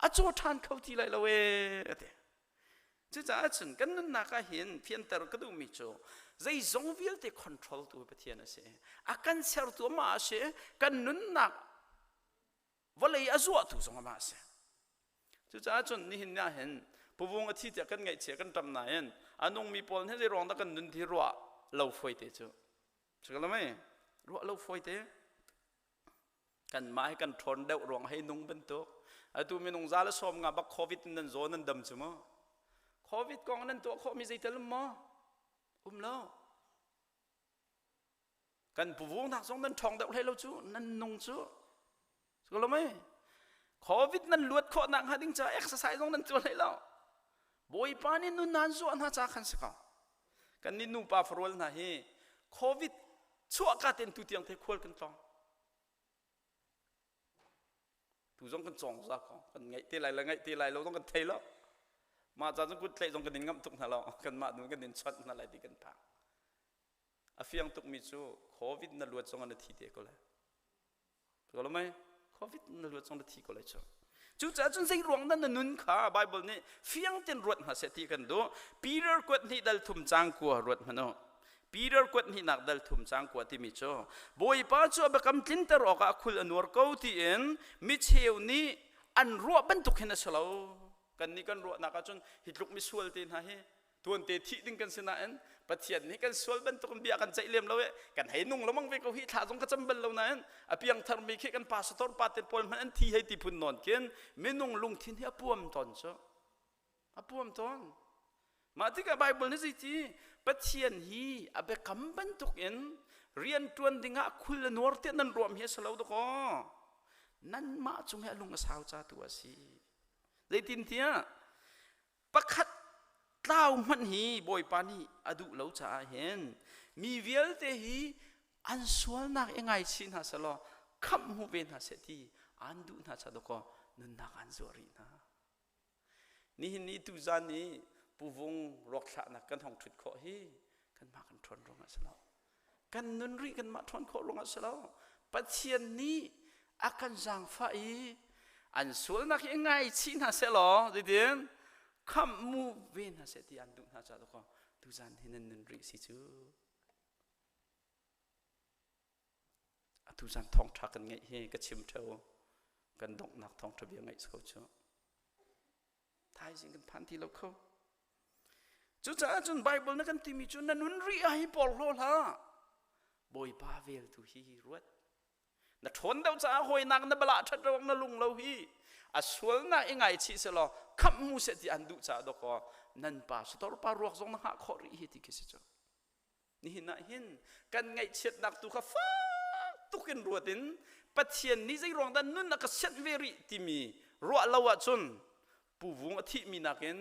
a caw ṭhan kho ti lai lo ee a ti Cucaah cun kan nunnak ah hin fianter ka duhmi cu zeizong vialte control tu Pathian a si. A kan sertu amah a si. Kan nunnak vawlei a zuahtu zong amah a si. Cucaah cun nihin ah hin puvung a thi tiah kan ngaihchia kan ṭam nain a nungmi pawl nih zei ruang dah kan nun ti ruah lo fawi te cu. Cukalamei ruah lo fawi te. Kanmah hi kan ṭhawn deuh ruang hei nung bantuk. Atu minung za le sawm nga bak COVID in nan zaw nan dam cu mu. COVID kong nan tuah khawhmi zeitel um maw? Um lo. Kan puvungnak zong nan ṭhawng deuh hlei lo cu, nan nung cu. Ko mei? COVID nan luat khawh nak hnga ding caah exercise zong nan tuah hlei lo. Bawipa nih nun nan zuah hna ca khan si ko. Kan nih nupa farual hna hi COVID chuahka ten tu tiang the khual kan tlawng. Tu zong kan cawng za ko. Kan ngaih te lai le ngaih te lai lo zong kan thei lo. Mah ca cun kut tlaih zong kan in ngamh tuk hna lo. Kanmah nu kan in chawnh hna lai ti kan phang. A fiang tukmi cu COVID na luat zong ah na thi te ko lai. Ko lo mei? COVID na luat zong na thi ko lai cu. Cucaah cun zei ruang dah na nun kha Bible nih fiang tein ruat hna seh ti kan duh. Peter kuat hnih dal thum cang kua ruat hmanh u. Peter kuat hnihnak dal thum cang kua timi cu Bawipa cu a biakam tlinter awkah a khul a nuar ko tiin micheu nih an ruah bantuk hin a si lo. Kannih kan ruahnak ahcun hi tluk misual te hna hi tuante thih ding kan si nain Pathian nih kan sual bantuk in bia kan ceih lem lo e kan hei nung lomang ve ko hi thla zong ka cam bal lo nain a piangthar mi khi kan pastor pa te pawl hmanh an thi hei ti phun nawn khin minung lungthin hi a puam tawn cu a puam tawn mah tikah Bible nih zeiti Pathian hi a biakam bantuk in rian ṭuan dingah khul le nuar tiah nan ruam hi a si lo dakaw nanmah cung hi a lung a sau ca tu a si zeitintiah pakhat tlau hmanh hi Bawipa nih a duh lo caah hin mi vialte hi an sualnak i ngaichih hna selaw khamh hmu ve hna seh ti an duh hna ca dawkaw nunnak an zuah rih hna. Nihin ni tuzan i puvung ruakthlahnak kan hong ṭhut khawh hi kanmah kan ṭhawn ruangah si lo. Kan nun rih kanmah ṭhawn khawh ruangah si lo. Pathian nih a kan zaangfah i an sualnak hi ngaichih hna seh law zeitin khamh mu ve hna seh ti an duh hna caah dakaw tuzan hi nan nun rih si cu. Atu zan thawngṭha kan ngeih hi ka chim ṭheo kan donghnak thawngṭha bia ngaih ko cu. Thaizing kan phan ti lo kho. Cucaah cun Bible na kan timi cu na nun rih ah hi porhlaw hlah. Bawipa vel tu hi ruat. Na ṭhawn deuh caah hawinak na balah ṭhat ruang na lung lo hi a sualnak i ngaichih selaw khamh mu seh ti an duh caah dawkaw nan pa sator pa ruak zong na hngah khawh rih hi ti khi si cu. Nihin ah hin kan ngaihchiatnak tu kha fak tuk in ruat in Pathian nih zei ruang dah nun a ka sianh ve rih timi ruah lo ahcun Pu Vung a thihmi nakin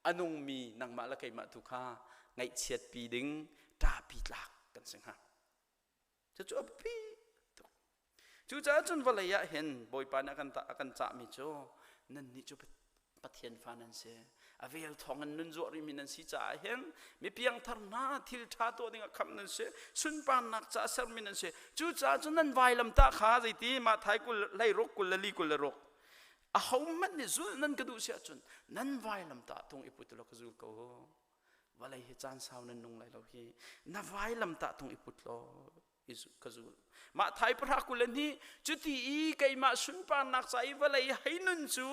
a nungmi nangmah le keimah tu kha ngaihchiatpi ding ṭahpi tlak kan si hnga. Cucu a biapi tuk. Cucaah cun vawlei ah hin Bawipa nih a kan, a kan cahmi cu nannih cu Pathian fa nan si. A vel thawng in nun zuah rihmi nan si caah hin mi piangthar hna thil ṭha tuah dingah khamh nan si. Sunparnak caah sermi nan si. Cucaah cun nan vailamtah kha zeiti Matthai 20 hlei ruk 24 26 ahohmanh nih zulh nan ka duh si ahcun nan vailamtah tung i put law ka zul ko. Vawlei hi caan sau nan nung lai lo hi. Na vailamtah tung i put law ka zul. Mah thai pahra 22 cuti i keimah sunparnak ca i vawlei hei nun cu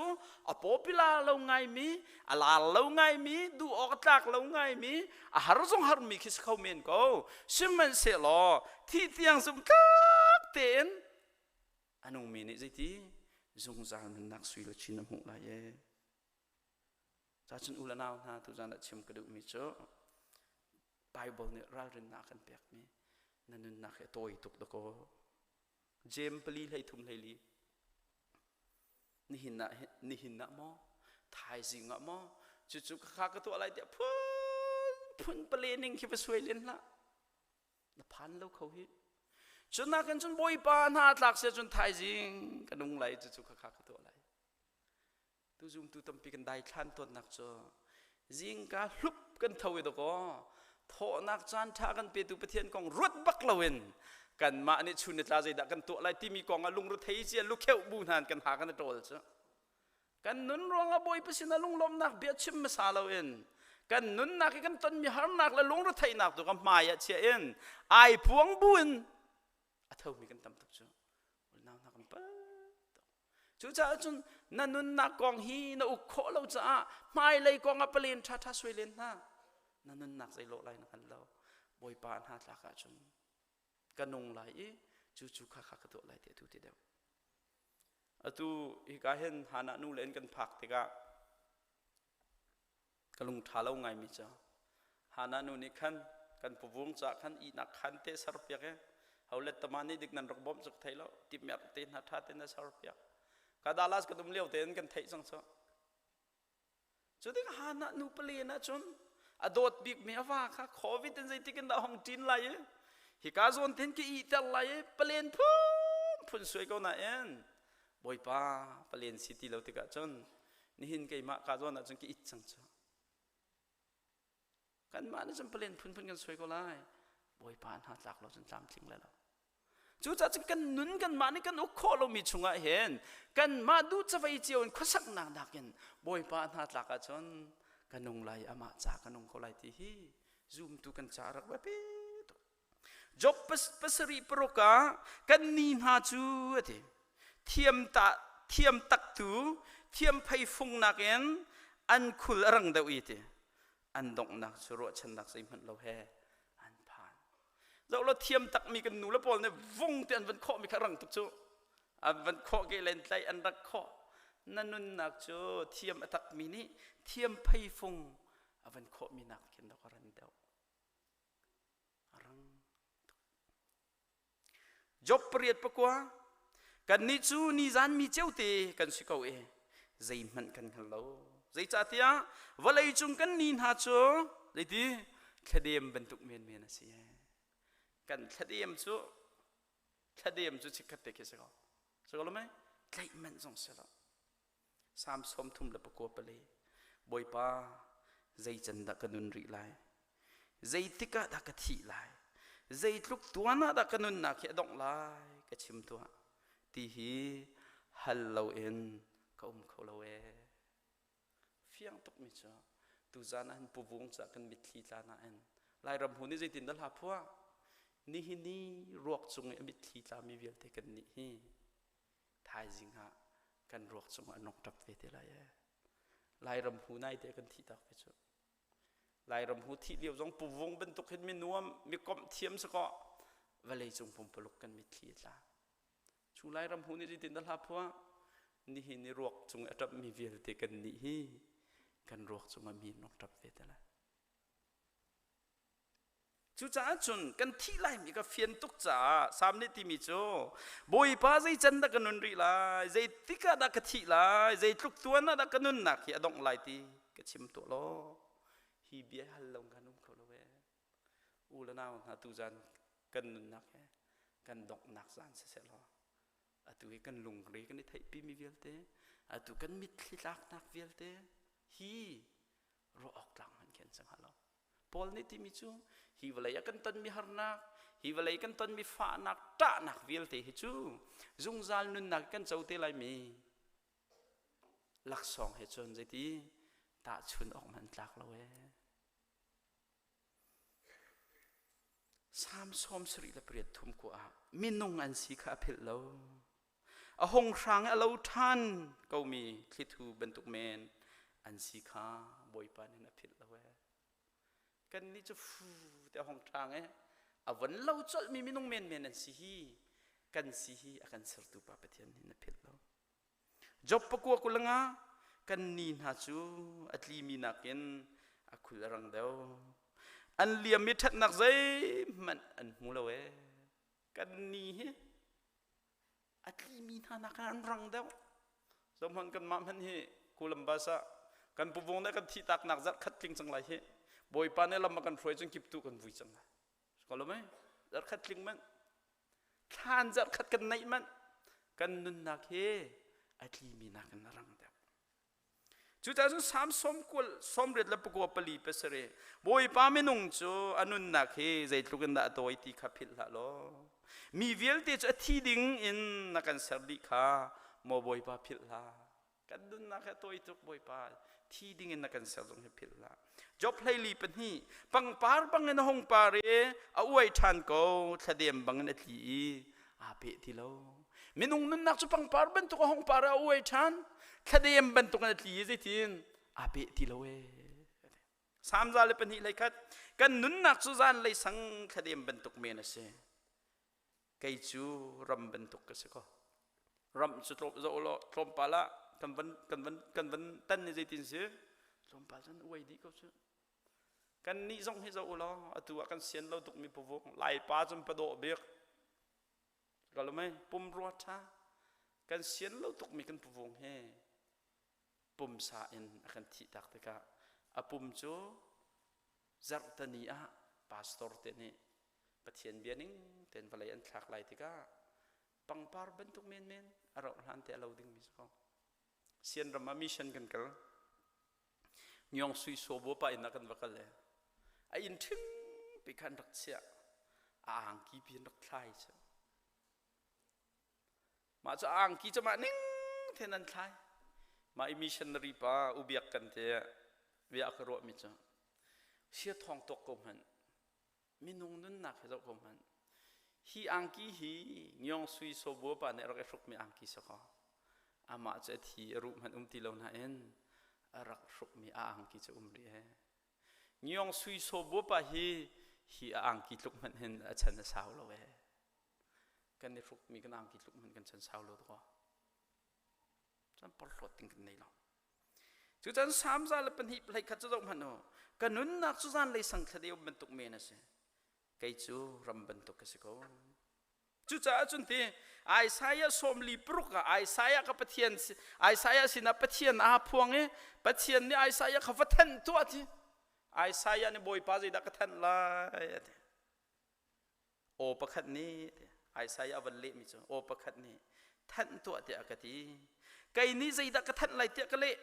a popular lo ngaimi, a lar lo ngaimi, duh awk a tlak lo ngaimi, a har zong harmi khi si kho men ko. Sihmanhsehlaw thih tiang zumhtlak tein a nungmi nih zeiti zungzal nunnak sui le chin a hmuh lai ee. Cacun u le nau hna tuzan ah chim ka duhmi cu Bible nih ralrinnak kan pekmi na nunnak hi a tawi tuk dakaw. Jeim pali hlei thum hlei li. Nihin ah nihin ah maw thaizing ah maw cucu ka kha ka tuah lai tiah phun phun planning khi va suai len hlah. Na phan lo kho hi. Cun nakin cun Bawipa hna tlak sia cun thaizing ka nung lai cucu ka kha ka tuah lai. Tu zumtu tampi kan daithlan tawnnak cu zingka hlup kan tho i dakaw thawhnak caan ṭha kan petu Pathian kong ruat bak loin kanmah nih chun ni tla zeidah kan tuah lai timi kong ah lungrethei cia lukheuh bu hna kan ha kan i ṭawl cu kan nun ruangah Bawipa sinah lunglawmhnak bia chim hmasa loin kan nunnak i kan tonmi harnak le lungretheihnak tu ka hmai ah chia in ai puang bu in a thomi kan tam tuk cu unau hna kan pat Cucaah cun na nunnak kong hi na uk khawh lo caah hmailei kong ah palen ṭhaṭha suai len hna. Na nunnak zeilawh lai na hngal lo. Bawipa hna tlak ahcun ka nung lai i cu cu kha kha ka tuah lai ti atu ti deuh. Atu hika hin Hannah nu le in kan phak tikah ka lung ṭha lo ngaimi cu Hannah nu nih khan kan puvung caah khan ihnak khan te serpiak i holet tama nih dik nan rak bawmh cu ka thei lo timmer te hna ṭha te na serpiak ka Dallas ka dum lio tein kan theih cang cu cu tik Hannah nu palen ahcun a dawt bikmi a va kha covid in zeitik in dah hong ṭin lai i hika zawn ten ki ihter lai i palen phun phun suai ko nain Bawipa palen si ti lo tikah cun nihin keimah ka zawn ahcun ka it cang cu. Kanmah nih cun palen phunphun kan suai ko lai. Bawipa hna tlak lo cun tlamtling le lo. Cucaah cun kan nun kanmah nih kan uk khawh lomi chungah hin kanmah duh cavei cio in khuasaknak nakin Bawipa hna tlak ahcun ka nung lai amah ca ka nung ko lai ti hi zumtu kan ca rak biapi tuk. Job pasarih paruk ah kan ni hna cu a ti. Thiam ta thiam taktu thiam pheifung nakin an khul a rang deuh i ti. An donghnak cu ruahchannak zeihmanh lo he an phan. Zoh law thiam takmi kan nu le pawl nih vung te an van khawhmi kha rang tuk cu. An van khawh ke len tlaih an rak khawh. Na nunnak cu thiam a takmi nih thiam pheifung a van khawhmi nak khin dok a ran deuh. A rang tuk. Job pariat pakua kannih cu nizan mi ceute kan si ko i zeihmanh kan hngal lo. Zeicahtiah vawlei cung kan ni hna cu zeiti thladem bantuk menmen a si. Kan thladem cu thladem cu chikkhat te khi si ko. Si ko lo mei? Tlaih manh zong si lo. Salm 34. Bawipa zei can dah ka nun rih lai? Zeitik ah dah ka thih lai? Zeitluk tuan ah dah ka nunnak hi a dongh lai? Ka chim tuah. Ti hi hal loin ka um kho lo ee. Fiang tukmi cu tuzan ah hin puvung ca kan mitthli tla nain Lairam hu nih zeitin dah hla phuah? Nihin ni ruak cung i a mitthli tlami vialte kan nih hi thaizing ah kan ruak cungah an rong ṭap ve te lai ee. Lairam hu nai te kan thih tak ve cu. Lairam hu thih lio zong puvung bantuk hin mi nuam mi komh thiam si kaw vawlei cung pumpaluk kan mitthli a tla. Cu Lairam hu nih zeitin dah hla phuah? Nihin ni ruak cung i a ṭapmi vialte kan nih hi kan ruak cungah mi an rong ṭap ve te lai. Cucaah cun kan thih laimi ka fian tuk caah Salm nih timi cu Bawipa zei can dah ka nun rih lai, zeitik ah dah ka thih lai, zeitluk tuan ah dah ka nunnak hi a dongh lai ti ka chim tuah law hi bia hal lo kan um kho lo ee. U le nau hna tuzan kan nunnak he kan donghnak zan siseh law atu hi kan lungre kan i theihpi mi vialte atu kan mitthli tlaknak vialte hi ruah awk tlak hmanh khin si hnga lo. Paul nih timi cu hi vawlei ah kan tonmi harnak, hi vawlei kan tonmi fahnak, ṭahnak vialte hi cu zungzal nunnak kan co te laimi laksawng he cun zeiti tahchun awk hmanh tlak lo ee. Salm 78 thum ku ah minung an si kha a philh lo. A hung hrang i a lo ṭhan komi thlitu bantuk men an si kha Bawipa nih a philh lo ee. Kannih cu fu te a hung ṭhang i a von lo colhmi minung menmen an si hi kan si hi a kan sertu Pa Pathian nih a philh lo. Job pakua kulanga kan ni hna cu a tlimi nakin a khul a rang deuh. An liam i ṭhatnak zeihmanh an hmu lo ee. Kan ni hi a tlimi hna nakin an rang deuh. Zohhmanh kanmah hmanh hi Columbus ah kan puvung nih kan thih taknak zarh khat tling cang lai hi. Bawipa nih lam a kan hruai cun kiptu kan vui cang lai. Ko lo mei? Zarh khat tling manh. Thlan zarh khat kan neih manh. Kan nunnak hi a tlimi nakin a rang deuh. Cucaah cun Salm sawm kul sawmriat le pakua pali pasarih Bawipa minung cu a nunnak hi zeitluk in dah a tawi ti kha philh hlah law mi vialte cu a thi ding in na kan ser dih kha maw Bawipa philh hlah kan nunnak hi a tawi tuk Bawipa thi ding in na kan ser zong hi philh hlah Job hleili pahnih pangpar bangin a hung par i a uai ṭhan ko thladem bangin a tli i aa peh ti lo minung nunnak cu pangpar bantuk a hung par a uai ṭhan thladem bantuk in a tli i zeitin aa peh ti lo ee Salm za le pahnih hlei khat kan nunnak cu zan lei sang thladem bantuk men a si kei cu ram bantuk ka si ko ram cu tlawm zo law tlawmpal ah kan van kan van kan van tan ni zeitin si tlawmpal cun uai dih ko cu kan nih zong hi zo ulaw atu ah kan sian lo tukmi puvung laipa cun padawh bik kalumai pumrua tha kan sian lo tukmi kan puvung he pumsa in a kan thih tak tikah a pum cu zarhtani ah pastor te nih Pathian bia ning ten vawlei an thlak lai tikah pangpar bantuk menmen a rauh hlan te a lo dingmi si ko sian ram ah mission kan kal Myong Sui Sobo pa inn ah kan va kal le a inn ṭhing pi khan rak chiah a angki pi in rak thlai cu mah cu angki cu mah ning then an thlai mah i missionary pa ubiak kan te bia ka ruah mi cu sia thawng tok ko hmanh minung nunnak hi zoh ko hmanh hi angki hi Ngyong Sui Sobo pa nih a rak i hrukmi angki si kaw amah cu a thi a ruh hmanh um ti lo nain a rak hrukmi a angki cu um rih he Ngyong Sui Sobo pa hi hi a angki tluk hmanh hin a chan a sau lo ee kan i hrukmi kan angki tluk hmanh kan chan sau lo kaw cun porhlawt ding kan nei lo Cucan Salm 102 hlei khat cu zoh hmanh u. Ka nunnak cu zanlei sang thladeu bantuk men a si. Kei cu ram bantuk ka si ko. Cucaah cun ti Isaiah sawmli paruk ah Isaiah ka Pathian Isaiah sinah Pathian aa phuang i Pathian nih Isaiah kha va thanh tuah ti. Isaiah nih Bawipa zeidah ka thanh lai a ti. Aw pakhat nih Isaiah a van lehmi cu aw pakhat nih thanh tuah tiah a ka ti. Kei nih zeidah ka thanh lai tiah ka leh.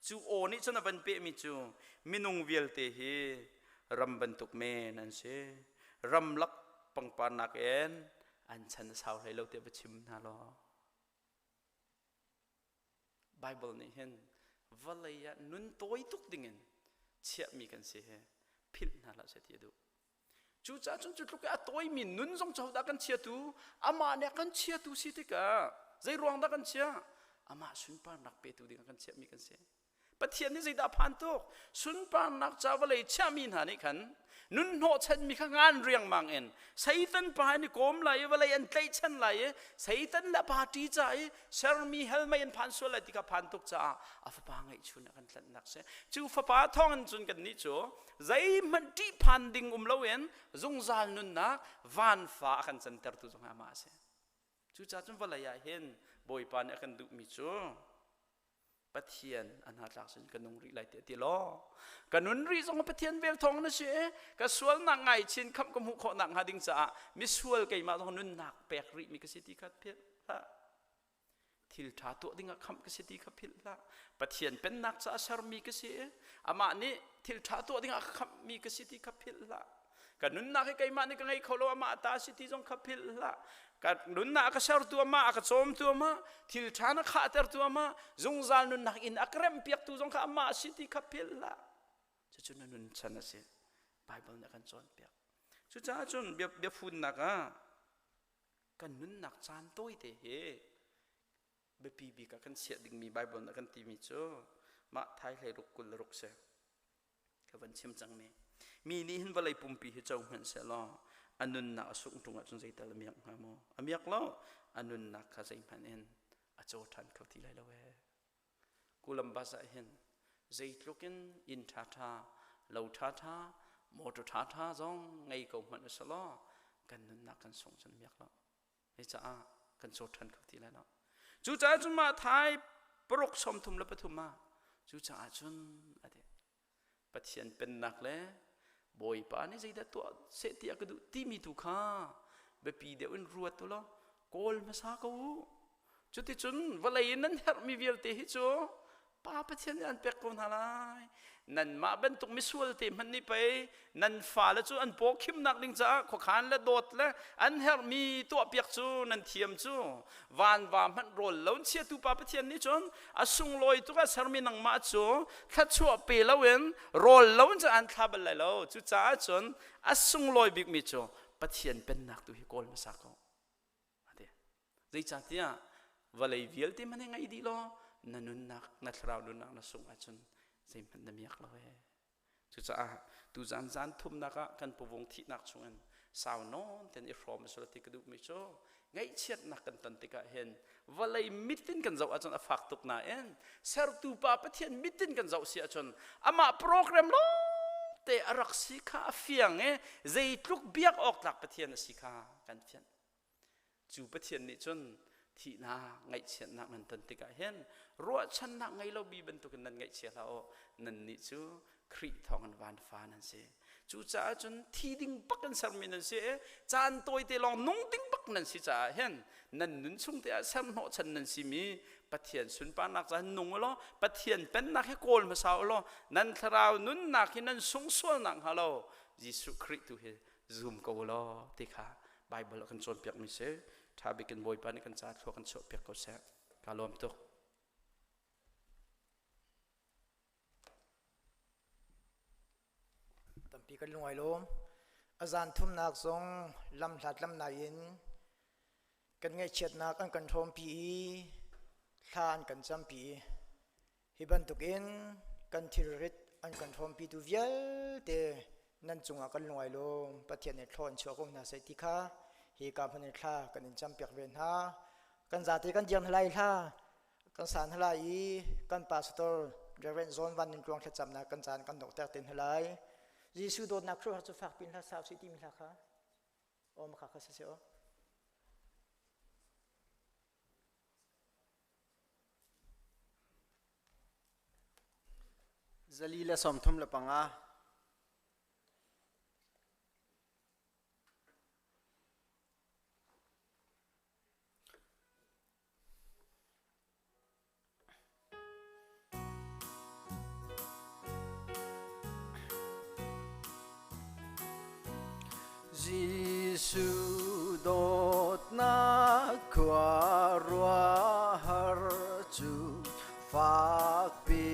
Cu aw nih cun a van pehmi cu minung vialte hi ram bantuk men an si. Ramlak pangpar nakin an chan a sau hlei lo tiah va chim hna law. Bible nih hin vawlei ah nun tawi tuk dingin chiahmi kan si hi philh hna hlah seh ti a duh. Cucaah cun cu tluk i a tawimi nun zong cu hodah kan chiatu? Amah nih a kan chiatu si tikah zei ruang dah kan chiah? Amah sunparnak petu ding ah kan chiahmi kan si. Pathian nih zeidah a phan tuk? Sunparnak ca vawlei chiahmi hna nih khan nun hnawhchanmi kha ngan riangmang in Satan pa in i kawm lai i vawlei an tlaihchan lai i Satan le party ca i sermi hell mei an phan sual lai ti kha phan tuk caah a fapa ngeihchun a kan tlanhnak si. Cu fapa thawng in cun kannih cu zeihmanh ṭihphan ding um loin zungzal nunnak vanfa a kan cantertu zong amah a si. Cucaah cun vawlei ah hin Bawipa nih a kan duhmi cu Pathian a hna tlak sin ka nung rih lai tiah ti law ka nun rih zong Pathian vel thawng na si ka sualnak ngaichin khamh ka hmuh khawh nak hnga ding caah misual keimah zong nunnak pek rih mi ka si ti kha philh hlah thil ṭha tuah dingah khamh ka si ti kha philh hlah Pathian pennak caah sermi ka si amah nih thil ṭha tuah dingah khamhmi ka si ti kha philh hlah ka nunnak hi keimah nih ka ngei kho lo amah ta si ti zong kha philh hlah ka nunnak a ka sertu amah a ka cawmtu amah thil ṭha na khahtertu amah zungzal nunnak in a ka remhpiaktu zong kha amah si ti kha philh hlah cucu na nun chan a si Bible nih a kan cawnpiak cucaah cun biafunnak ah kan nunnak caan tawite hi biapi bik ah kan chiah dingmi Bible nih a kan timi cu mah thai hlei ruk 26 si ka van chim cangmi mi nih hin vawlei pumpi hi co hmanh sehlaw a nunnak a sungh ṭung ahcun zeital a miak hnga maw a miak lo a nunnak kha zeihmanh in a caw ṭhan kho ti lai lo ee Columbus ah hin zeitluk in inn ṭhaṭha lo ṭhaṭha motor ṭhaṭha zong ngei ko hmanh usalaw kan nunnak kan sung cun miak lo hei caah kan caw ṭhan kho ti lai lo cucaah cun mah thai paruk 33 ah cucaah cun a ti Pathian pennak le Bawipa nih zeidah tuah seh ti a ka duh timi tu kha biapi deuh in ruat u law kawl hmasa ko u. Cuticun vawlei in nan herhmi vialte hi cu Pa Pathian nih an pek ko hna lai. Nanmah bantuk misual te hmanh nih pei nan fale cu an paw khimnak ding caah khuakhan le dawt le an herhmi tuahpiak cu nan thiam cu vanva hmanh rawl lo chiatu pa Pathian nih cun a sunglawi tuk a sermi nangmah cu thluachuah pe loin rawl lo in cun an thla bal lai lo cucaah cun a sunglawi bikmi cu Pathian pennak tu hi kawl hmasa ko ati zeicahtiah vawlei vialte hmanh hi ngaih dih law na nunnak na thlarau nunnak na sungh ahcun zeihmanh na miak lo ee Cucaah tuzan zan thumnak ah kan puvung thihnak chungin sau nawn ten i hrawm a ti ka duhmi cu ngaihchiatnak kan ton tikah hin vawlei mitin kan zoh ahcun a fak tuk nain sertu pa Pathian mitin kan zoh si ahcun amah program lawngte a rak si kha a fiang i zeitluk biak awk tlak Pathian a si kha kan fian. Cu Pathian nih cun thihnak, ngaihchiatnak nan ton tikah hin ruahchannak ngei lo bi bantukin nan ngaihchia hlah u. Nannih cu Khrih thawngin vanfa nan si. Cucaah cun thi ding bak in sermi nan si i caan tawite lawng nung ding bak nan si caah hin nan nun chung te ah ser hnawhchan nan simi Pathian sunparnak caah nung u law Pathian pennak hi kawl hmasa u law nan thlarau nunnak hi nan sung sualnak hnga lo Jesuh Khrih tu hi zum ko u law ti kha Bible a kan cawnpiakmi si. Ṭha bik in Bawipa nih kan ca thlua kan chuahpiak ko seh. Ka lawm tuk. Tampi kan lungai lawm. A zan thumnak zong lam hlat lam nai in kan ngaihchiatnak an kan hrawmpi i thla an kan campi i Hi bantukin kan thilrit an kan hrawmpitu vialte nan cungah kan lungai lawm Pathian nih thlaw in chuah ko hna seh ti kha hi ka hmun in thla kan in campiak ve hna. Kan zate kan dir hna lai hla kan sa hna lai i kan pastor Reverend John Van Nin Tluang thlacamnak kan caan kan donghter te hna lai. Jesuh dawtnak khuaruahhar cu fak pin hla sau si timi hla kha aw makha kha si si aw. 435. Jesuh dawtnak khuaruahhar cu fakpi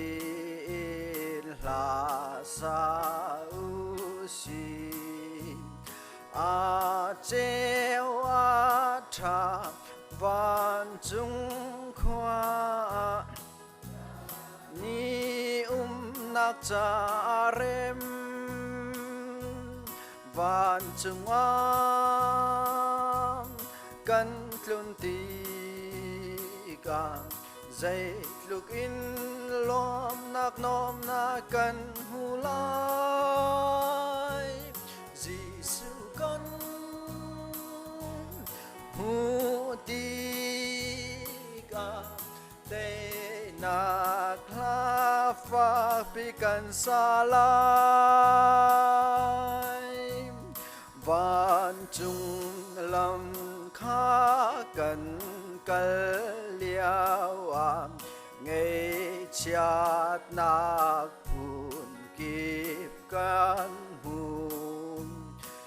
in hla sa u sih. A ceu a ṭha vancung khua ni umnak ca rem vancung ah kan tlun tikah zeitluk in lawmnak nuamhnak kan hmu lai. Jesuh kan hmuh tikah teinak hla fakpi kan sa lai. Vancung lam kha kan kal lio ah ngaihchiatnak phun kip kan hmu.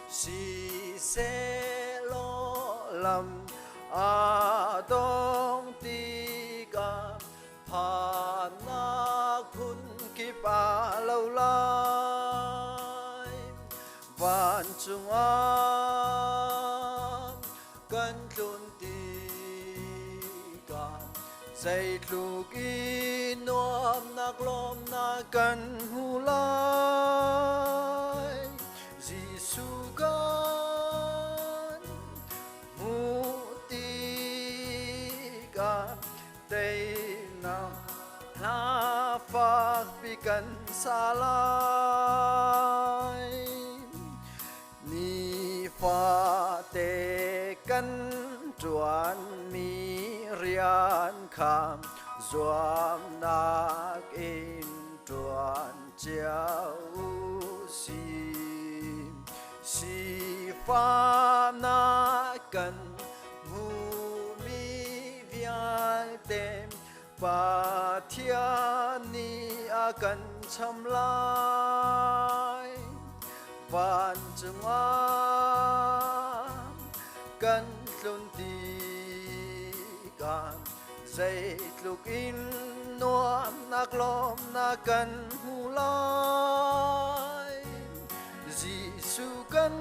Siseh law lam a dong tikah phannak phun kip a lo lai. Vancung ah kan tlun tikah zeitluk i nuamnak lawmnak kan hmu lai. Jesuh kan hmuh tikah teinak hla fakpi kan sa lai. Nifate kan ṭuanmi rian kha zuamnak in ṭuan cio u sih. Sifahnak kan hmuhmi vialte Pathian nih a kan cham lai. Vancung ah kan tlun tikah zeitluk in nuamnak lawmnak kan hmu lai. Jesuh kan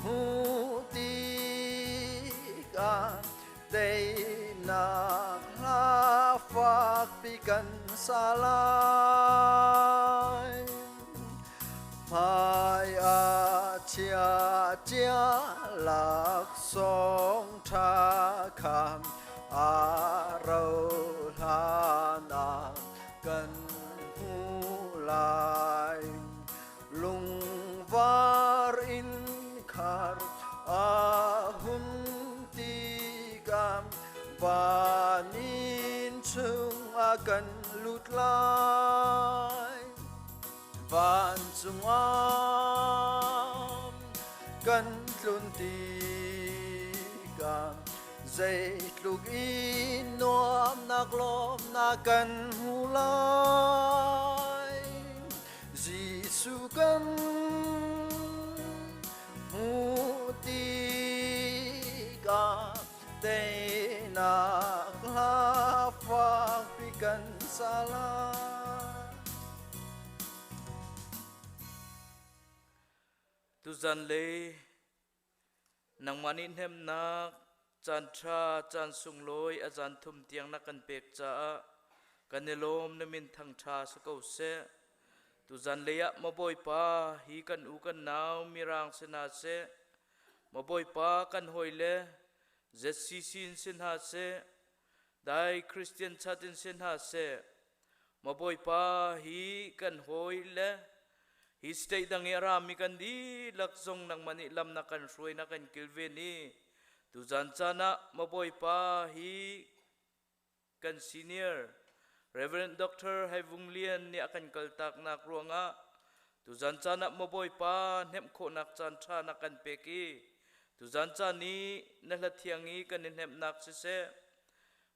hmuh tikah teinak hla fakpi kan sa lai. Hmai ah chia cia laksawng ṭha kha a ro hlan ah kan hmu lai. Lungvar in khar a hun tikah van inn chung ah kan lut lai. Vancung ah kan tlun tikah zeitluk in nuamnak lawmnak kan hmu lai. Jesuh kan hmuh tikah teinak hla fakpi kan sa lai. Tuzan le nangmah nih hnemhnak caan ṭha caan sunglawi a zan thum tiang na kan pek caah kan i lawm na min thangṭha si ko seh. Tuzan lei ah maw Bawipa hi kan u kan nau mirang si hna seh, maw Bawipa kan hawile ZCC in si hna seh, dai Christian chat in si hna seh, Maw Bawipa hi kan hawi le hi state dang i a rami kan dihlak zong nangmah nih lam na kan hruai na kan kilven i tuzan caan ah maw Bawipa hi kan senior Reverend Dr. Hai Vung Lian nih a kan kaltaknak ruangah tuzan caan ah maw Bawipa hnemh khawhnak caan ṭha na kan pek i tuzan caan i na hla thiang i kan i hnemhnak siseh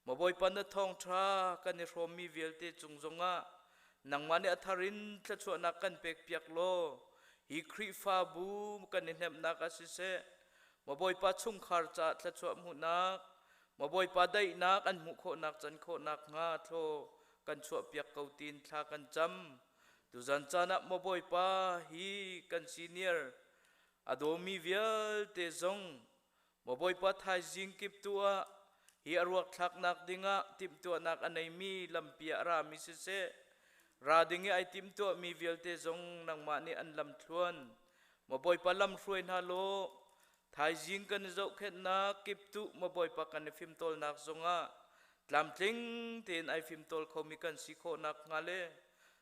Maw Bawipa na thawngṭha kan i hrawmmi vialte cung zongah nangmah nih a thar in thluachuahnak kan pekpiak law. Hi Khrihfabu kan i hnemhnak ah siseh, maw Bawipa chungkhar caah thluachuah hmuhnak, maw Bawipa daihnak an hmuh khawhnak can khawhnak hnga thlaw kan chuahpiak ko tiin thla kan cam. Tuzan caan ah maw Bawipa hi kan senior a dawmi vialte zong maw Bawipa thaizing kip tu ah hi a ruak thlaknak dingah timhtuahnak a neimi lampi ah a rami siseh, ra ding i ai timhtuahmi vialte zong nangmah nih an lam thluan. Maw Bawipa lam hruai hna law thaizing kan i zohkhenhnak kiptuh maw Bawipa kan i fimtawlnak zongah tlamtling tein ai fimtawl khomi kan si khawhnak hnga le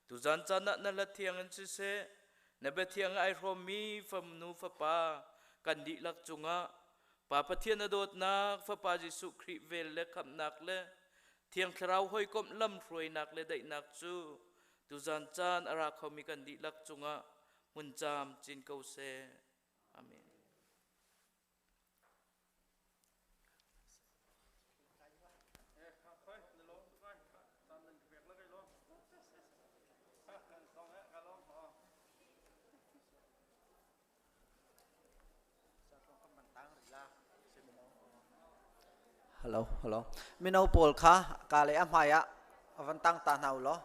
tuzan caan ah na hla thiang in siseh na bia thiang ai hrawmmi famnu fapa kan dihlak cungah Pa Pathian a dawtnak Fapa Jesuh Khrih vel le khamhnak le Thiang Thlarau hawikomh lamhruainak le daihnak cu tuzan caan a ra khomi kan dihlak cungah hmun caam cin ko seh. Amen. Hello, hello. Mino pawl kha ka le a hmai ah van tang ta hna u law.